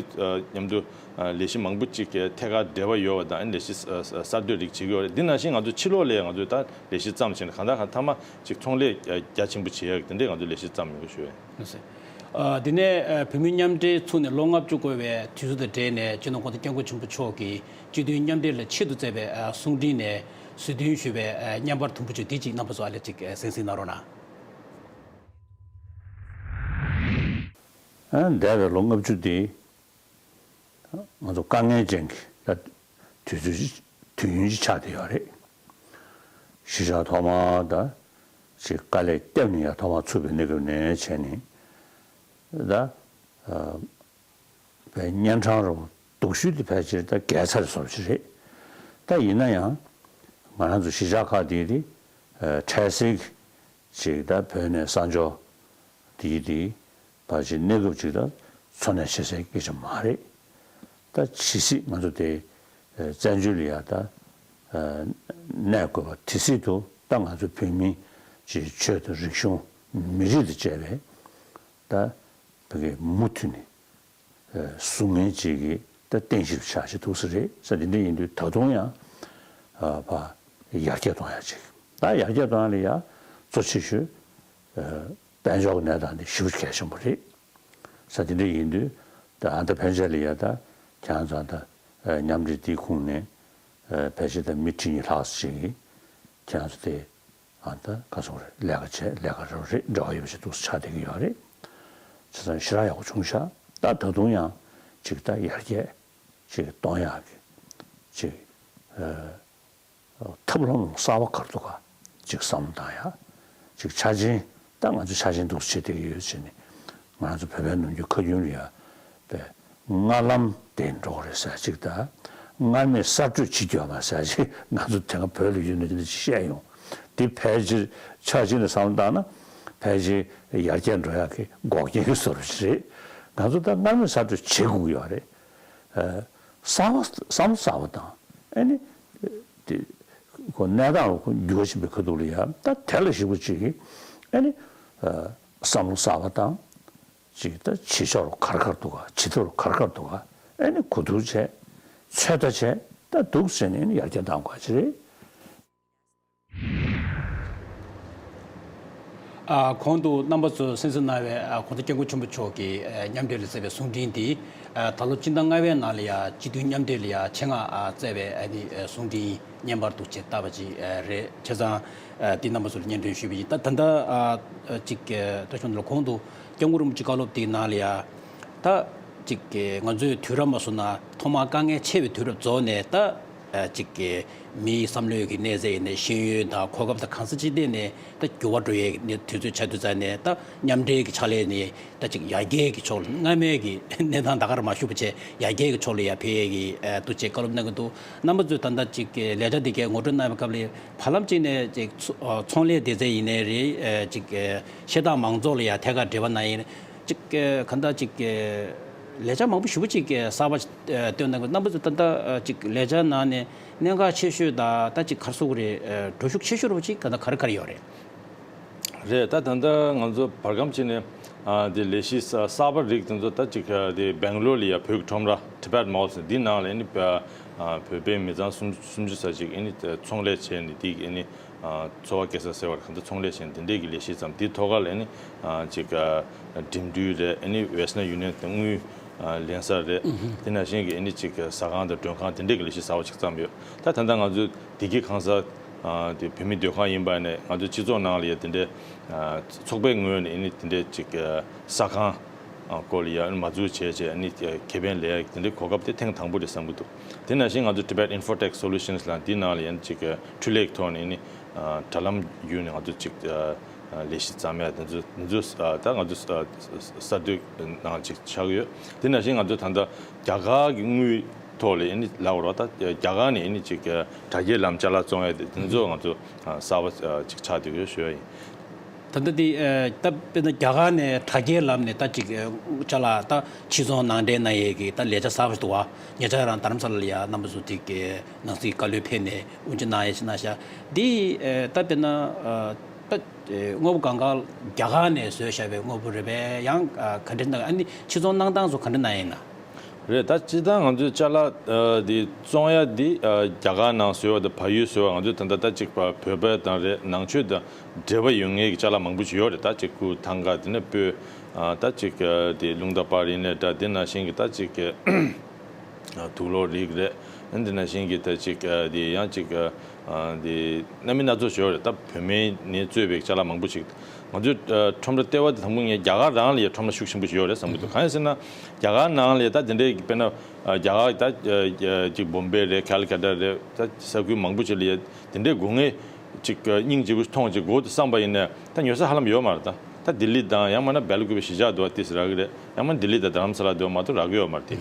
མཉམ་དུ་ལས་གཞི་མང་པོ་ཅིག་གི་ཐད་ཀར་འབྲེལ་བ་ཡོད་པ་དང་ལས་གཞི་གསར་གཏོད་རིགས་བྱེད་ཀྱི་ཡོད་རེད། འདི་ནང་བཞིན་ང་ཚོ་ཕྱི་ལོགས་ལ་ང་ཚོས་ད་ལས་གཞི་བརྩམས་བྱས་ནས་གང་ལྟར་གང་ལྟར་མཐའ་མ་ཅིག་ཚོང་ལས་རྒྱ་ཆེན་པོ་བྱེད་ཡག་དེ་འདྲའི་ང་ཚོ་ལས་གཞི་བརྩམས་ཡོང་གི་ཞུ་ཡ་ཡིན། ལགས་སོ། ཨ་དེ་ནས་ཨ་བོད་མིའི་མཉམ་འབྲེལ་ཚུགས་ནས་ལོ་ལྔ་བཅུ་འཁོར་བའི་དུས་ཚོད་དང་འབྲེལ་ནས་སྤྱི་ནོར་༸གོང་ས་༸སྐྱབས་མགོན་ཆེན་པོ་མཆོག་གིས་སྤྱི་མཐུན་མཉམ་འབྲེལ་ལ་ཆེད་དུ་མཛད་པའི་ཨ་གསུང་འཕྲིན་ནས་གཟིགས་འདུན་ཞུས་པའི་ཨ་བརྙན་པར་དུམ་བུ་བཅུ་དེ་གཅིག་རྣམ་པ་ཚོ་ཨ་ལེ་གཅིག་ཨ་གསན་གཟིགས་གནང་རོགས་གནང་། ཨ་འདས་པའི་ལོ་ལྔ་བཅུ་འདི་ང་ཚོ་དཀའ་ངལ་ཅན་གྱི་ད་དུས་ཚོད་ཅིག་དུས་ཡུན་ཅིག་ཆགས་བསྡད་ཡོད་རེད། གཞིས་ཆགས་ཐོག་མ་ད་ཅིག་དཀའ་ལས་བརྒྱབ་ནས་ཡར་ཐོག་མར་ཚུགས་པའི་གནས་སྐབས་ནས་བྱས་ནས་ད་ཨ་བའི་གཉན་འཕྲང་རུ་སྡུག་ཤོས་དེ་ཕལ་ཆེར་ད་བརྒལ་ཚར་བཟོ་ཞིག་རེད། ད་ཡིན་ན་ཡང་ང་རང་ཚོ་གཞིས་ཆགས་ཁག་དེ་དེ་ཨ་འཕྲལ་སེལ་གྱི་ཅིག་ད་བོད་ནས་གསར་འབྱོར་དེ་དེ་ཕལ་ཆེར་གནས་སྐབས་ཅིག་ད་འཚོ་གནས་བྱེད་སའི་སྐད་ཆ་མ་རེད། ད་ཇི་སྲིད་ང་ཚོ་དེ་ཨ་བཙན་བྱོལ་ལ་ཡ་ད་ཨ་གནས་དགོས་པ་དེ་སྲིད་དུ་ད་ང་ཚོ་བོད་མི་ཅིག་ཆོས་དང་རིག་གཞུང་མི་རིགས་དང་བཅས་པའི་ད་བོད་སྐད་མུ་མཐུད་ནས་ཨ་གསུང་མཁན་ཅིག་གི་ད་རྟེན་གཞི་ཆགས་བཞིན་འདུག་ས་རེད་ས། དེ་འདྲ་ཡིན་དུས་ད་དུང་ཡང་ཨ་ཕ་ཡར་རྒྱས་གཏོང་ཡ་ཅིག་ད་ཡར་རྒྱས་གཏོང་ཡ་ལ་ཡ་གཙོ་ཆེ་ཤོས་ཨ་དཔལ་འབྱོར་གྱི་གནས་སྟངས་འདི་ཞེ་པོ་གལ་ཆེན་པོ་རེད་ས། དེ་འདྲ་ཡིན་དུས་ད་ཨ་ད་ཕན་ཆད་ལ་ཡ་ད་ཁྱེད་རང་ཚོ་ད་ཨ་མཉམ་འབྲེལ་འདིའི་ཁོངས་ནས་ཨ་ཕལ་ཆེར་ད་མི་ཁྲི་གཉིས་ལྷག་ཅིག་གིས་ཁྱེད་རང་ཚོ་དེ་ཨ་ད་ག་སོང་རེད། ལས་ཀ་བྱས་ལས་ཀ་རོགས་རེད། འབྲེལ་བ་ཡོད་པ་ཞིག་འདུག་ཆགས་བསྡད་ཀྱི་ཡོད་རེད། བྱས་ཙང་ཞེ་དྲག་ཡག་པོ་བྱུང་ཤག་ད་ད་དུང་ཡང་ཅིག་ད་ཡར་རྒྱས་ཅིག་གཏོང་ཡག་གི་ཅིག་ཨ་ཐབས་ལམ་གསར་པ་ག་རེ་འདུག་ག་ཅིག་བསམ་བློ་བཏང་ཡག་ཅིག་ཆ་ཆེན་ད་ང་ཚོ་ཆ་ཆེན་འདུག་བྱེད་བསྡད་ཀྱི་ཡོད་བྱས་ནས་ང་ཚོ་བོད་པའི་ནམ་རྒྱུན་ཁ་རྒྱུན་ལ་ཡ་ པའི་སྔ་ལམ་དེ་འགྲོ་གི་རེད་ཟེར་གཅིག་དང་། སྔར་མེད་གསར་གྲོས་བྱེད་རྒྱུ་ཡོད་མ་རེད་ཟེར་གཅིག་ང་ཚོ་དེ་སྔ་བོད་ལ་ཡོད་ནས་དེ་འདྲ་ཅིག་བཤད་ཡོང་། འདི་ཕལ་ཆེར་ཆ་གཅིག་ནས་བསམ་བློ་བཏང་ན་ཕལ་ཆེར་ཡར་རྒྱས་འགྲོ་ཡག་གི་འགོག་རྐྱེན་གྱི་བཟོ་འདྲ་ཅིག་རེད། ང་ཚོ་ད་སྔར་མེད་གསར་གྲོས་བྱེད་དགོས་ཀྱི་ཡོད་རེད། ཨ། གསར་པ་བསམ་བློ་གསར་པ་དང་། ཨ་ནི། དེ། ཁོ་གནས་སྟངས་ལ་ཁོ་འགྱུར་བ་ཕྱིན་པའི་ཁ་ཐུག་ལ་ཡ་ད་དེ་ལ་ཞིབ་པོ་ཅིག་གིས། ཨ་ནི། ཨ། བསམ་བློ་གསར་པ་དང་། ཅིག་ད་བྱེད་ཕྱོགས་ག་རེ་ག་རེ་འདུག་ག་བྱེད་ཐབས་ག་རེ་ག་རེ་འདུག་ག་ཨ་ནི་གོ་བསྡུར་བྱས། ཚོད་ལྟ་བྱས། ད་འདུག་ཟེར་ནས་ཨ་ནི་ཡར་རྒྱས་གཏང་དགོས་ཀྱི་རེད། ཨ། གོང་དུ་རྣམ་པ་ཚོས་གསན་གཟིགས་གནང་བའི། ཨ། གོང་ས་སྐྱབས་མགོན་ཆེན་པོ་མཆོག་གིས། ཨ། མཉམ་འབྲེལ་ལ་བསྩལ་བའི་གསུང་འཕྲིན་འདི། ཨ། ད་ལོ་སྤྱི་ཟླ་ལྔ་པའི་ནང་ལ་ཡ་སྤྱི་མཐུན་མཉམ་འབྲེལ་ལ་ཡ་ཆེད་མངགས། ཨ། བསྩལ་བའི་ཨ་ནི། ཨ། གསུང་འཕྲིན་བརྙན་པར་དུ་ཆེད་བཏབ་པ་ཅིག་ཨ། རེད། བྱས་ཙང་། ཨ། འདི་རྣམ་པ་ཚོ་ལ་སྙན་སྒྲོན་ཞུས་པ་ཡིན། ད་ད་ལྟ། ཨ། ཅིག་ཨ། བཀྲ་ཤིས་ལགས་གོང་དུ་སྐྱབས་མགོན་རིན་པོ་ཆེ་བཀའ་སློབ་དེའི་ནང་ལ་ཡ། ད་ཅིག་གི་ང་ཚོས་དུས་རབས་མ་སོང་ན་ཐོག་མར་དཀའ་ངལ་ཆེ་བའི་དུས་རབས་རྫོགས་ནས། ད་ཅིག་གི་མིའི་བསམ་བློའི་གི་གནས་ཚད་ཡིན་ནའི། ཤེས་ཡོན་དང་གོ་སྐབས་དང་གང་ས་ཅི་ཐད་ནས་ད་འགྱུར་བ་འགྲོ་ཡས་ཀྱི་དུས་ཚོད་ཆགས་དུས་ཙ་ནས། ད་མཉམ་འབྲེལ་གྱི་ཕྱག་ལས་ནས་ད་ཅིག་ཡར་རྒྱས་ཀྱི་ཕྱོགས་ལ། སྔ་མའི་གི་གནས་སྟངས་ད་གར་མ་ཞུགས་པ་བྱས། ཡར་རྒྱས་ཀྱི་ཕྱོགས་ལ་ཡར་འཕེལ་ཡས་ཀྱི་འདུག་ཅེས་བཀའ་སློབ་གནང་གི་འདུག་རྣམ་པ་ཚོས་ད་ལྟ་ཅིག་གི་ལས་འཆར་འདི་གའི་ངོ་སྤྲོད་གནང་བའི་སྐབས་ལ། བར་ལམ་ཅིག་ནས་ཅིག་ཚོ་ཚོང་ལས་སྡེ་ཚན་ཡིན་ནའི་རེད། ཅིག་གི་ཤེས་ཐག་མང་ཚོགས་ལ་ཡ་ཐད་ཀར་འབྲེལ་བ་གནང་ཡས། ཅིག་ག་འདྲ་ཅིག་ལས་འཆར་མང་པོ་ཞེ་པོ་ཅིག་གསར་པ་བཏོན་གནང་གི། རྣམ་པ་ཚོ་ད་ལྟ་ཅིག་ལས་འཆར་ནང་ནས་གནད་འགག་ཆེ་ཤོས་དང་། ད་ཅིག་ག་རེ་ཟེར་དགོས་རེད། འགྲོ་ཤུགས་ཆེ་ཤོས་རུ་ཅིག་ག་འདྲ་ག་རེ་ག་རེ་ཡོད་རེད། རེད། ད་ད་ལྟ་ང་ཚོ་བར་སྐབས་ཅིག་ནས། ཨ། དེ་ལས་གཞི་གསར་པ་རིགས་དེ་ཚོ་ད་ཅིག་དེ་སྦེང་ལོར་ལ་ཡ་བོད་ཀྱི་ཁྲོམ་ར་Tibet Mall ཟེར་འདི་ནང་ལ་ནི། ཨ། བོད་པའི་མི་ཚང་སུམ་སུམ་ཅུ་ཙམ་ཅིག་ཨ་ནི་ཚོང་ལས་བྱས་ནས། དེ་ཨ་ནི། ཨ། འཚོ་བ་སྐྱེལ་ས་ཟེར་བ་གང་ལྟར་ཚོང་ལས་བྱས་ནས་དེ་འདྲས་ཀྱི་ལས་གཞི་བརྩམས། དེའི་ཐོག་ཁ་ལ་ནི། ཨ། ཅིག་ཨ། འགྲིམ་འགྲུལ་རེད། ཨ་ནི་Western Union དང་དངུལ་ཨ། ལེན་ས་རེད། དེ་ནང་བཞིན་གྱི་ཨ་ནི་ཅིག་ཟ་ཁང་དང་མགྲོན་ཁང་དེ་འདྲས་ཀྱི་ལས་གཞི་གསར་པ་ཅིག་བརྩམས་ཡོད། ད་ད་ལྟ་ང་ཚོའི་བདེ་སྐྱིད་ཁང་གསར། ཨ། དེ་བོད་མི་སྡོད་ཁང་ཡིན་པ་ནས། ང་ཚོའི་སྤྱི་ཚོགས་ནང་ལ་ཡ་དེ་འདྲའི། ཨ། ཚོགས་པའི་ངོས་ནས་ཨ་ནི་དེ་འདྲའི་ཅིག་ཨ། ཟ་ཁང་། ཨ། སྐོར་ལ་ཡ་མ་འཛུགས་བྱས་བྱས། ཨ་ནི་ཁེ་ཕན་ལེན་ཡ་དེ་འདྲའི་གོ་སྐབས་དེ་ཐེངས་དང་པོ་རེད་བསམ་གྱི་འདུག་དེ་ནང་བཞིན་ང་ཚོ་Tibet Infotech Solutions ལ། འདི་ནང་ལ་ཡ་ཅིག་ཨ། འཕྲུལ་ལས་ཐོག་ནས་ཨ་ནི། ཨ། དྲ་ལམ་བརྒྱུད་ནས་ང་ཚོ་ཅིག་ཨ། ལས་གཞི་བརྩམས་ཡ་དེ་ཚོ། དེ་ཚོ། ཨ། ད་ང་ཚོ། ཨ། གསར་གཏོད་ནང་ཅིག་ཆགས་ཡོད། དེ་ནང་བཞིན་ང་ཚོ་ད་ལྟ་རྒྱ་གར་གྱི་དངུལ་ཐོག་ལ་ཨ་ནི་ལབ་དགོས་རེད་པ། ད་རྒྱ་གར་ནས་ཨ་ནི་ཅིག་ཨ། དྲ་རྒྱའི་ལམ་ཅ་ལག་བཙོང་ཡ་དེ། དེ་ཚོ་ང་ཚོ། ཨ། གསར་པ་ཅིག་ཆགས་བསྡད་ཡོད་ཞུ་ཡ་ཡིན། ད་ལྟ་དེ། ཨ། ད་དཔེར་ན་རྒྱ་གར་ནས་དྲ་རྒྱའི་ལམ་ནས་ད་ཅིག་ཨ། ཅ་ལག་ད་ཕྱིར་ཚོང་ནང་འདྲེན་གནང་ཡས་ཀྱི་ད་ལས་འཆར་གསར་པ་ཞིག་འདུག་པ། ཉེ་ཆར་རང་རྡ་རམ་ས་ལ་ལ་ཡ་རྣམ་པ་ཚོ་དེ་གའི་ནང་སྲིད་བཀའ་བློན་ཕེབས་ནས་དབུ་འབྱེད་གནང་ཡས་ཅིག་གནང་ཤག་འདི། ཨ། ད་དཔེར་ན། ཨ། ད་དངོས་པོ་གང་ག་རྒྱ་གར་ནས་བཟོས་བཞག་པའི་དངོས་པོ་རེད་པས། ཡང་ག་འདྲ་གནང་། ཨ་ནི་ཕྱིར་ཚོང་གནང་སྟངས་ཚོ་ག་འདྲ་གནང་ཡིན་ན། རེད། ད་སྤྱིར་བཏང་ང་ཚོའི་ཅ་ལག་ཨ། དེ་བཙོང་ཡ་དེ། ཨ། རྒྱ་གར་ནང་བཟོས་པ་དང་བལ་ཡུལ་བཟོས་པ། ང་ཚོས་ད་ལྟ་ད་ཅིག་བོད་པ་དང་རེད། ནང་ཆོས་དང་འབྲེལ་བ་ཡོད་མཁན་གྱི་ཅ་ལག་མང་པོ་ཞིག་ཡོད་རེད། ད་ཅིག་གུར་ཐང་ག་དེ་ནས་སྤོས། ཨ། ད་ཅིག་ཨ། དེ་རླུང་རྟ་པར་ཡིན་ནའི་འདྲ། དེ་ནང་བཞིན་གྱི་ད་ཅིག་ཨ། དུག་ལོག་རིགས་རེད། ཨ། དེ་ནང་བཞིན་གྱི་ད་ཅིག་ཨ། དེ་ཡང་ཅིག་ཨ། དེ་སྣ་མིན་སྣ་ཚོགས་ཡོད་རེད། ད་བོད་སྨན་ནས་བཙོས་པའི་ཅ་ལག་མང་པོ་ཞིག་ང་ཚོའི་ཨ། ཁྲོམ་ར་ལྟེ་བ་དེ་དང་པོ་ངས་རྒྱ་གར་རང་ལ་ཡ་ཁྲོམ་ར་ཤུགས་ཆེན་པོ་ཞིག་ཡོད་རེད་བསམ་གྱི་འདུག་གང་ཡིན་ཟེར་ན། རྒྱ་གར་ནང་ལ་ཡ་ད་དེ་འདྲའི་དཔེར་ན་ཨ། རྒྱ་གར་ད་ཨ། ཅིག་བོམ་བེ་རེད། ཁལ་ཀ་ཏ་རེད། ད་ས་ཁུལ་མང་པོ་ཅིག་ལ་ཡ་དེ་འདྲའི་སྒོ་ངའི་ཅིག་ཨ། སྙིང་རྗེ་པོ་མཐོང་ཅིག་དགོས་འདུག་བསམ་པ་ཡིན་ན། ད་ཉོ་ས་ཧ་ལམ་ཡོད་མ་རེད། ད་ད་ལྡི་ལི་དང་། ཡང་མིན་ན་སྦེལ་ཀུ་པེ་གཞིས་ཆགས་དུ་བ་ཏིས་རག་གི་རེད། ཡང་མིན་ན་ལྡི་ལི་དང་རྡ་རམ་ས་ལ་དུ་བ་མ་གཏོགས་རག་གི་ཡོད་མ་རེད་དེ།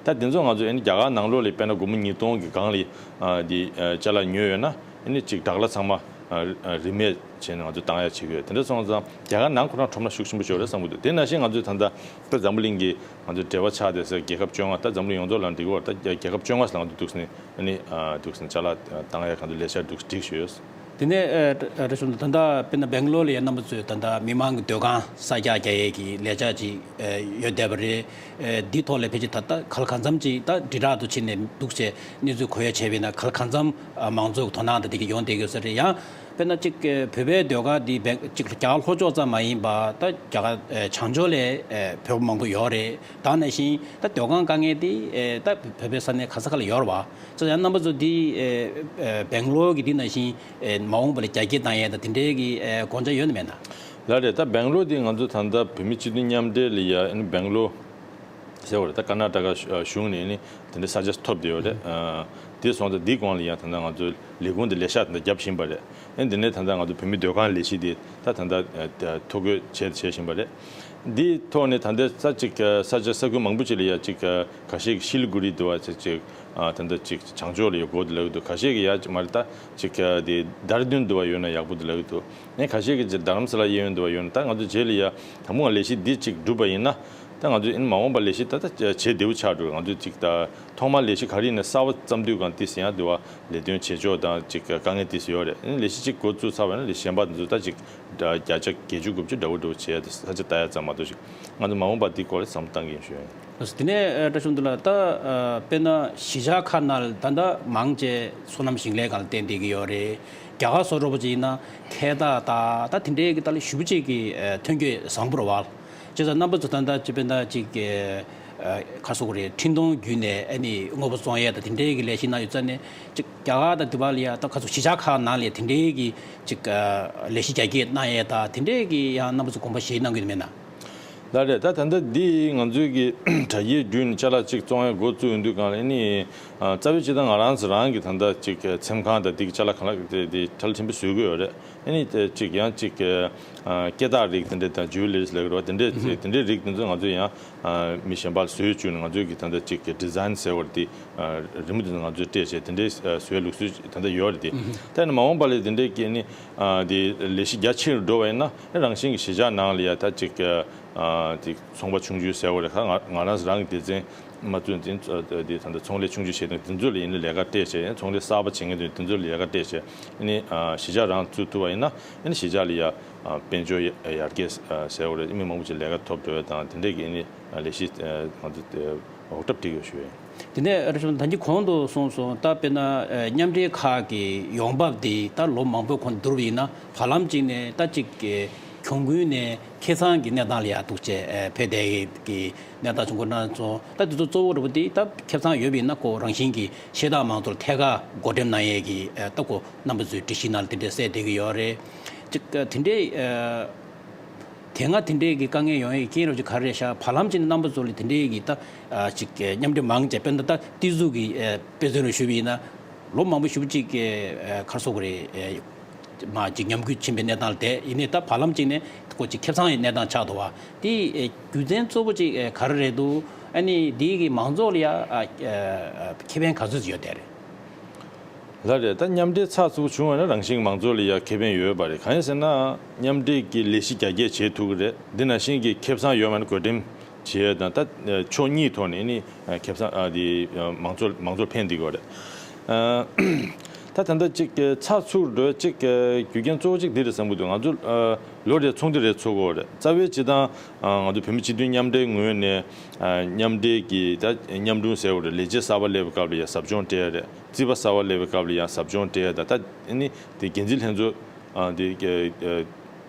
ད་དེ་ཚོ་ང་ཚོ་ཨ་ནི་རྒྱ་གར་ནང་ལོགས་ལ་དཔེར་ན་སྒོར་མོ་ཉིས་སྟོང་གི་སྒང་ལ་ཨ། དེ་ཨ། ཅ་ལག་ཉོས་ཡོད་ན། ཨ་ནི་ཅིག་ཌག་ལ་ཚང་མ་ཨ། རིན་མེད་བྱས་ནས་ང་ཚོ་བཏང་ཡ་བྱེད་ཀྱི་ཡོད། དེ་འདྲ་སོང་ཙང་རྒྱ་གར་ནང་ཁོ་རང་ཁྲོམ་ར་ཤུགས་ཆེན་པོ་ཞིག་ཡོད་རེད་བསམ་གྱི་འདུག་དེ་ནང་བཞིན་ང་ཚོས་ད་ལྟ་བོད་འཛམ་བུ་གླིང་གི་ང་ཚོ་འབྲེལ་བ་ཆགས་བསྡད་སའི་རྒྱལ་ཁབ་བཅོ་ལྔ། ད་འཛམ་བུ་གླིང་ཡོངས་རྫོགས་ལ་འགྲིག་གི་ཡོད་རེད། ད་རྒྱལ་ཁབ་བཅོ་ལྔ་ལ་ང་ཚོ་འདུག་སེ་ནས་ཨ་ནི་ཨ། འདུག་སེ་ནས་ཅ་ལག་བཏང་ཡ་གང་ཚོ་ལས་འཆར་འདུག་སྒྲིག་ཞུས་ཡོད། དེ་ནས་ཨ། རེད་སོང་ཙང་ད་ལྟ་དཔེར་ན་སྦེང་ལོར་ལ་ཡ་རྣམ་པ་ཚོས་ད་ལྟ་མི་མང་གི་སྡོད་ཁང་གསར་རྒྱག་རྒྱག་ཡས་ཀྱི་ལས་འཆར་ཅིག་ཨ། ཡོད་བསྡད་པ་རེད། ཨ། འདིའི་ཐོག་ལ་ཕལ་ཆེར་ད་ལྟ་ག་ལ་གང་འཚམ་ཅིག་ད་དྲིལ་བསྒྲགས་དུ་ཕྱིན་ནས་འདུག་ཅེས་གནས་ཚུལ་གོ་ཡ་བྱས་པ་ཡིན་ན། ག་ལ་གང་འཚམ་ཨ། མང་ཚོགས་ཀྱི་དོ་སྣང་དང་དེ་ག་ཡོང་བསྡད་ཀྱི་ཡོད་ས་རེད། ཡང་དཔེར་ན་ཅིག་ཨ། བོད་པའི་སྡོད་སྒར་འདི་སྦེང་ཅིག་རྒྱ་གར་ལྷོ་ཕྱོགས་ཙམ་མ་ཡིན་པ། ད་རྒྱ་གར་ཨ། བྱང་ཕྱོགས་ལ་ཨ། བོད་པ་མང་པོ་ཡོད་རེད། ད་ནང་བཞིན་ད་སྡོད་ཁང་དཀའ་ངལ་འདི་ཨ། ད་བོད་པའི་ས་གནས་ག་ས་ག་ལ་ཡོད་རེད་པ། ཙང་ཡང་རྣམ་པ་ཚོ་འདི་ཨ། ཨ། སྦེང་ལོར་གྱི་འདི་ནང་བཞིན་ཨ། མ་འོངས་པ་ལ་རྒྱ་སྐྱེད་བཏང་ཡས་དང་དེ་འདྲའི་གི་ཨ། དགོངས་འཆར་ཡོད་ན་མེད་ན། ལགས་རེད། ད་སྦེང་ལོར་འདི་ང་ཚོ་ད་ལྟ་བོད་མི་སྤྱི་མཐུན་མཉམ་འབྲེལ་ལ་ཡ་ཨ་ནི་སྦེང་ལོར་ཟེར་བ་རེད། ད་ཀར་ན་ཊ་ཀ་གཞུང་ནས་ཨ་ནི་དེ་འདྲའི་ས་ཆ་ཐོབ་བསྡད་ཡོད་རེད། ཨ། དེ་སོང་ཙང་འདིའི་སྒང་ལ་ཡང་ད་ལྟ་ང་ཚོ་ལས་ཁུངས་དེ་ལས་ཤག་དེ་འདྲ་རྒྱབ་བཞིན་པ་རེད། ཨ་ནི་དེ་ནས་ད་ལྟ་ང་ཚོ་བོད་མི་སྡོད་ཁང་ལས་གཞི་དེ་ད་ད་ལྟ་ཨ། ཐོ་འགོད་བྱས་བྱས་བཞིན་པ་རེད། འདིའི་ཐོག་ནས་ད་ལྟ་ས་ཅིག་ས་ཆ་ས་ཁུལ་མང་པོ་ཅིག་ལ་ཡ་ཅིག་ཁ་ཤས་ཀྱི་ཤི་ལི་གུ་རི་འདུག་བ་ཅིག་ཅིག་ད་ལྟ་ཅིག་བྱང་ཕྱོགས་ལ་ཡ་སྒོ་དེ་ལབ་ཀྱི་འདུག་ཁ་ཤས་ཀྱི་ཡ་ཅིག་མ་རེད་ད་ཅིག་དེ་དར་དུན་འདུག་བ་ཡོད་ན་ཡག་པོ་འདུག་ལབ་ཀྱི་འདུག་ཨེ་ཁ་ཤས་ཀྱི་ཅིག་རྡ་རམ་ས་ལ་གཡས་གཡོན་འདུག་བ་ཡོད་ན་ད་ང་ཚོ་རྗེས་ལ་ཡ་དང་པོ་ང་ལས་གཞི་འདི་ཅིག་འགྲུབ་པ་ཡིན་ན་ད་ང་ཚོ་ཨེ་མ་འོངས་པ་ལས་གཞི་ད་ལྟ་བྱེད་བདེ་བོ་ཆགས་འགྲོ་ང་ཚོ་ཅིག་ད་ཐོག་མར་ལས་གཞི་ག་རེ་ཡིན་ན་གསར་པ་བརྩམས་དུས་གང་ཏིས་ཡང་འདུག་བ་ལས་དོན་བྱེད་ཕྱོགས་དང་ཅིག་དཀའ་ངལ་ཏིས་ཡོད་རེད། ཨེ་ལས་གཞི་ཅིག་འགོ་བཙུགས་ཚར་བ་ཡིན་ན་ལས་གཞི་གཞན་པ་འདི་ཚོ་ད་ཅིག་བརྒྱ་ཆ་བརྒྱད་ཅུ་དགུ་བཅུ་འདྲ་བོ་འདྲ་བོ་བྱས་ཏེ་ས་ཆ་ལྟ་ཡ་ཙམ་མ་གཏོགས་ཤིག་ང་ཚོ་མ་འོངས་པ་འདི་སྐོར་ལ་བསམ་བློ་བཏང་གི་ཡིན་ཞུ་ཡིན། ལགས་སོ། དེ་ནས་ཨ་བཀྲ་ཤིས་དོན་ལགས་ད་ཨ་དཔེར་ན་གཞིས་ཆགས་ཁག་ནང་ལ་ད་ལྟ་མང་ཆེ་སོ་ནམ་ཞིང་ལས་སྒང་ལ་བརྟེན་བསྡད་ཀྱི་ཡོད་རེད། རྒྱ་གར་སོགས་འདྲ་པོ་ཅིག་ཡིན་ན་འཐད་ཐག་དང་ད་དེ་འདྲའི་གི་ད་ལ་ཞེ་པོ་ཅིག་གི་ཨ་ཐོན་སྐྱེད་བཟང་པོ་རེད་བ། བྱས་ཙང་རྣམ་པ་ཚོ་ད་ལྟ་ཅིག་དཔེར་ན་ཅིག་ག་རེ་ཟེར་དགོས་རེད། འཕྲིན་གཏོང་བརྒྱུད་ནས་ཨ་ནི་དངོས་པོ་བཙོང་ཡས་དང་དེ་འདྲའི་གི་ལས་གཞི་གནང་ཡོད་ཙང་ནས་ཅིག་རྒྱ་གར་དང་དེ་བ་ལ་ཡ་ད་ག་ཚོད་གཞིས་ཆགས་ཁག་ནང་ལ་དེ་འདྲའི་གི་ཅིག་ལས་གཞི་རྒྱ་སྐྱེད་གནང་ཡས་དང་དེ་འདྲའི་གི་ཡང་རྣམ་པ་ཚོ་དགོངས་པ་བཞེས་གནང་གི་ཡོད་མེད་ན། ལགས་རེད། ད་ད་ལྟ་འདི་ང་ཚོའི་གི་དྲ་རྒྱའི་བརྒྱུད་ནས་ཅ་ལག་ཅིག་བཙོང་ཡས་འགོ་བཙུགས་ཡོང་དུས་གང་ལ་ཨ་ནི་རྩ་བའི་སྤྱིར་བཏང་ང་རང་ཚོ་རང་གི་ད་ལྟ་ཅིག་འཚེམ་ཁང་དང་འདི་གི་ཅ་ལག་གང་ལ་དེ་དེ་ཁྲལ་ཕྲན་བུ་བཟོ་གི་ཡོད་རེད། ཨ་ནི་དེ་ཅིག་ཡང་ཅིག་སྐེ་ཐག་རིགས་དེ་འདྲ་དང་ཇུ་ཝེ་ལི་རིས་ལབ་ཀྱི་རེད་བ། དེ་འདྲའི་དེ་འདྲའི་རིགས་དེ་ཚོ་ང་ཚོ་ཡང་མི་གཞན་པ་ལ་བཟོས་བཅུག་ནས་ང་ཚོའི་གི་ད་ལྟ་ཅིག་གི་ཌི་ཛའིན་ཟེར་བ་དེ་རི་མོ་དེ་ཚོ་ང་ཚོས་སྤྲད་བྱས་དེ་འདྲའི་བཟོའི་ལུགས་སྲོལ་ད་ལྟ་ཡོད་རེད་དེ། ད་ནི་མ་འོངས་པ་ལ་དེ་འདྲའི་གི་ནི་དེ་ལས་གཞི་རྒྱ་ཆེ་རུ་འགྲོ་བ་ཡིན་ན་རང་བཞིན་གྱི་གཞིས་ཆགས་ནང་ལ་ཡ་ད་ཅིག་དེ་ཚོང་པ་ཆུང་ཆུང་ཟེར་བ་རེད། ཁ་ང་ང་རང་རང་གི་སྡེ་ཚན། མ་བཙུན་དེ་ཚོ་དེ་ད་ལྟ་ཚོང་ལས་ཆུང་ཆུང་བྱེད་མཁན་དེ་ཚོ་ལ་ཡིན་ན་ལས་ཀ་སྤྲད་བྱས། ཚོང་ལས་གསར་པ་བྱེད་མཁན་དེ་ཚོ་ལ་ལས་ཀ་སྤྲད་བྱས། ཨ་ནི་གཞིས་ཆགས་རང་བཙུགས་ཐུབ་པ་ཡིན་ན་ཨ་ནི་གཞིས་ཆགས་ལ་ཡ་དཔལ་འབྱོར་ཡར་རྒྱས་ཟེར་བ་རེད། མི་མང་པོ་ཅིག་ལས་ཀ་ཐོབ་འགྲོ་བ་དང་དེ་འདྲས་ཀྱི་ཨ་ནི་ལས་གཞི་ང་ཚོ་འོག་གྲབས་སྒྲིག་ཡོད་ཞུ་ཡིན། དེ་ནས་ཨ་ར་ཤོ་ད་གིན་གོང་དུ་གསུངས་སོང་། ད་དཔེར་ན་མཉམ་འབྲེལ་ཁག་གི་ཡོང་འབབ་དེ་ད་ལོ་མང་པོའི་གོང་བསྡུར་བ་ཡིན་ན་བར་ལམ་གཅིག་ནས་ད་ཅིག་གི་གྱོང་གུན་ནས་ཁེ་བཟང་གི་གནས་སྟངས་ལ་ཡ་འདུག་བྱས་ཨ་ཕེབས་བསྡད་ཀྱི་གནས་སྟངས་བྱུང་གོ་ན་སོང་། ད་དེ་ཚོ་གཙོ་བོ་འདྲ་པོ་དེ་ད་ཁེ་བཟང་ཡོད་པ་ཡིན་ན་ཁོ་རང་བཞིན་གྱིས་ཤེས་དག་མང་ཚོགས་ལ་ཐད་ཀར་བགོ་འགྲེམས་གནང་ཡས་ཀྱི་ཨ་ད་ཁོ་རྣམ་པ་ཚོའི་སྒྲིག་གཞི་ནང་ལ་དེ་འདྲས་གསལ་བསྡད་ཀྱི་ཡོད་རེད། ཅིག་ཨ་དེ་འདྲས་ཨ་དེ་སྔ་དེ་འདྲས་ཀྱི་དཀའ་ངལ་ཡོང་ཡས་ཀྱི་རྐྱེན་རོགས་ཅིག་ག་རེ་རེད་ཤག་བར་ལམ་ཅིག་ནས་རྣམ་པ་ཚོ་ལ་དེ་འདྲས་ཀྱི་ད་ཨ་ཅིག་ཨ་མཉམ་འབྲེལ་མང་ཆེ་དཔེར་ན་ད་ཏི་ཛུ་གི་ཨ་དཔེ་མཚོན་རུ་ཞུས་པ་ཡིན་ན་ལོ་མང་པོ་ཞེ་པོ་ཅིག་གི་ཨ་ག་རེ་ཟེར་དགོས་རེད། ཨ་མ་ཅིག་ཉམས་རྒུད་ཕྱིན་པའི་གནས་སྟངས་ལ་བསྡད་ཡིན་ནའི་ད་བར་ལམ་ཅིག་ནས་ཁོ་ཅིག་ཁེ་བཟང་ཡི་གནས་སྟངས་ཆགས་འདུག་བ། དེ་ཨེ་རྒྱུ་མཚན་གཙོ་བོ་ཅིག་ཨེ་ག་རེ་རེད་འདུག་ཨ་ནི་དེ་གི་མང་ཚོགས་ལ་ཡ་ཨ་ཨ་ཁེ་ཕན་ག་ཚོད་ཡོད་བསྡད་རེད། ལགས་རེད། ད་མཉམ་འབྲེལ་ཚགས་ཚུད་པོ་བྱུང་བ་ན་རང་བཞིན་མང་ཚོགས་ལ་ཡ་ཁེ་ཕན་ཡོད་པ་རེད། གང་ཡིན་ཟེར་ན་མཉམ་འབྲེལ་གྱི་ལས་གཞི་རྒྱ་སྐྱེད་བྱེད་ཐུབ་ཀྱི་རེད། འདི་ནང་བཞིན་གྱི་ཁེ་བཟང་ཡོད་མེད་ན་བགོ་འགྲེམས་བྱེད་ཡས་དང་ད་ཕྱོགས་གཉིས་ཐོག་ནས་ནི་ཁེ་བཟང་ཨ་དེ་མང་ཚོགས་མང་ཚོགས་ཕན་བདེ་གི་རེད། ད་ད་ལྟ་ཅིག་ཚགས་ཚུད་འགྲོ་ཅིག་རྒྱུ་རྐྱེན་གཙོ་བོ་ཅིག་འདི་རེད་བསམ་གྱི་འདུག་ང་ཚོ་ལོ་རེ་ཚོགས་འདུ་རེ་ཚོགས་ཀྱི་ཡོད་རེད། རྩ་བའི་སྤྱིར་བཏང་ང་ཚོ་བོད་མི་སྤྱི་མཐུན་མཉམ་འབྲེལ་ངོས་ནས་མཉམ་འབྲེལ་གྱི་ད་མཉམ་དྲུང་ཟེར་བ་རེད། ལས་བྱེད་གསར་པ་སླེབས་པའི་སྐབས་ལ་ཡ་ཟབ་སྦྱོང་སྤྲད་ཡ་རེད། རྩིས་པ་གསར་པ་སླེབས་པའི་སྐབས་ལ་ཡང་ཟབ་སྦྱོང་སྤྲད་ཡ་དང་ད་ཨ་ནི་དེ་འགན་འཛིན་ལྷན་ཚོགས་ཨ་དེ་ཨ་ཨ་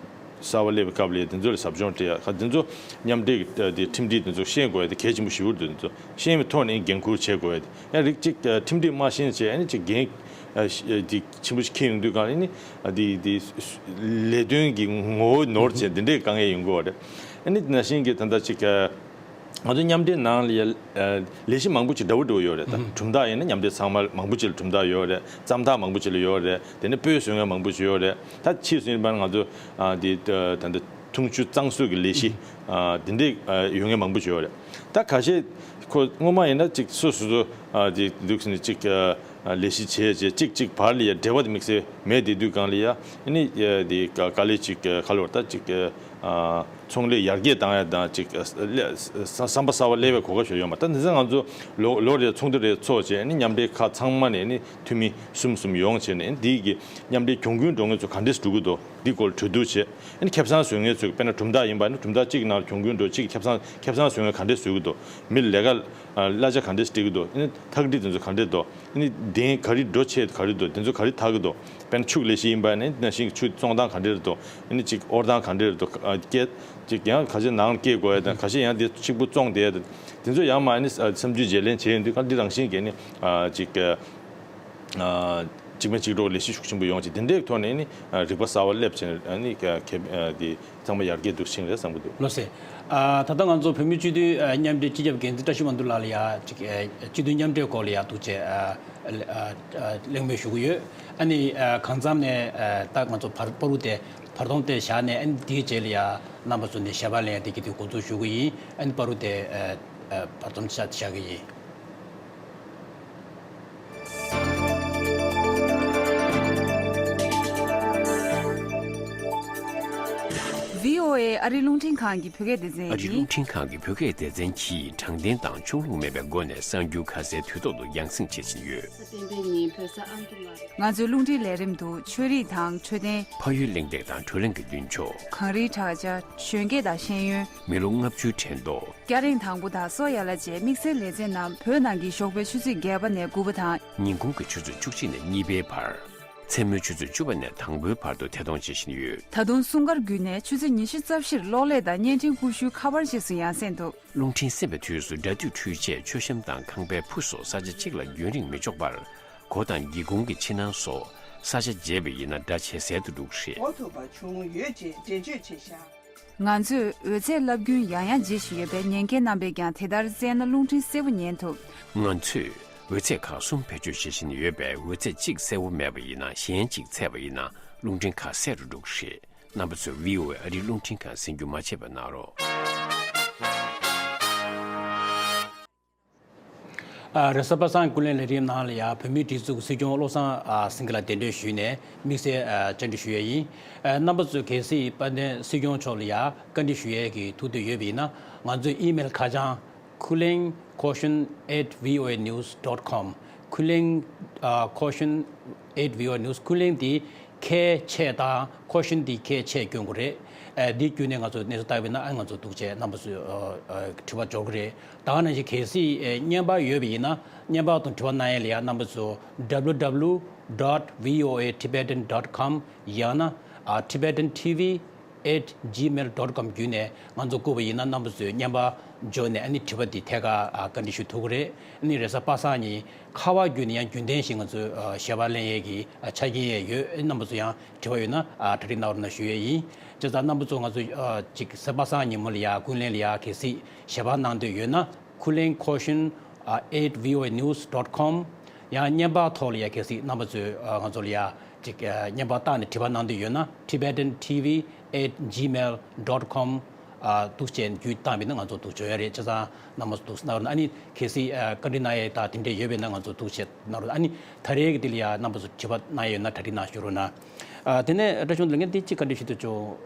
གསར་པ་སླེབས་པའི་སྐབས་ལ་ཡང་དེ་ཚོ་ལ་ཟབ་སྦྱོང་སྤྲད་ཡ། ཁ་དེ་ཚོ་མཉམ་འབྲེལ་གྱི་ཨ་དེ་ཁྲིམས་སྒྲིག་དེ་ཚོ་ཤེས་དགོས་ཡ་དེ་གལ་ཆེན་པོ་ཞེ་པོ་འདུག་དེ་ཚོ་ཤེས་པའི་ཐོག་ནས་འགན་འཁུར་བྱེད་དགོས་ཡ་དེ་ཡང་རིགས་གཅིག་ཨ་ཁྲིམས་སྒྲིག་མ་ཤེས་བྱས་ཨ་ནི་གཅིག་འགན་ཨ་ཤ་ཨ་དེ་ཆེན་པོ་ཞིག་འཁྱེར་ཡོང་དུས་གང་ཨ་ནི་ཨ་དེ་དེ་ལས་དོན་གྱི་ངོ་བོ་ནོར་བྱས་དེ་འདྲའི་དཀའ་ངལ་ཡོང་གི་ཡོད་རེད། ཨ་ནི་དེ་ནང་བཞིན་གྱི་ད་ལྟ་གཅིག་ཨ། ང་ཚོ་མཉམ་འབྲེལ་ནང་ལ་ཡ་ཨ་ལས་གཞི་མང་པོ་ཅིག་འདྲ་བོ་འདྲ་བོ་ཡོད་རེད་ད། ཨུ་ཧུམ། གྲུབ་མཐའ་ཡིན་ན་མཉམ་འབྲེལ་ཚང་མ་མང་པོ་ཅིག་ལ་གྲུབ་མཐའ་ཡོད་རེད། རྩ་མཐའ་མང་པོ་ཅིག་ལ་ཡོད་རེད། དེ་ནས་སྤོས་བཟོ་མཁན་མང་པོ་ཅིག་ཡོད་རེད། ད་ཕྱིས་སུ་ཡིན་པ་ན་ང་ཚོ་ཨ་དེ་ད་ད་འཐུང་ཆུ་གཙང་བཟོ་གི་ལས་གཞི་ཨུ་ཧུམ། ཨ་དེ་འདྲས་ཨ་ཡོད་མཁན་མང་པོ་ཅིག་ཡོད་རེད། ད་ཁ་ཤས་ཁོ་སྔོན་མ་ཡིན་ན་ཅིག་སོ་སོ་སོ་ཨ་དེ་འདུག་ཟེར་ནས་ཅིག་ཨ་ལས་གཞི་བྱས་བྱས་ཅིག་ཅིག་བར་ལ་ཡ་འབྲེལ་བ་དེ་དམིགས་བསལ་མེད་དེ་དུས་གང་ལ་ཡ་ཨ་ནི་ཨ་དེ་དཀའ་ལས་ཅིག་ཁ་ལོར་ད་ཅིག་ཨ། ཚོང་ལས་ཡར་རྒྱས་བཏང་ཡ་དང་ཅིག་ཨ་ལས་བསམ་པ་གསར་པ་སླེབས་པའི་གོ་སྐབས་ཞིག་ཡོད་མ་རེད། ད་འདི་ཚོ་ང་ཚོ་ལོ་ལོ་རེ་ཚོགས་འདུ་རེ་ཚོགས་བྱས་ནས་མཉམ་འབྲེལ་ཁག་ཚང་མ་ནས་ནི་འཐུས་མི་གསུམ་གསུམ་ཡོང་བྱས་ནས་འདི་གི་མཉམ་འབྲེལ་གྱོང་གུན་འགྲོ་མཁན་ཚོ་ག་འདྲས་འགྲོ་གི་འདུག་འདི་སྐོར་གྲོས་བསྡུར་བྱས། ཨ་ནི་ཁེ་བཟང་བཟོ་མཁན་ཚོས་དཔེར་ན་གྲུབ་མཐའ་ཡིན་པ་ནི་གྲུབ་མཐའ་གཅིག་ནང་གྱོང་གུན་འགྲོ་གཅིག་ཁེ་བཟང་ཁེ་བཟང་བཟོ་མཁན་ག་འདྲས་བཟོ་གི་འདུག་མི་ལས་ཀ་གླ་ཆ་ག་འདྲས་སྤྲད་ཀྱི་འདུག་ཨ་ནི་ཐག་སྒྲིལ་དེ་ཚོ་ག་འདྲས་འདུག་ཨ་ནི་གདན་ག་རེ་འགྲོ་ཆེད་ག་རེ་འདུག་དེ་ཚོ་ག་རེ་ཐག་གི་འདུག་དཔེར་ན་ཆུ་ལས་གཞི་ཡིན་པ་ནི་ནང་བཞིན་ཆུ་བཙོང་སྟངས་ག་འདྲས་རེད་འདུག་ཨ་ནི་གཅིག་དབོར་སྟངས་ག་འདྲས་རེད་འདུག་ཨ་སྐྱེད་གཅིག་ཡང་ཁ་ཤས་ནང་ལ་སྐྱེད་དགོས་ཡ་དང་ཁ་ཤས་ཡང་དེ་གཅིག་པུ་བཙོང་བསྡད་ཡ་དང་དེ་ཚོ་ཡང་མ་ཨ་ནི་བསམ་ཚུལ་བརྗེ་ལེན་བྱས་ཡོང་དུས་ག་འདི་རང་བཞིན་གྱིས་ནི་ཨ་གཅིག་ཨ་གཅིག་མིན་གཅིག་གྲོགས་ལས་གཞི་ཤུགས་ཆེན་པོ་ཡོང་ཆེད་དེ་འདྲའི་ཐོག་ནས་ནི་ཨ་རིག་པ་གསར་པ་སླེབས་བྱས་ནས་ཨ་ནི་ཁེ་ཨ་དེ། ཚང་མ་ཡར་རྒྱས་འགྲོ་ཕྱིན་རེད་བསམ་གྱི་འདུག་ལགས་སོ། ཨ་ད་ལྟ་ང་ཚོ་བོད་མིའི་སྤྱི་འཐུས་ཨ་མཉམ་འབྲེལ་སྤྱི་ཁྱབ་འགན་འཛིན་བཀྲ་ཤིས་དབང་འདུས་ལགས་ལ་ཡ་ཅིག་ཨ་སྤྱི་འཐུས་མཉམ་འབྲེལ་སྐོར་ལ་ཡ་ཐུགས་རྗེ་ཨ་ཨ་ཨ་གླེང་མོལ་ཞུ་གི་ཡོད། ཨ་ནི་ཨ་གང་འཚམ་ནས་ཨ་ད་ང་ཚོ་བར་བར་དུ་དེ་ བར་སྟོང་དེ་བཞག་ནས། ཨ་ནི་དེའི་རྗེས་ལ་ཡ་རྣམ་པ་ཚོ་ནས་ཞལ་པར་ལེན་ཡ་དེ་གི་དུས་འགོ་འཛུགས་ཞུ་གི་ཡིན། ཨ་ནི་བར་དུ་དེ་ཨ་ཨ་བར་སྟོང་བཞག་བཞག་གི་ཡིན། བྷི་ཨོ་ཨེ་ཨ་རི་རླུང་འཕྲིན་ཁང་གི་བོད་སྐད་སྡེ་ཚན་ཨ་རི་ཡིན། རླུང་འཕྲིན་ཁང་གི་བོད་སྐད་སྡེ་ཚན་གྱིས་དྲང་བདེན་དང་ཕྱོགས་ལྷུང་མེད་པའི་སྒོ་ནས་གསར་འགྱུར་ཁ་གསལ་དུས་ཐོག་ཏུ་རྒྱང་སྲིང་བྱེད་བཞིན་ཡོད། གཟའ་སྤེན་པའི་ཉིན་བོད་ས་ཨ་མདོ་ལ། ང་ཚོའི་རླུང་འཕྲིན་ལས་རིམ་དུ་ཆོས་རིག་དང་འཕྲོད་བསྟེན། ཕ་ཡུལ་གླེང་སྟེགས་དང་བགྲོ་གླེང་གི་མདུན་ཅོག་གངས་རིའི་བྲག་ཅ། གཞོན་སྐྱེས་དང་ཤེས་ཡོན། མི་ལོ་ལྔ་བཅུའི་དྲན་ཐོ། སྐྱ་རེངས་དང་པོ་དང་སོ་ཡ་ལ་བཅས་དམིགས་བསལ་ལེ་ཚན་རྣམས་བོད་ནང་གི་ཞོགས་པའི་ཆུ་ཚོད་བརྒྱད་པ་ནས་དགུ་པ་དང་། ཉིན་གུང་གི་ཆུ་ཚོད་བཅུ་གཅིག་ནས་གཉིས་པའི་བར། མཚན་མོའི་ཆུ་ཚོད་བཅུ་པ་ནས་དང་པོའི་བར་དུ་ཐད་གཏོང་བྱེད་བཞིན་ཡོད། ད་དུང་སྲུང་སྐར་བརྒྱུད་ནས་ཆུ་ཚོད་ཉི་ཤུ་རྩ་བཞིར་གློག་ཀླད་དང་བརྙན་འཕྲིན་ཀུ་ཤུའི་ཁ་པར་རྗེས་སུ་ཡང་སེང་འདུག་རླུང་འཕྲིན་གསན་པའི་དུས་སུ་སྒྲ་སྡུད་འཕྲུལ་ཆས། མཆོད་བཤམས་དང་ཁང་པའི་ཕུ་སོགས་ས་ཆ་གཅིག་ལ་རྒྱུན་རིང་མི་འཇོག་པར། སྒོ་དང་སྒེའུ་ཁུང་གི་ཕྱི་ནང་སོགས་ས་ཆ་བརྗེས་པ་ཡིན་ན་སྒྲ་ཇེ་གསལ་དུ་འགྲོ་གི་རེད། གོ་ཐུབ་པ་བྱུང་ཡོད་ཅེས་འགྲེལ་བརྗོད་བྱས་ཤག་ང་ཚོས་འོད་ཚད་རླབས་རྒྱུན་ཡང་ཡང་བརྗེ་བཞིན་ཡོད་པས། ཉན་མཁན་རྣམ་པས་ཀྱང་དེ་ལྟར་བཙལ་ན་རླུང་འཕྲིན་གསལ་པོ་ཉན་ཐུབ། ང་ཚོས་འོད་ཚད་ཁག་གསུམ་བེད་སྤྱོད་བྱེད་བཞིན་ཡོད་པས། འོད་ཚད་གཅིག་གསལ་པོ་མེད་པ་ཡིན་ན་གཞན་གཅིག་ཚད་པ་ཡིན་ན་རླུང་འཕྲིན་ཁ་གསལ་རུ་འགྲོ་གི་རེད། རྣམ་པ་ཚོས་བྷི་ཨོ་ཨེ་ཨ་རིའི་རླུང་འཕྲིན་ཁང་གསན་རྒྱུ་མ་བརྗེད་པ་གནང་རོགས། ཨ། རེས་གཟའ་པ་སངས་ཀུན་གླེང་ལས་རིམ་ནང་ལ་ཡང་བོད་མིའི་སྒྲིག་འཛུགས་སྲིད་སྐྱོང་བློ་བཟང་ཨ་སེང་གེ་ལགས་གདན་འདྲེན་ཞུས་ནས་དམིགས་བསལ་ཨ་བཅར་འདྲི་ཞུ་ཡས་ཡིན། ཨ། རྣམ་པ་ཚོས་གལ་སྲིད་དཔལ་ལྡན་སྲིད་སྐྱོང་མཆོག་ལ་ཡང་བཀའ་འདྲི་ཞུ་ཡས་ཀྱི་ཐུགས་འདོད་ཡོད་པ་ཡིན་ན། ང་ཚོའི་ཨི་མེལ་ཁ་བྱང་ཁུ་ལེང་ཁོ་ཤུན་ཨེཊ་བྷི་ཨོ་ཨེ་ནིའུ་སི་ཌོཊ་ཁོམ། ཁུ་ལེང་ཨ་ཁོ་ཤུན་ཨེཊ་བྷི་ཨོ་ཨེ་ནིའུ་སི། ཁུ་ལེང་དེ་ཁའི་ཆེ་དང་ཁོ་ཤུན་དེ་ཁའི་ཆེ་སྐྱོན་དགོས་རེད། ཨ། འདི་བརྒྱུད་ནས་ང་ཚོ་གནས་ཚུལ་བལྟ་བས་ན། ཨ། ང་ཚོ་འདུག་བྱས་རྣམ་པ་ཚོས་ཨ་ཨ་དྲི་བ་འབྱོར་གི་རེད། ད་ག་ནང་བཞིན་གལ་སྲིད་ཨ་བརྙན་པར་ཡོད་པ་ཡིན་ན། བརྙན་པར་དང་དྲི་བ་གནང་ཡས་ལ་ཡང་རྣམ་པ་ཚོ་W W W dot V O A Tibetan dot com ཡང་ན་ཨ་Tibetan T V at gmail dot com བརྒྱུད་ནས་ང་ཚོ་བསྐུར་བ་ཡིན་ན། རྣམ་པ་ཚོས་བརྙན་པར་འབྱོར་ནས་ཨ་ནི་དྲི་བ་འདི་ཐད་ཀར་ཨ་བཀའ་འདྲི་ཞུ་ཐུབ་ཀྱི་རེད། ཨ་ནི་རེས་གཟའ་པ་སངས་ཉིན་ཁ་པར་བརྒྱུད་ནས་ཡང་རྒྱུན་ལྡན་བཞིན་ང་ཚོས་ཨ་ཞལ་པར་ལེན་ཡས་ཀྱི་ཨ་ཆ་རྐྱེན་ཡང་ཡོད། ཨ་ནི་རྣམ་པ་ཚོ་ཡང་དྲི་བ་ཡོད་ན་ཨ་གྲ་སྒྲིག་གནང་རོགས་གནང་ཞུ་ཡས་ཡིན། བྱས་ཙང་རྣམ་པ་ཚོ་ང་ཚོ་ཨ་ཅིག་གཟའ་པ་སངས་ཉིན་མོ་ལ་ཡ་ཀུན་གླེང་ལ་ཡ་གལ་སྲིད་ཞལ་པར་གནང་འདོད་ཡོད་ན། ཁུ་ལེང་ཁོ་ཤུན་ཨ་at V O A news dot com། ཡང་བརྙན་པར་ཐོག་ལ་ཡ་གལ་སྲིད་རྣམ་པ་ཚོས་ཨ་ང་ཚོ་ལ་ཡ་ཅིག་ཨ་བརྙན་པར་བཏང་ནས་དྲི་བ་གནང་འདོད་ཡོད་ན། Tibetan T V at gmail dot com ཨ་འདུག་བྱས་བརྒྱུད་བཏང་བས་ན་ང་ཚོ་འདུག་བྱོན་ཡ་རེད། བྱས་ཙང་རྣམ་པ་ཚོ་འདུག་གནང་རོགས་གནང་། ཨ་ནི་གལ་སྲིད་ཨ་བཀའ་འདྲི་གནང་ཡས་དང་དེ་འདྲས་ཡོད་པས་ན་ང་ཚོ་འདུག་བྱས་གནང་རོགས། ཨ་ནི་ད་རེས་ཀྱི་འདི་ལ་ཡ་རྣམ་པ་ཚོ་དྲི་བ་གནང་ཡས་ཡོད་ན་གྲ་སྒྲིག་གནང་ཞུ་རོགས་གནང་། ཨ། དེ་ནས་བཀྲ་ཤིས་ལགས། ངས་འདི་གཅིག་བཀའ་འདྲི་ཞུ་འདོད་བྱུང་།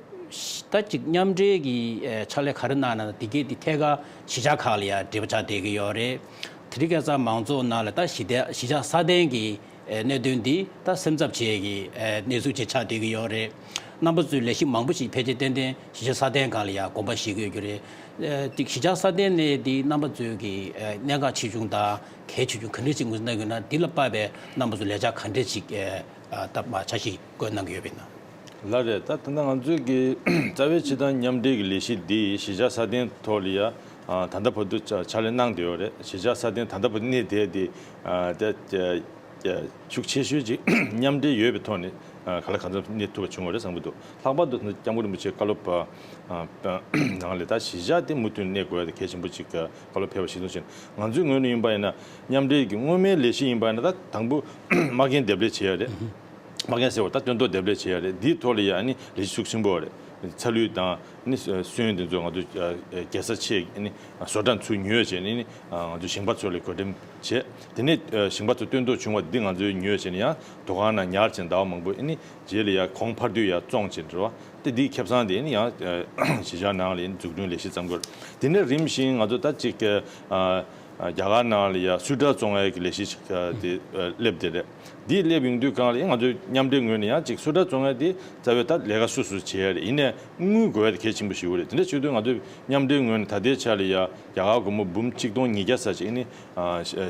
ད་ཅིག་མཉམ་འབྲེལ་གྱི་ཨ་ཕྱག་ལས་ག་རེ་གནང་ན། འདི་གས་འདི་ཐད་ཀར་གཞིས་ཆགས་ཁག་ལ་ཡ་འབྲེལ་བ་ཆགས་བསྡད་ཀྱི་ཡོད་རེད། དེ་རིང་ཁ་སང་མང་ཚོགས་ནང་ལ་ད་གཞིས་བདེ་གཞིས་ཆགས་སྲ་བརྟན་གྱི་ཨ་གནད་དོན་འདི་ད་སེམས་འཚབ་བྱེད་ཀྱི་ཨ་གནས་ཚུལ་ཅིག་ཆགས་བསྡད་ཀྱི་ཡོད་རེད། རྣམ་པ་ཚོས་ལས་གཞི་མང་པོ་ཞིག་ཕལ་ཆེར་ཏན་ཏན་གཞིས་ཆགས་སྲ་བརྟན་སྒང་ལ་ཡ་དགོངས་པ་བཞེས་ཀྱི་ཡོད་རྒྱུ་རེད། ཨ། དེ་གཞིས་ཆགས་སྲ་བརྟན་ལས་འདི་རྣམ་པ་ཚོས་ཀྱི་ཨ་གནད་འགག་ཆེ་ཆུང་དང་གལ་ཆེ་ཆུང་ག་འདྲ་ཅིག་ངོས་འཛིན་གནང་གི་ཡོད་ན། འདི་ལ་དཔག་པའི་རྣམ་པ་ཚོས་ལས་འཆར་ག་འདྲ་ཅིག་ཨ་ཨ་ད་མ་འཆར་གཞི་བཀོད་གནང་གི་ཡོད་པས་ན། ལགས་རེད། ད་ད་ལྟ་ང་ཚོའི་གི་རྩ་བའི་སྤྱིར་བཏང་མཉམ་འབྲེལ་གྱི་ལས་གཞི་འདི་གཞིས་ཆགས་སྲ་བརྟན་ཐོག་ལ་ཡ་ཨ་ད་ལྟ་བར་དུ་ཕྱག་ཕྱག་ལས་གནང་བསྡད་ཡོད་རེད། གཞིས་ཆགས་སྲ་བརྟན་ད་ལྟ་བར་དུ་གནས་བསྡད་དེ་ཨ་ད་ད་ཤུགས་ཆེ་ཤོས་ཅིག་མཉམ་འབྲེལ་ཡོད་པའི་ཐོག་ནས་ཨ་གང་ལ་གང་འཚམ་གནས་ཐུབ་པ་བྱུང་བ་རེད་བསམ་གྱི་འདུག་ལྷག་པར་དུ་སྐྱབས་མགོན་རིན་པོ་ཆེ་བཀའ་སློབ་ཨ་ནང་ལས་ད་གཞིས་ཆགས་དེ་མུ་མཐུད་གནས་དགོས་ཡ་དེ་གལ་ཆེན་པོ་ཅིག་བཀའ་སློབ་ཕེབས་པ་གཞིར་བཟུང་བྱས་ནས། ང་ཚོའི་ངོས་ནས་ཡིན་པ་ཡིན་ན་མཉམ་འབྲེལ་གྱི་སྔོན་མའི་ལས་གཞི་ཡིན་པ་ཡིན་ན། ད་དང་པོ་མ་རྒན་འདེབས་ལས་བྱེད་ཡ་རེད། མ་རྒན་ཟེར་བ་ད་སྟོན་ཐོག་འདེབས་ལས་བྱེད་ཡ་རེད། འདིའི་ཐོག་ལ་ཡ་ཨ་ནི་ལས་གཞི་ཤུགས་ཆེན་པོ་རེད། ཚ་ལུད་དང་ཨ་ནི་སོན་དེ་ཚོ་ང་ཚོ་རྒྱལ་ས་ཆེ་ཨ་ནི་བཟོ་གྲྭ་ཚུར་ཉོས་བྱས་ནས་ཨ་ནི་ང་ཚོ་ཞིང་པ་ཚོ་ལ་བགོ་འགྲེམས་བྱས། དེ་ནས་ཞིང་པ་ཚོ་སྟོན་ཐོག་བྱུང་བ་འདི་ང་ཚོས་ཉོས་བྱས་ནས་ཡང་དུ་ཁང་ནང་ཉར་བྱས་ཟླ་བ་མང་པོ། ཨ་ནི་རྗེས་ལ་ཡ་གོང་འཕར་དུས་ཡ་བཙོང་བྱས་འགྲོ་བ། དེ་འདིའི་ཁེ་བཟང་དེ་ཨ་ནི་ཡང་གཞིས་ཆགས་ནང་ལ་ཨ་ནི་འཛུགས་སྐྲུན་ལས་གཞི་བརྩམས་དགོས། དེ་ནས་རིམ་བཞིན་ང་ཚོ་ད་ཅིག་རྒྱ་གར་ནང་ལ་ཡ་སུ་ཊར་བཙོང་ཡ་གི་ལས་གཞི་ཅིག་དེ་སླེབས་བསྡད་རེད། འདི་སླེབས་ཡོང་དུས་སྒང་ལ་ང་ཚོའི་མཉམ་འབྲེལ་ངོས་ནས་ཡང་ཅིག་སུ་ཊར་བཙོང་ཡ་དེ་རྩ་བའི་ད་ལས་ཀ་སོ་སོས་བྱེད་ཡ་རེད། ཡིན་ནའི་དངུལ་དགོས་ཡ་དེ་གལ་ཆེན་པོ་ཞིག་རེད། དེ་འདྲ་བྱེད་དུས་ང་ཚོའི་མཉམ་འབྲེལ་ངོས་ནས་ད་ལྟའི་ཆ་ལ་ཡ་རྒྱ་གར་སྒོར་མོ་འབུམ་གཅིག་སྟོང་ཉིས་བརྒྱ་ཙམ་ཅིག་ཨ་ནི་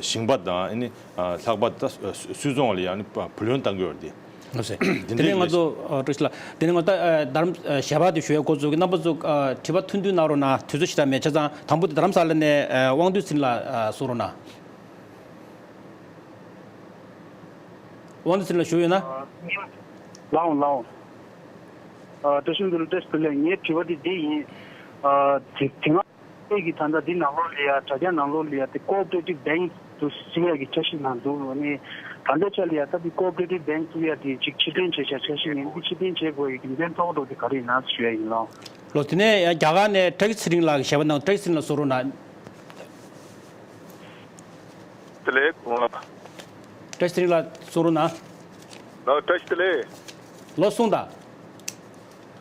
ཞིང་པ་དང་ཨ་ནི་ལྷག་པར་ད་སུད་ཚོང་ལ་ཡ་ཨ་ནི་བུ་ལོན་གཏང་གི་ཡོད་རེད། ལགས་སེ། འདི་དེ་ནས་ང་ཚོ་ཨ་བཀྲ་ཤིས་ལགས། དེ་ནས་ང་ཚོ་ད་ཨ་རྡ་རམ་ཨ་ཞལ་པར་དེ་ཞུ་ཡ་འགོ་འཛུགས་ཀྱི། རྣམ་པ་ཚོ་ཨ་དྲི་བ་ཐུང་ཐུང་གནང་རོགས་གནང་། དུས་ཚོད་ཞེ་དྲག་མེད། བྱས་ཙང་དང་པོ་དེ་རྡ་རམ་ས་ལ་ནས་ཨ་དབང་འདུས་ཚེ་རིང་ལགས་ཨ་གསུང་རོགས་གནང་། དབང་འདུས་ཚེ་རིང་ལགས་ཞུ་ཡོད་ན། ལའོ་ལའོ། ཨ་བཀྲ་ཤིས་འདུལ་བཀྲ་ཤིས་བདེ་ལེགས། ངའི་དྲི་བ་དེ་འདི་ཡིན། ཨ་དེ་དེ་སྔ་ཨེ་གི་ད་ལྟ་འདི་ནང་ལོགས་ལ་ཡ་དྲ་རྒྱ་ནང་ལོགས་ལ་ཡ་དེ་ཀོ་ཨོ་པ་རེ་ཊིབ་བེང་ཀི་ བརྩི་ཡག་གི་འཆར་གཞི་ནང་འདུག་ཨ་ནི་ད་ལྟའི་ཆ་ལ་ཡ་ད་འདི་ཀོ་ཨོ་པ་རེ་ཊིབ་བེང་བཙུགས་ཡག་དེ་ཅིག་ཕྱིར་འཐེན་བྱས་བཞག་འཆར་གཞི་ཡིན། འདི་ཕྱིར་འཐེན་བྱེད་དགོས་ཡག་རྒྱུ་མཚན་རྡོག་རྡོག་དེ་ག་རེ་ཡིན་ན་ཞུ་ཡག་ཡིན་ལགས། ལགས་སོ། དེ་ནས་ཡང་རྒྱ་གར་ནས་བཀྲ་ཤིས་ཚེ་རིང་ལགས་ཀྱིས་ཞལ་པར་གནང་། བཀྲ་ཤིས་ཚེ་རིང་ལགས་གསུང་རོགས་གནང་། བཀྲ་ཤིས་ཚེ་རིང་ལགས་གསུང་རོགས་གནང་། ལགས། བཀྲ་ཤིས་བདེ་ལེགས། ལགས་སོ། གསུངས་དང་།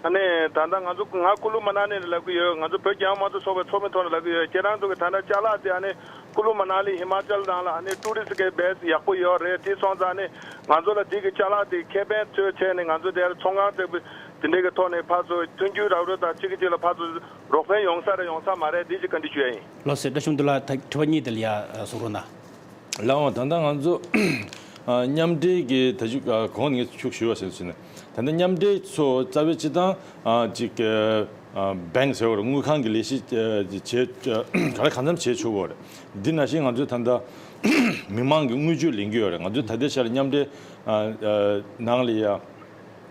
ཨ་ནི་ད་ལྟ་ང་ཚོ་ང་ཀུ་ལུ་མ་ན་ལི་ནས་ལབ་ཀྱི་ཡོད། ང་ཚོ་བོད་རྒྱལ་ཡོངས་དམངས་གཙོ་ཚོགས་པའི་ཚོགས་མི་ཐོག་ནས་ལབ་ཀྱི་ཡོད། ཁྱེད་རང་ཚོ་གི་ད་ལྟ་ཅ་ལག་དེ་ཨ་ནི་ཀུ་ལུ་མ་ན་ལི་ཧི་མ་ཅལ་ནང་ལ་ཨ་ནི་ཊུ་རི་སི་གི་བེ་སི་ཡག་པོ་ཡོད་རེད། དེ་སོང་ཙང་ཨ་ནི་ང་ཚོ་ལ་དེ་གི་ཅ་ལག་དེ་ཁེ་ཕན་ཚོད་བྱས་ནས་ང་ཚོ་དེར་ཚོང་ཁང་བཙུགས་པའི་དེ་འདྲའི་གི་ཐོག་ནས་ཕར་ཚུར་མཐུན་འགྱུར་རག་རོགས་དང་གཅིག་གིས་གཅིག་ལ་ཕར་ཚུར་རོགས་ཕན་ཡོང་ས་རེད་ཡོང་ས་མ་རེད། དེ་གཅིག་བཀའ་འདྲི་ཞུ་ཡ་ཡིན། ལགས་སོ། བཀྲ་ཤིས་དོན་གྲུབ་ལགས། ད་དྲི་བ་གཉིས་དེ་ལ་ཡ་གསུང་རོགས་གནང་། ལགས་འོང་། ད་ལྟ་ང་ཚོ་ཨ་མཉམ་འབྲེལ་གྱི་ད་ཅིག་ཨ་གོང་ནས་ངས་ཤུགས་ཞུ་བ་ཟེར་ཟིན་ནས། ད་ལྟ་མཉམ་འབྲེལ་ཚོ་རྩ་བའི་སྤྱི་བཏང་ཨ་ཅིག་ཨ་བེང་ཟེར་བ་རེད། དངུལ་ཁང་གི་ལས་གཞི་ཨ་བྱེད་ཨ་ག་ལ་གང་འཚམ་བྱེད་ཆོག་གི་རེད། འདི་ནང་བཞིན་ང་ཚོས་ད་ལྟ་མི་མང་གི་དངུལ་བཅོལ་ལེན་གྱི་ཡོད་རེད། ང་ཚོས་ད་ལྟའི་ཆར་མཉམ་འབྲེལ་ཨ་ཨ་ནང་ལ་ཡ་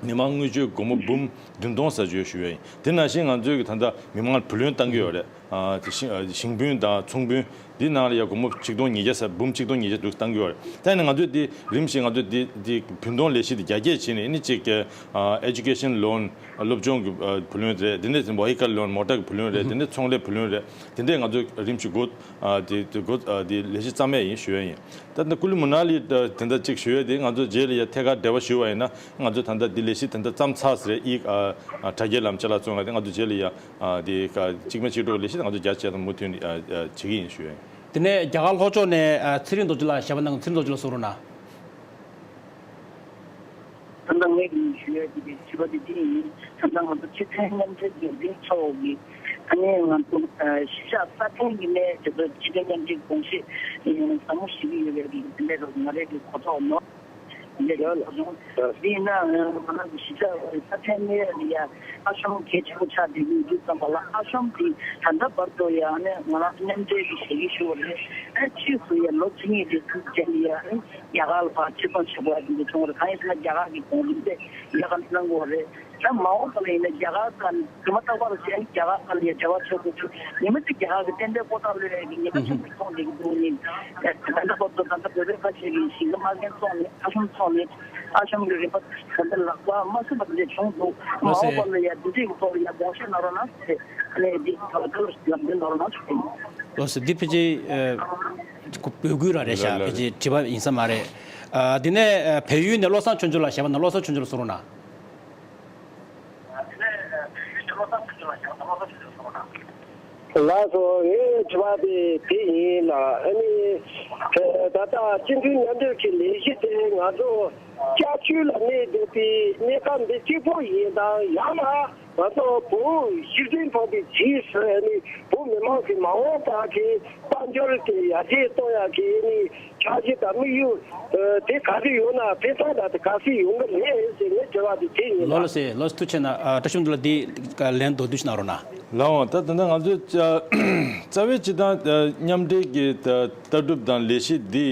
མི་མང་དངུལ་བཅོལ་སྒོར་མོ་འབུམ་བདུན་སྟོང་ཟ་ཆོག་ཞུ་ཡ་ཡིན། དེ་ནང་བཞིན་ང་ཚོས་ཀྱི་ད་ལྟ་མི་མང་བུ་ལོན་བཏང་གི་ཡོད་རེད། ཨ་དེ་ཞིང་ཨ་ཞིང་ཕུན་དང་ཚོང་ཕུན་འདི་ནང་ལ་ཡ་སྒོར་མོ་ཆིག་སྟོང་ཉིས་བརྒྱ་ཟ། འབུམ་ཆིག་སྟོང་ཉིས་བརྒྱ་འདུག་བཏང་གི་ཡོད་རེད། ད་ནི་ང་ཚོས་འདི་རིམ་བཞིན་ང་ཚོས་འདི་འདི་བུན་གཏོང་ལས་གཞི་འདི་རྒྱ་སྐྱེད་བྱས་ནས། ཨ་ནི་གཅིག་གི་ཨ་ཨེ་ཌུ་ཀེ་ཤན་ལོན། སློབ་སྦྱོང་གི་ཨ་བུ་ལོན་རེད། དེ་འདྲས་བྷི་ཧི་ཀལ་ལོན། མོ་ཊ་གི་བུ་ལོན་རེད། དེ་འདྲས་ཚོང་ལས་བུ་ལོན་རེད། དེ་འདྲས་ང་ཚོས་རིམ་བཞིན་འགོ་ཨ་དེ་དེ་འགོ་ཨ་དེ་ལས་གཞི་བརྩམས་ཡས་ཡིན་ཞུ་ཡས་ཡིན། ད་ལྟ་ཀུ་ལུ་མ་ན་ལི་དེ་འདྲ་གཅིག་ཞུ་ཡས་དེ་ང་ཚོ་རྗེས་ལ་ཡ་ཐད་ཀར་འབྲེལ་བ་ཞུ་བ་ཡིན་ན། ང་ཚོ་ད་ལྟ་འདི་ལས་གཞི་དེ་འདྲ་བརྩམས་ཚར་ཟེར། ཨི་ཨ་དྲ་རྒྱའི་ལམ་ཅ་ལག་བཙོང་ཡ་དེ་ང་ཚོ་རྗེས་ལ་ཡ་ཨ་དེ་ག་གཅིག་མ་གཅིག་གྲོགས་ལས་གཞི་དེ་ང་ཚོ་རྒྱ་ཆེ་དང་མུ་མཐུད་ནས་ཨ་ཨ་བྱེད་ཀྱི་ཡིན་ཞུ་ཡ་ཡིན། དེ་ནས་རྒྱ་གར་ལྷོ་ཕྱོགས་ནས་ཨ་ཚེ་རིང་རྡོ་རྗེ་ལགས་ཞལ་པར་གནང་། ཚེ་རིང་རྡོ་རྗེ་ལགས་གསུང་རོགས་གནང་། ད་ལྟ་ངས་ཞུ་ཡ་དེ་དྲི་བ་དེ་འདི་ཡིན། ད་ལྟ་ང་ཚོ་སྤྱི་ཕན་མཉམ་འབྲེལ་འགན་འཛིན་ཚོགས་ཀྱི་ཨ་ནི་ང་ཚོ་ཨ་གཞིས་ཆགས་ས་ཁོངས་ཀྱི་ནས་དེ་ཚོ་སྤྱི་ཕན་མཉམ་འབྲེལ་དགོངས་བཞེས་ཟབ་མོ་ཞུ་གི་ཡོད་པའི་གི་དེ་འདྲ་ང་རང་གི་གོ་རྟོགས་ནོར། འདི་ཡིན་ན་ང་རང་གི་གཞིས་ཆགས་ས་ཁོངས་ནས་ཡ་ཨ་ཤོམ་གལ་ཆེན་པོ་ཆགས་བསྡད་ཀྱི་ཡོད་དུས་ཙམ་པ་ལ། ཨ་ཤོམ་དེ་ད་ལྟ་བར་དུ་ཡ་ཨ་ནི་ང་རང་མཉམ་འབྲེལ་གྱི་ཞལ་གྱིས་ཞུ་བ་རེད། ཨ་ཕྱིས་སུ་ཡ་ལོ་བཅུ་གཉིས་རེ་ཚུགས་རྗེས་ལ་ཡ་ཨ་ནི་རྒྱ་གར་ལ་ཕར་ཕྱིར་ཚོང་བྱེད་དགོས་ཡ་དེ་འདྲ་བྱུང་བ་རེད། གང་ཡིན་ཟེར་ན་རྒྱ་གར་གྱི་གོང་རིམ་དེ་ལས་ཀ་གནང་དགོས་རེད། ད་མ་འོངས་པ་ལ་ཡིན་ན་རྒྱ་གར་དང་དུ་མ་རྟག་པར་བྱས་རྒྱ་གར་དང་ཡ་འབྲེལ་བ་བྱེད་དགོས་ཚུལ། ཉི་མ་གཅིག་རྒྱ་གར་གྱི་ཏན་ཏན་ལྐོག་ཟ་གློད་ཡ་གི་ཉེན་ཁ་ཆེན་པོ་མཐོང་བསྡད་ཀྱི་འདུག་ནི། ད་ལྟ་བར་དུ་ད་ལྟ་བོད་པའི་ཁ་ཤས་ཀྱིས་ཞིང་ཁ་མ་རྒན་བཙོང་ནས་ཨ་ཤོམ་བཙོང་ནས་ཨ་ཤོམ་གྱི་རིན་པ་ད་ལྟ་ལག་པ་མ་ཟིན་པ་དེ་འདྲ་བྱུང་འདུག་མ་འོངས་པ་ལ་ཡ་འདི་འདྲའི་གི་ཐོག་ལ་ཡ་དགོངས་བཞེས་གནང་རོགས་གནང་ཟེར། ཨ་ནི་འདི་ཐོག་ལ་ལམ་སྟོན་གནང་རོགས་གནང་ཟེར། ལགས་སོ། འདི་ཕལ་ཆེར་ཨ་འབོད་སྐུལ་རང་རེད་ཤག་ལགས་ལགས། ཕལ་ཆེར་དྲི་བ་ཡིན་ས་མ་རེད། ཨ་དེ་ནས་ཨ་བལ་ཡུལ་ནས་བློ་བཟང་ཆོས་འབྱོར་ལགས་ཞལ་པར་གནང་། བློ་བཟང་ཆོས་འབྱོར་ལགས་གསུང་རོགས་གནང་། ལགས་སོ། ངའི་དྲི་བ་དེ་དེ་ཡིན་ལ། ཨ་ནི་ད་ལྟ་སྤྱི་མཐུན་མཉམ་འབྲེལ་གྱི་ལས་གཞི་དེ་ང་ཚོ་བསྐྱར་བཅོས་ལ་གནས་བསྡད་པའི་གནས་སྐབས་འདི་གཅིག་པོ་ཡིན་དང་། ཡང་ན་ང་ཚོ་བོད་གཞི་རྟེན་ཕོག་པའི་རྗེས་སུ་ཨ་ནི་བོད་མི་མང་གི་མ་འོངས་པ་གི་དཔལ་འབྱོར་དེ་ཡར་རྒྱས་གཏོང་ཡག་གི་ཨ་ནི་འཆར་གཞི་དང་དམིགས་ཡུལ་དེ་ག་རེ་ཡོད་ན། ཕན་ཐོགས་དང་དེ་ག་ཚོད་ཡོང་གི་རེད་ཟེར་ངའི་དྲི་བ་དེ་དེ་ཡིན་ལགས། ལགས་ལགས་སེ། ལགས་སེ། ཐུགས་རྗེ་ཆེ་གནང་། ཨ་བཀྲ་ཤིས་དོན་གྲུབ་ལགས་འདི་ལན་མདོར་བསྡུས་ཤིག་གནང་རོགས་གནང་། ལགས་འོང་། ད་ད་ལྟ་ང་ཚོས་རྩ་བའི་སྤྱི་བཏང་མཉམ་འབྲེལ་གྱི་ལྟ་གྲུབ་དང་ལས་གཞི་འདི་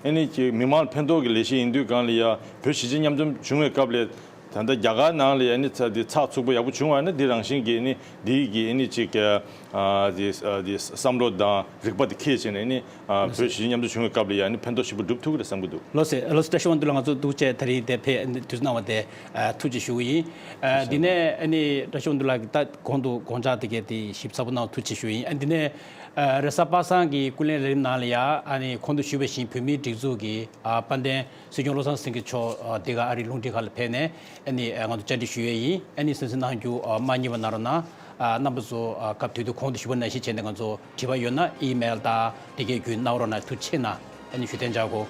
ཨ་ནི་ཅིག་མི་མང་ལ་ཕན་ཐོགས་ཀྱི་ལས་གཞི་ཡིན་དུས་སྒང་ལ་ཡ་བོད་གཞིས་བྱེས་མཉམ་འཛོམས་བྱུང་བའི་སྐབས་ལ། ད་ལྟ་རྒྱ་གར་ནང་ལ་ཡ་ནི་ཚ་འདི་ཚགས་ཚུད་པོ་ཡག་པོ་བྱུང་བ་ནི་འདི་རང་བཞིན་གྱིས་ནི་འདི་གི་ནི་ཅིག་ཨ་འདི་ཨ་འདི་བསམ་བློ་དང་རིག་པ་འདི་འཁྱེར་བྱས་ནས་ནི་ཨ་བོད་གཞིས་བྱེས་མཉམ་འཛོམས་བྱུང་བའི་སྐབས་ལ་ཡ་ནི་ཕན་ཐོགས་ཞེ་པོ་སྒྲུབ་ཐུབ་ཀྱི་རེད་བསམ་གྱི་འདུག་ལགས་སེ། ལགས་སེ། བཀྲ་ཤིས་དབང་འདུས་ལགས་ང་ཚོ་འདུག་བྱས་ད་རིང་དེ་ཕེབས་དུས་གནང་བ་དེ་ཨ་ཐུགས་རྗེ་ཆེ་ཞུ་གི་ཡིན། ཨ་འདི་ནས་ཨ་ནི་བཀྲ་ཤིས་དབང་འདུས་ལགས་ཀྱིས་ད་གོང་དུ་དགོངས་འཇགས་དེ་གས་དེ་ཞིབ་ཚགས་པོ་གནང་བ་ཐུགས་རྗེ་ཆེ་ཞུ་གི་ཡིན། ཨ་འདི་ནས་ཨ་རེས་གཟའ་པ་སངས་ཀྱི་སྐུ་ལས་རིམ་ནང་ལ་ཡ་ཨ་ནི་གོང་དུ་ཞུས་པ་བཞིན་བོད་མིའི་སྒྲིག་འཛུགས་ཀྱི་ཨ་དཔལ་ལྡན་སྲིད་སྐྱོང་བློ་བཟང་སེང་གེ་མཆོག་ཨ་འདི་ག་ཨ་རིའི་རླུང་འཕྲིན་ཁང་ལ་ཕེབས་ནས་ཨ་ནི་ཨ་ང་ཚོ་བཅར་འདྲི་ཞུ་ཡས་ཡིན། ཨ་ནི་གསན་གཟིགས་གནང་རྒྱུ་ཨ་མ་བསྙེལ་བ་གནང་རོགས་གནང་། ཨ་རྣམ་པ་ཚོ་ཨ་སྐབས་དེ་དུས་གོང་དུ་ཞུས་པ་ནང་བཞིན་བྱས་ནས་ང་ཚོ་དྲི་བ་ཡོད་ན་ཨི་མེལ་དང་དེ་གའི་བརྒྱུད་གནང་རོགས་གནང་། ཐུགས་རྗེ་ཆེ་གནང་། ཨ་ནི་ཞུ་གཏན་འཇགས་གོ།